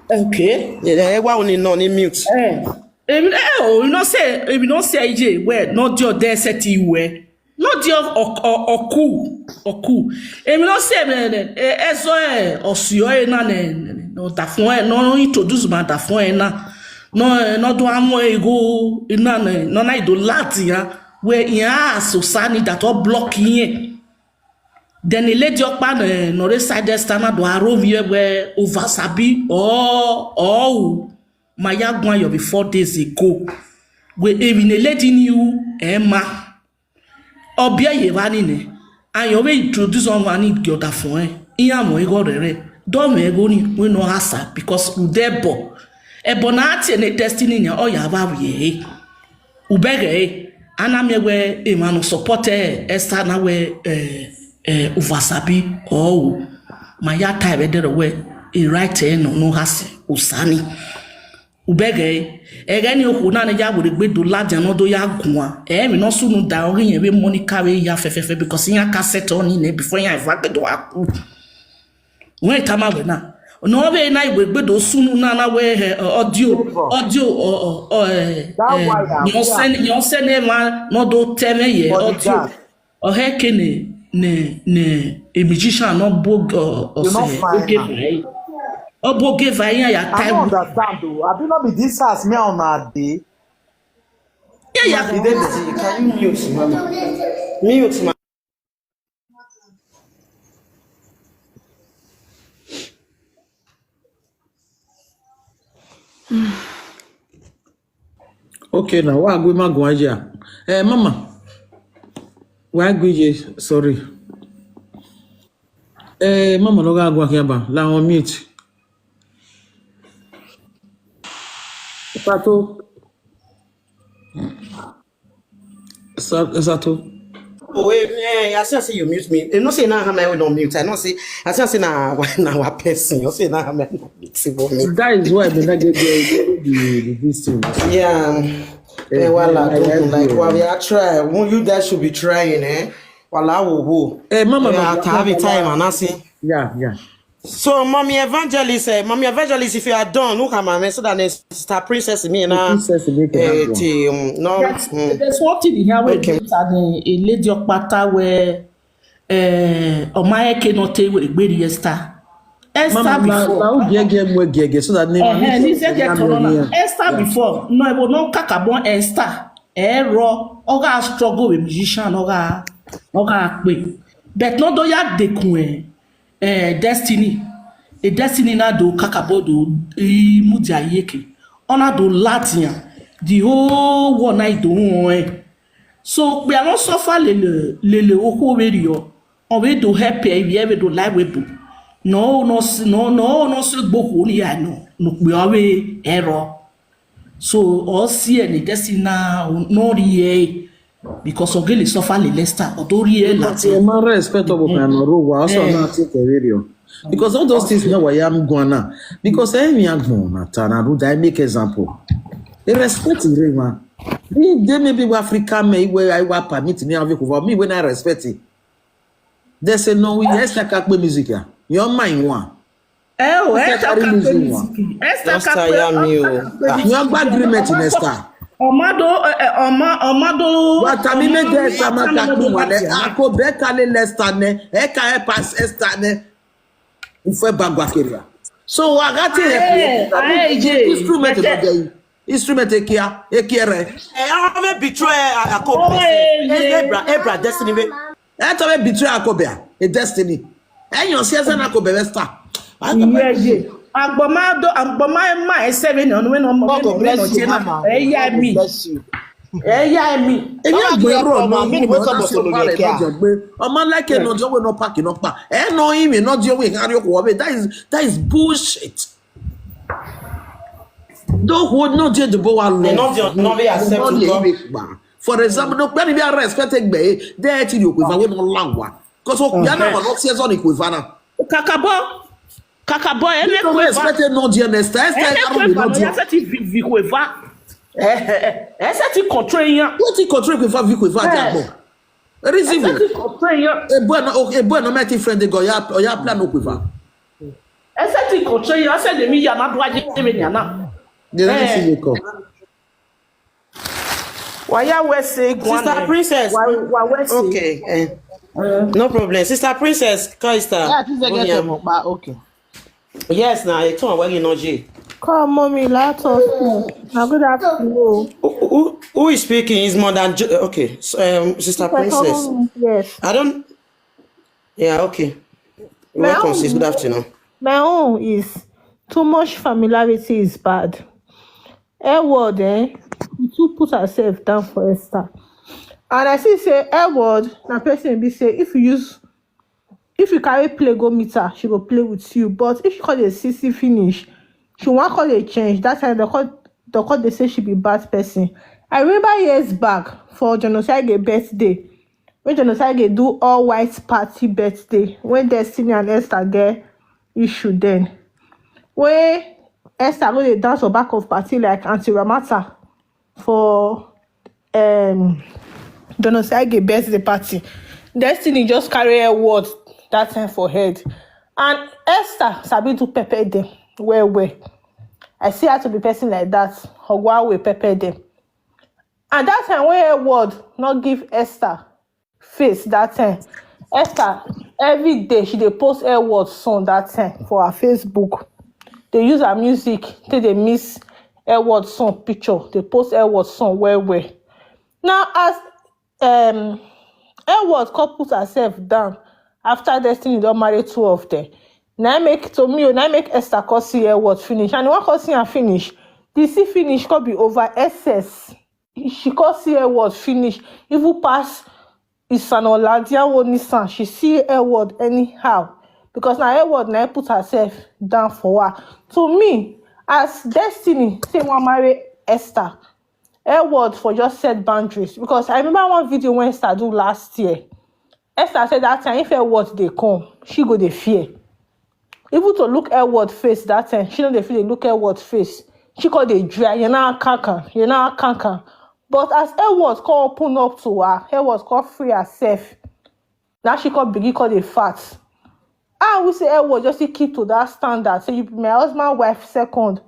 Okay. Eh wa oni no ni mute. Eh. Emi eh o you know say emi no say je we no je de set we. No je oku oku. Emi no say me ne eh so eh osio eh na ne no da fun eh no introduce ma da fun eh na. No eh no do amo ego na ne no na ido lati ya we ya so sani that all block yen. Then a lady okpa no no re side stand do aro we we over sabi oh oh my ya gwan yo be four days ago. We even a lady knew Emma. Obia ye vani ne. And you will introduce on one in the other phone. Iya mo ego rere. Do me ego ni we no hasa because udebo. Ebo na ati ne destiny nya oya va we. Ubege ana mi we e ma no support eh Esther na we eh eh uvasabi oh ma ya ta we dero we e right eh no no hasi usani. Ubege, egeni oku na ne ya were gbe do ladian no do ya gua. Eh, mi no sunu da ori yen we Monica we ya fefefe because ya cassette on in before ya eva gbe do aku. When time we na. No we na we gbe do sunu na na we eh, audio, audio, oh, oh, oh, eh, That eh, wire, you yeah. send, you send them man, no do tell me ye For the audio. Gas. Ohe ke ne, ne, ne, a musician no bog or You no say fine, oge man. Vai. O boge vai ya ya I don't time. Understand though. I be not be this house me on a day. Yeah, yeah. Can you mute, mama? Mute, ma. Okay, now what we ma go here? Eh, mama. Why go here? Sorry. Eh, mama, no go go here ba. La on mute. Sato. Sa- Sato. Oh, wait, eh, I see, I see you mute me. You know, say now I'm on mute. I know, say, I see, I see now, now what person? You say now I'm on mute. That is why we not get the, the, the, this thing. Yeah. Eh, well, I don't like what we are trying. Well, you guys should be trying, eh? Well, I will go. Eh, mama, yeah, mama, I have a time and I see. Yeah, yeah. So, mommy evangelist, eh, mommy evangelist, if you are done, look at my mess so that then sister princess me and I. Princess me can eh, have one. Team, no, There's, mm. There's one thing here where Okay. These are the a lady of Pata where uh, Omaeke not take with Esther. Esther Mama, before. Now, now, gege, mwe, gege, so that name. Eh, eh, this is get corona. Esther before. No, I will not kakabon Esther. Error. Oga struggle with musician. Oga, oga kpe. But not do ya dekun eh, eh, destiny. A destiny na do kakabo do i mudia yeke. Ona do latia. The whole one I do eh. So we are not suffer lele lele oko we rio. On we do help eh we ever do life we do. No no s- no no no se gboko ni ya no. No we are we error. So all see any destiny na no rie because ogele suffer le Leicester odori e But lati. A man respect of Okan Rowa also Eh. Not take a radio. Because all those things now I am going now. Because any agbon na tana do I make example. They respect the real man. Me they may be African me where I wa permit me have for me when I respect it. They say no we yes like akpe music ya. Your mind one. Eh, oh, Esther Esther carry Kakpe losing music. One. Esther Esther Kakpe, ya mi o. Esther Kakpe Ah. Music. You have agreement in Esther. Omado, eh, eh, Oma, Omado. But I mean, make Esther man Kakpe one. Ako be kale Leicester ne. Eka e pass Esther ne. Ife bagwa keria. So I got to help you. Eh, eh, je. Instrument Ete- of the instrument ekia ekiere. Eh, I have a betray Akobe. Oh, eh, Eh, yeah. Ebra, Ebra, destiny. That's how betray Akobia, a destiny. And your season Akobe star. I got Yeah, yeah. Agboma do agboma ma e seven on when on Boko when bless you, China. Mama. Eh, yeah, Boko me. Bless you. Eh, yeah, me. And you Mama, go your wrong, problem, no, me, no, what's up, that's your Boko, problem, yeah. Not your way. A man like you, Yeah. No, your way, no parking, no park. Eh, no, him, not your way, carry your way. That is, that is bullshit. Don't hold no dear the boy. Eh, not your, not be accept No, to no, God. Make man. For example, no, when we are respected by, there to you, we will not allow one. Because we are not, not season, we will not. Kakabo, kakabo, ene Don't kweva. Respect it, no dear Nesta. Ene Esther, I don't kweva, know no, ya dear. Seti vi, vi kweva. Eh, eh, eh, eh, seti control yan. What he control kweva, vi kweva, Eh. Diabo. Reason. Seti control yan. A boy, no, okay, a boy, no, my friend, they go, ya, ya, plan no kweva. Ese ti control you. I said the me ya na do aje me ya na. They don't Eh. See you come. Why ya we say go on, Sister eh? Princess. Why, why we say? Okay, eh. No problem. Sister Princess, Kaista. Yeah, please get William. Them up, but okay. Yes, now I told why you know G. Come, mommy, let us know. Now, good afternoon. Who, who, who is speaking is more than Ju- okay. So, um, Sister Sister Princess. Yes. I don't. Yeah, okay. You're My welcome, own, sis. Good afternoon. My own is too much familiarity is bad. Edward, eh, he too put herself down for Esther. And I see say Edward na person be say if you use if you carry play go meet her, she go play with you. But if she call a C C finish, she wan call a change. That time they call they call they say she be bad person. I remember years back for Genocide birthday, when Genocide do all white party birthday, when Destiny and Esther get issue then. When Esther go dey dance for back of party like Auntie Ramata for um Don Osagie birthday party. Destiny just carry her word that time for head. And Esther sabi do pepper dem well well. I see her to be person like that. Ogwawe pepper dem. And that time when her word not give Esther face that time. Esther, every day she dey post her word song that time for her Facebook. Dey use her music take dey mix her word song picture, dey post her word song well well. Now as um her word come put herself down after Destiny don marry two of them, na im make to me o, na im make Esther come see her word finish, and the one come see am finish, the see finish come be over excess. She come see her word finish, even pass Isan Oladiawo Nisan, she see her word anyhow. Because na her word na im put herself down for her. To me, as Destiny say wan marry Esther, her word for just set boundaries. Because I remember one video when Esther do last year. Esther said that time if her word dey come, she go dey fear. Even to look her word face that time, she no dey fit dey look her word face. She come dey dry, you know, kankan, you know, kankan. But as her word come open up to her, her word come free herself. Now she come begin come dey fat. I will say her word just still keep to that standard. So you be my husband wife second.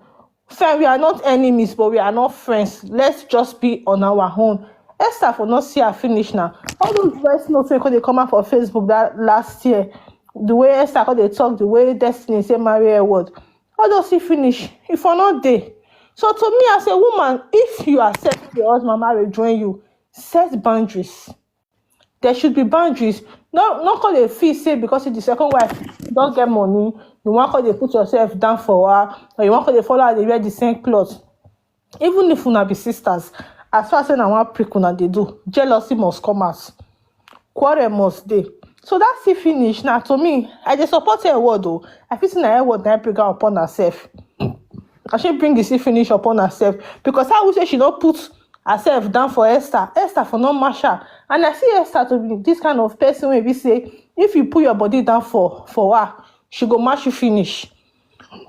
Fine, we are not enemies, but we are not friends. Let's just be on our own. Esther for not see her finish now. All those voice notes wey come dey come out for Facebook that last year, the way Esther come dey talk, the way Destiny say marry her word, all those see finish. If for not dey. So to me as a woman, if you accept your husband marriage join you, set boundaries. There should be boundaries. No, no call dey feel say because the second wife don get money, you wan call dey put yourself down for her, or you wan call dey follow her dey wear the same cloth. Even if una be sisters, as far as say na one prick una dey do, jealousy must come out. Quarrel must dey. So that see finish now to me, I dey support her word o. I feel say na her word na bring am upon herself. And she bring the see finish upon herself because how we say she no put herself down for Esther, Esther for no mash her. And I see Esther to be this kind of person wey be say if you put your body down for for her, she go mash you finish.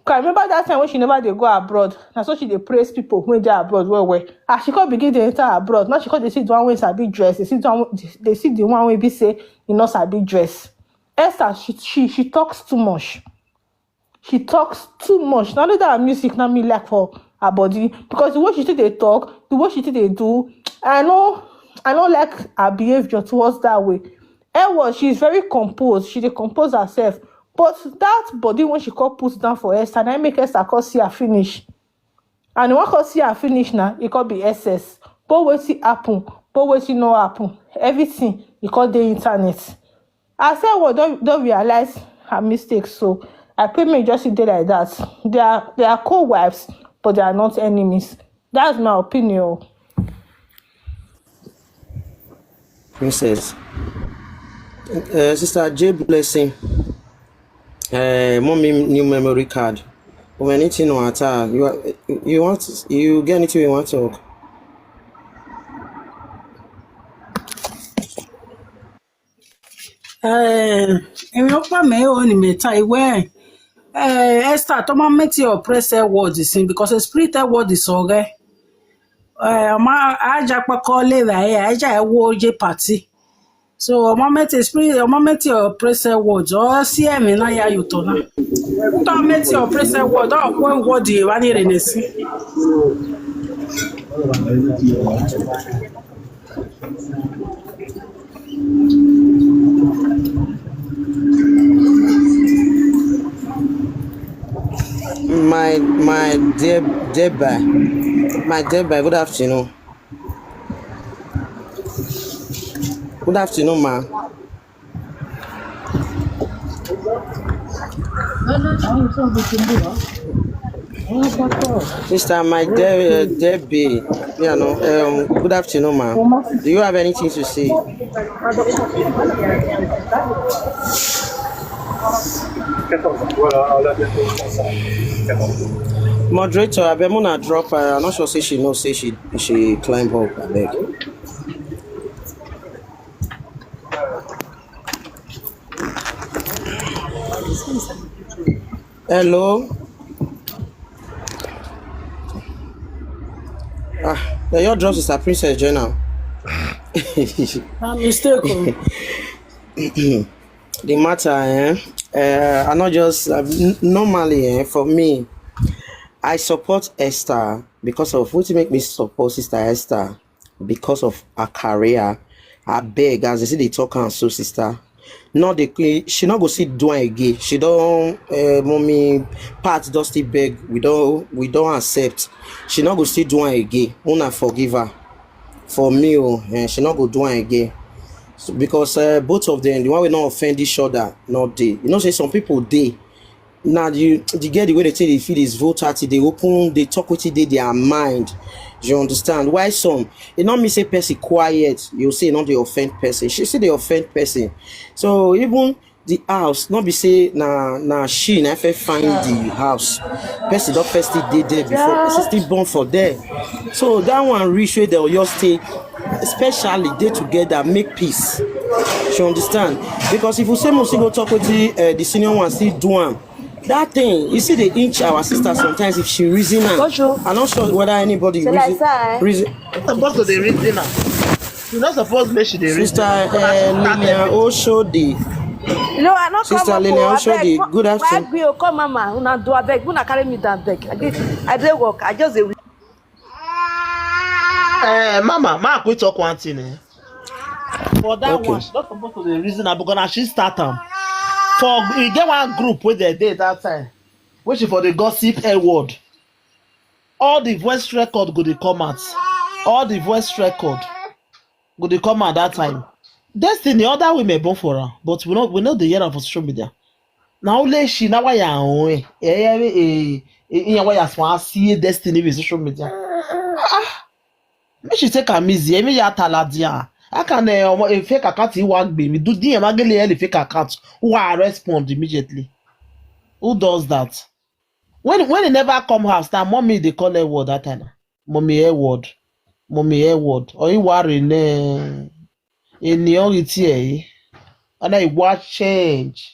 Cause I remember that time when she never dey go abroad. Na so she dey praise people wey dey abroad well well. As she come begin dey enter abroad, now she come dey see the one wey sabi dress, dey see the one, dey see the one wey be say e no sabi dress. Esther, she she she talks too much. She talks too much. Na only that her music na me like for her body because the way she take dey talk, the way she take dey do, I no I no like her behaviour towards that way. Ewo, she is very composed. She dey compose herself. But that body when she come put down for Esther, na im make Esther come see her finish. And when come see her finish now, e come be S S. But wetin happen, but wetin no happen, everything e come dey internet. As Ewo don don realize her mistake, so I pray make e just dey like that. They are they are co-wives, but they are not enemies. That's my opinion. Princess. Uh, Sister J Blessing. Uh, mommy new memory card. When anything no attack, you are, you want you get anything you want to talk? Eh, èmi ó pà mí ó ní mẹ́ta ìwé ẹ̀. Eh, Esther, tó máa mẹ́tì oppress ẹ̀ word sí because the spirit ẹ̀ word is ọ̀rẹ́. Eh, ọmọ ajá pẹ́kọ́ lè rà ẹ̀ ajá ẹ̀ wó oyè pàtì. So ọmọ mẹ́tì spirit ọmọ mẹ́tì oppress ẹ̀ word ọ̀ sí ẹ̀mí náà yá yòtọ̀ náà. Tó mẹ́tì oppress ẹ̀ word ọ̀ kó word yìí wá ní ìrìnà sí. My my dear dear by my dear by good afternoon. Good afternoon, ma. Sister, my dear, uh, dear B, you know, um, good afternoon, ma. Do you have anything to say? Moderator, abeg una drop her. I'm not sure say she know say she she climb up. Abeg. Hello. Ah, they all drop Sister Princess join now. Na mistake o. The matter, eh? Uh, I not just uh, n- normally, eh, for me, I support Esther because of what make me support Sister Esther because of her career. I beg, as they say, they talk and so, sister. No, they she not go see do am again. She don't, uh, mommy part does still beg. We don't, we don't accept. She not go see do am again. Una forgive her. For me, oh, eh, she not go do am again. So, because uh, both of them, the one we not offend each other, not they. You know, say some people they now you the girl the way they take the feel is volatile. They open, they talk with it, they their mind. You understand? Why some? It not me say person quiet. You say not the offend person. She say the offend person. So even the house, not be say na na she na first find the house. Person don't first still dey there before. Person still born for there. So that one reach where they all stay, especially they together make peace. You understand? Because if you say must go talk with the, uh, the senior one, still do am. That thing, you see, they inch our sister sometimes if she reason am. Ojo. I'm not sure whether anybody Say like reason. that, eh? Reason. Supposed to dey reason am. You not supposed make she dey reason. Sister uh, Lillian Oshodi. No, I not come Sister up Lillian o, Oshodi, abeg. Good Why afternoon. Gbe o, come, mama? Una do, abeg. Una carry me down, abeg. I dey, I dey work. I just dey. Eh, mama, ma quick talk one thing. Eh. For that Okay. One, she not supposed to dey reason am because na she start am. For e get one group wey they dey that time, wey she for the gossip air word. All the voice record go dey come out. All the voice record go dey come out that time. Destiny, other women born for her, but we no we no dey hear am for social media. Na only she na why ya own eh eh eh eh eh why ya small see Destiny with social media. Ah, make she take am easy. Emi ya taladia. I can uh, a fake account he wa gbe mi do the magele a fake account. Who I respond immediately? Who does that? When when he never come house, now mommy they call her word that time. Mommy her word. Mommy her word. Or you worry ne any only tear. And I watch change.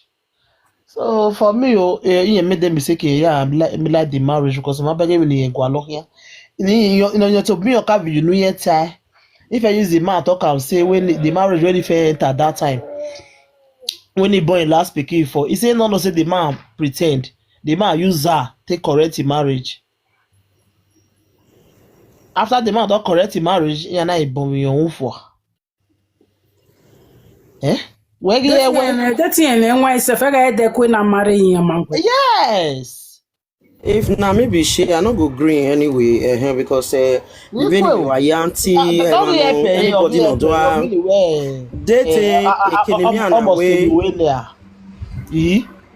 So for me, oh, eh, you made the mistake. Yeah, I'm like me like the marriage because my baby in Gualokia. In your in your to be your car, you know yet. If I use the man talk, I'll say when the marriage when if I enter that time, when he born last pikin for, he say no no say the man pretend, the man use her take correct the marriage. After the man don correct the marriage, he and I born your own for. Eh? Where you That thing eh, that thing eh, why sef I get the queen and marry him man. Yes. If na me be she, I no go green anyway, uh, because uh, the way you are yanti, Don't we help anybody no do am. Date ekenemi ana we.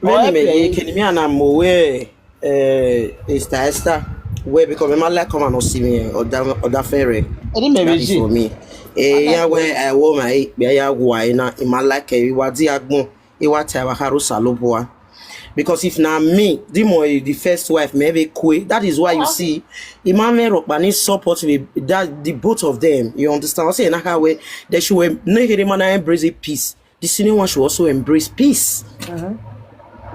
Many me ekenemi ana mo we. Eh, Esther Esther. Where because me like come and not see me or that or that fairy. Any me That is for me. Eh, yeah, where I wore my yeah, yeah, why na in my like eh, what the agbon, eh, what I haru salobua. Because if na me, the more the first wife maybe quit. That is why you see, Imam Rokbani support me that the both of them. You understand? I say in how way they should no hear man embrace a peace. The senior one should also embrace peace.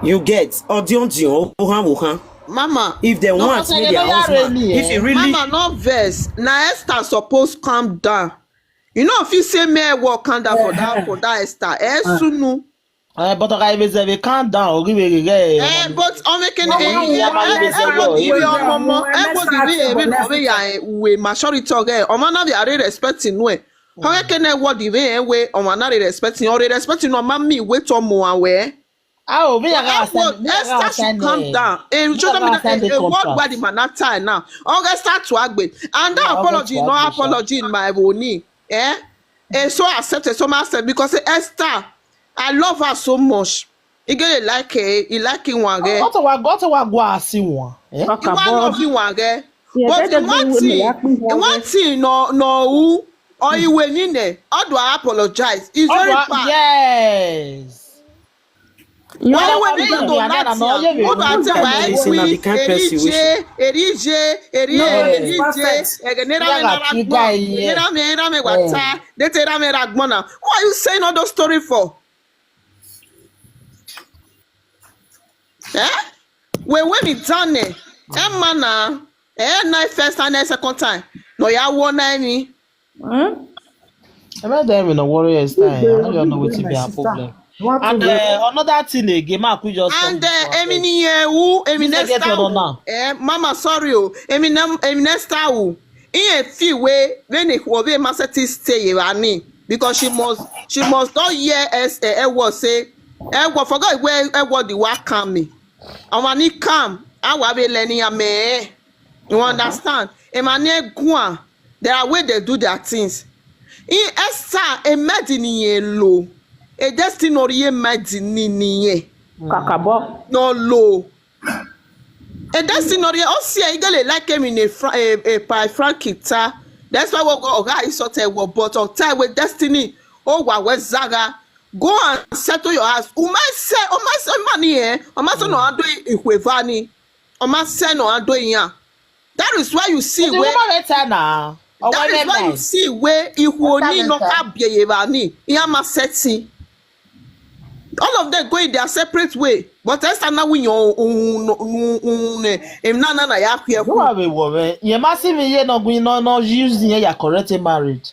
You get audion dion ohan ohan. Mama, If they No, want, say make they their no husband. really, If eh. you really Mama, not vex. Now Esther supposed calm down. You know, if you say me work calm down for that for that Esther, eh, sunu. Eh, but I was a calm down. Give me the Eh, but on making Mama, eh, Mama, eh, Mama, eh, but the way, eh, Mama, but the way, eh, but the way, eh, we ma sorry talk eh. Omo na be are respecting we. How can I what the way eh, we omo na respecting or respecting no mami wait on mo we. Oh, me I Esther should calm down. Eh, you should tell me that eh, eh, what why the man that time now? August start to agbe. And that Yeah, August apology, to no agbe, sha. Apology in my boni. Eh? Eh, so accepted, so master because eh, Esther, I love her so much. You get it like eh, you like it one eh. What a what a what see one. Eh? Talk You want love about. you one eh. Yeah, But that in one doesn't mean thing, me acting in one wrong. Thing, no, no, who or you win in there. How do I apologize? It's very bad. Yes. You Why know when what you I'm do doing? that No, thing? no, What do I no, tell no, my no, no, queen? the kind person we should- Erije, erije, erije, No, erije, it's perfect. egenera Yeah, me na you ragbon, guy, yeah. egenera me, egenera me wata, dete era me ragbon na. Why are you saying all those stories for? Eh? We when me done eh, Emma na, eh, na first and then second time. No, ya one any. Hmm? I don't tell me no worry is time. I don't know what be her problem. And uh, another thing again, Mark, we just And uh, Emini who Emini This is get Star on who? Now. Eh, Mama, sorry, oh, Eminem, Eminem Star who? In a few way, when it will be Masati stay here, I mean, because she must, she must not hear as a word say, I will forgot where I what the work coming. And when he come, I will be learning a man. You understand? Emmanuel Guan, there are way they do their things. In Esther, a medini low, a destiny or a medini. Kakabo. No low. And that's in order. Oh, see, I get like him in a, fra- a, a pie frank guitar. That's why we go. Oh, guy, so tell what, but on time with destiny. Oh, what was Zaga? Go and settle your house. Uma say, Uma say money, eh? Uma say no ando ikwevani. Uma say no ando iya. That is why you see The where. Woman better now. Or That is why you see where ikwoni no kabiyevani. Iya ma setting. All of them going their separate way. But Esther now win your own, own, own, eh, em na na na ya kwe No have a worry. You must see me here not going no no use here your correct marriage.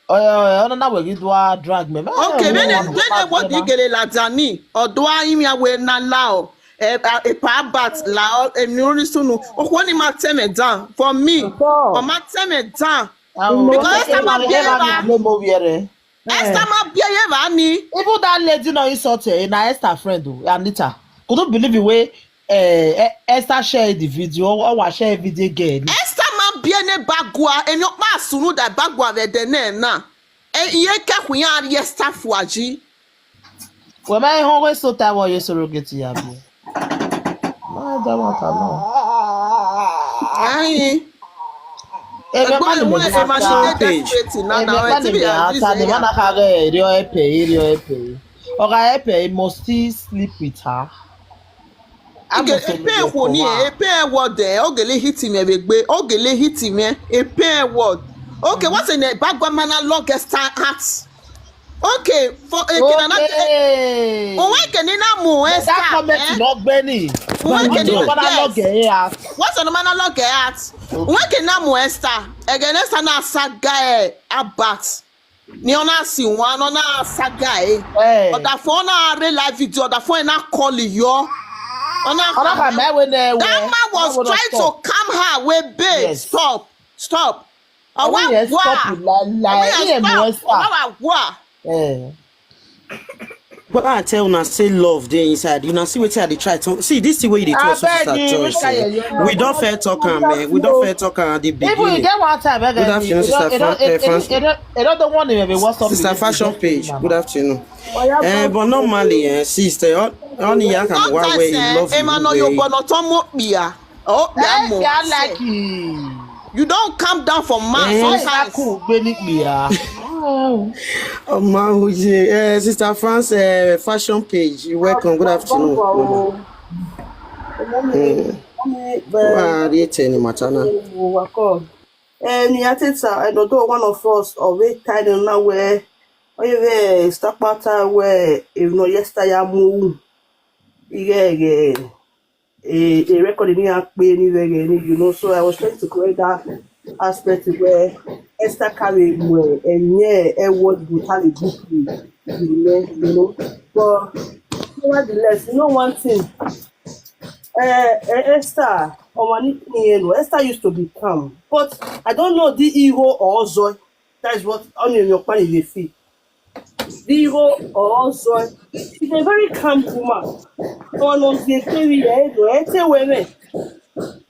Oh yeah, oh yeah, no, we do a drag me. Okay, when they when they what they get a ladani or do I him ya we na lao. A pa bat lao a new soon. Oh, when him tell me down for me. Or ma tell me down. Because Esther ma be Blame over here. Esther ma be ni. Even that lady no insult her, na Esther friend o, Anita. Could you believe the way uh, Esther share the video or, or share video again? Esther ma be ni bagua and your ma sunu that bagua ve de ne na. E iye ke kuya ye staff waji. Well, my home was so tired while you surrogate ya be. My that one come on. Ayi. Hey, my Egbe man, wo me e ma show show page. desperate na Hey, na my o man, ti me be ata, the man ya. Kare eri o epe, eri o epe. Oga epe, he must still sleep with her. Ige epe ko ni epe word eh ogele hit me begbe ogele hit me epe word. Okay, what's in the background man log star at. Okay, for a kinana. Okay. Onwe ke ni na mu That Esther. comment Eh? not Benny. Onwe ke ni No, na man, I log yes. here. What's on the man log at? Onwe ke na mu Esther. Again Esther na saga eh abat. Ni ona si wa ona saga eh. Hey. Oda fo na re live video oda fo na call yo. Ona Ona ka me we ne we. That man was trying to calm her with babe. Yes. Stop. Stop. Oh, yes, stop it, la, la, Awa yeah, stop. Esther. Awa wa. Eh. But I tell una say love dey inside. Una see wetin I dey try to see this thing wey you dey talk so Abeg, sister you Joyce. make I Eh. hear you. We don fair talk am eh. We don fair talk am at the Even you beginning. Get one time, Good afternoon, sister Fan- eh, Fan- Another one in the WhatsApp. Sister Fashion Page. Good afternoon. Eh, but normally, eh, sister, on on the yakam one Sometimes way you eh, love ema no you. yo Eh. bono tomo bia. Oh, Eh, bia mo. yeah, like you. You don't calm down for man Eh. Hey, sometimes. Saku, Benny, yeah. Oh my, eh, sister France, eh, Fashion Page. You welcome. Good afternoon. Mm. Wa re te ni matana. Ẹni àtẹ̀tà ẹ̀dọ̀dọ̀ one of us ọ̀rẹ́ táyọ̀ náà wẹ̀ ọ̀yẹ́ rẹ̀ sàpàtà wẹ̀ èèyàn yẹ́sítà yà mú wù. Ìrẹ́ rẹ̀ a record ní àpè ní rẹ̀ rẹ̀ ní, you know, so I was trying to correct that aspect where Esther carry where and yeah, ẹ word go carry book me, you know, you know. But nevertheless, you know one thing, uh, Esther, ọmọ ní ìyẹn nù, Esther used to be calm, but I don't know the hero or Zoe. That is what Onion Yokpan dey feel. The hero or Zoe, she's a very calm woman. Ọ̀nà òsì ètò ìrìlẹ̀ èdò ẹ̀ tẹ̀ wẹ̀rẹ̀.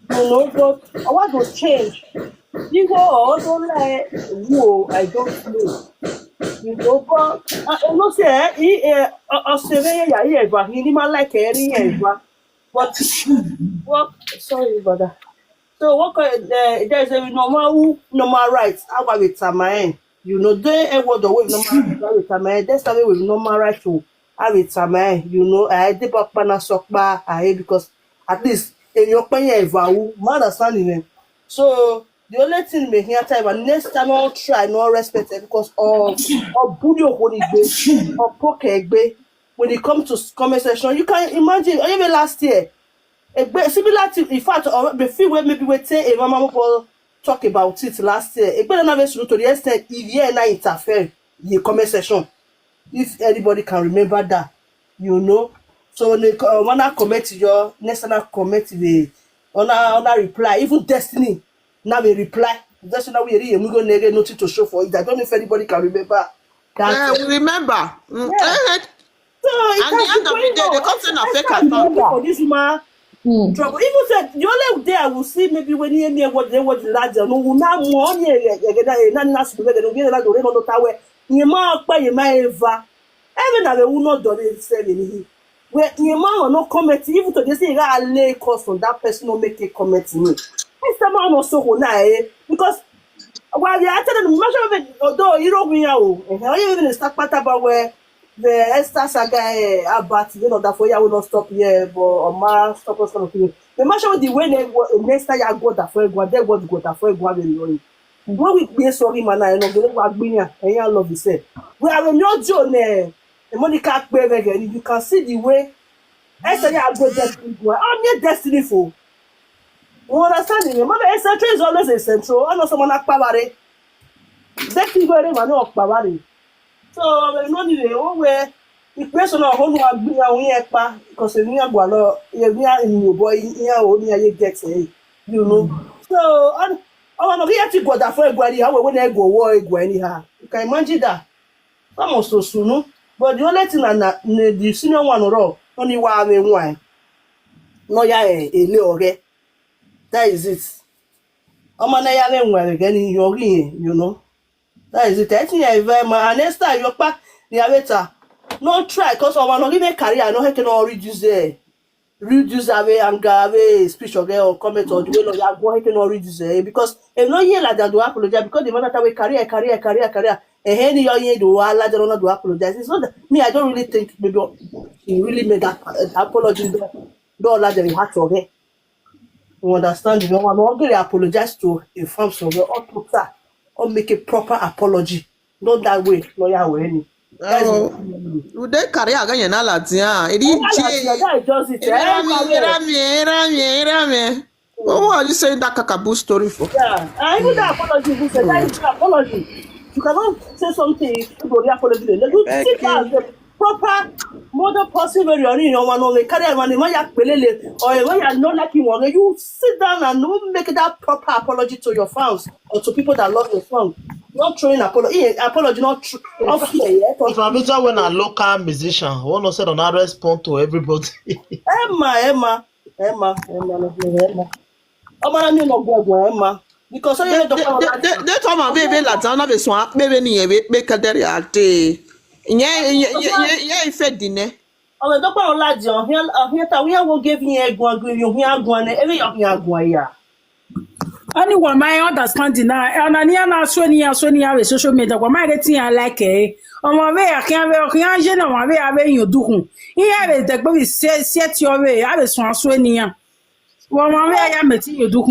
You know, but I want to change. The hero or Zoe, who I don't know. You know, but I know say eh, he eh, Australia, yeah, yeah, but he didn't like any, yeah, but but what? Sorry, brother. So what? Uh, there's a normal normal rights. How about with Tamae? You know, they a word away normal rights with Tamae. That's the way with normal rights to have with Tamae. You know, I did back pana sokba I because at least in your panya evawu, man understanding them. So the only thing me here time and next time I'll try no respect it because of of booty of what it or pocket when it comes to s- comment section, you can imagine, even last year, a bit similar to, in fact, or the few where maybe we take a mama for talk about it last year. Egbele na vex to the extent if here na interfere the comment section. If anybody can remember that, you know. So they uh, wanna comment your next wanna comment the wanna wanna reply. Even Destiny now they reply. Destiny we really we go nege nothing to show for it. I don't know if anybody can remember that. Yeah, we remember. Mm, Yeah. eh, So it and the has end been of the going day, the on. concern I affect can't account. remember for this woman Hmm. trouble. Even said the only day I will see maybe when you hear me what they what the lad no will now more on here again and that's the way they don't get that they don't know that way. You ma pa you ma eva. Even that they will not do the same in here. Where you ma no comment even to they say I lay cost on that person no make a comment to me. It's the man also who na eh because while they are telling me measure of it although you don't win out. And how you even start part about where the Esther saga eh, about you know that for you will not stop here but Oma stop us from the measure of the way they go next time you go that for you go there what go that for you go have a lorry. When we be sorry man I know they go agbinya and you love yourself. We have a new journey. The money can't pay again. You can see the way Esther you go there. I'm your destiny for. You understand me? Mama, a central is always a central. I know someone like Pavare. That thing go there, man, no Pavare. So, you know, the way if person on hold one bring a win ekpa because if you go along, if you are in your boy, you are only a get eh, you know. So, and I want to get you go that for go anyhow when I go war go anyhow. You can imagine that. That must so soon. But the only thing na na the senior one or only one way one. No ya eh, ele ore. That is it. Ọmọ na ya we nwe again in your you know. That is it. I think I very much. And next time you pack the avatar. No try because I want to give a career. No, I cannot reduce there. Reduce away anger, away speech or get or comment or the way lawyer go, I cannot reduce it because if no hear like that, do apologize because the matter we career, career, career, career. And any young year do I like that do apologize. It's not that me. I don't really think maybe he really made that uh, apology. Don't, don't allow them hurt again. You understand? You know, I'm not going to apologize to a farm somewhere or to her or make a proper apology. Not that way, lawyer or any. That's Oh, you dey carry again na latin. Eri That is just it. Erami, erami, erami, erami. What are you saying that kakaboo story for? Yeah, I even that apology. Who said that is an apology? You cannot say something. You go the apology. Then you sit down. The proper model person where you're in your one only carry one in my yak pelele or when you're not like you want. You sit down and you make that proper apology to your fans or to people that love your song. Not throwing apology. Apology not tr- not fear. Yeah, If I visit when a local musician, I want to say on respond to everybody. Emma, Emma, Emma, Emma, Emma. Emma, I mean, no go, go, Emma. Because I don't know. They told my baby latin na be swan baby ni ebe be kadere ate. Nye nye nye nye ife dine. Ọmọ ẹ̀dọ́gbọ́n ọ̀làjì ọ̀hìn ọ̀hìn táwọn yẹn wọ́n gé fi yẹn gun agun yẹn ọ̀hìn agun ẹ̀ ẹ̀rẹ́ ọ̀hìn agun ẹ̀yà. Only one my understanding now. And I near now so near so near with social media. One my rating I like eh. Ọmọ we I can't we I can't je na one we I be you do. He have a deck but we set set your way. I be swan so near. One one we I am meeting you do.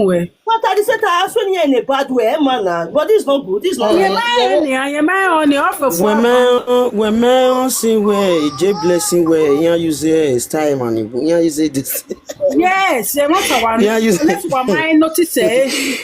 But I said I ask when you're in a bad way, man. But this is not good. This is not Yeah, right. my only, yeah, my only offer for Women, women, see where J blessing where you use his time and you use this. Yes, yeah, what I want. Yeah, you- Let's one my notice eh.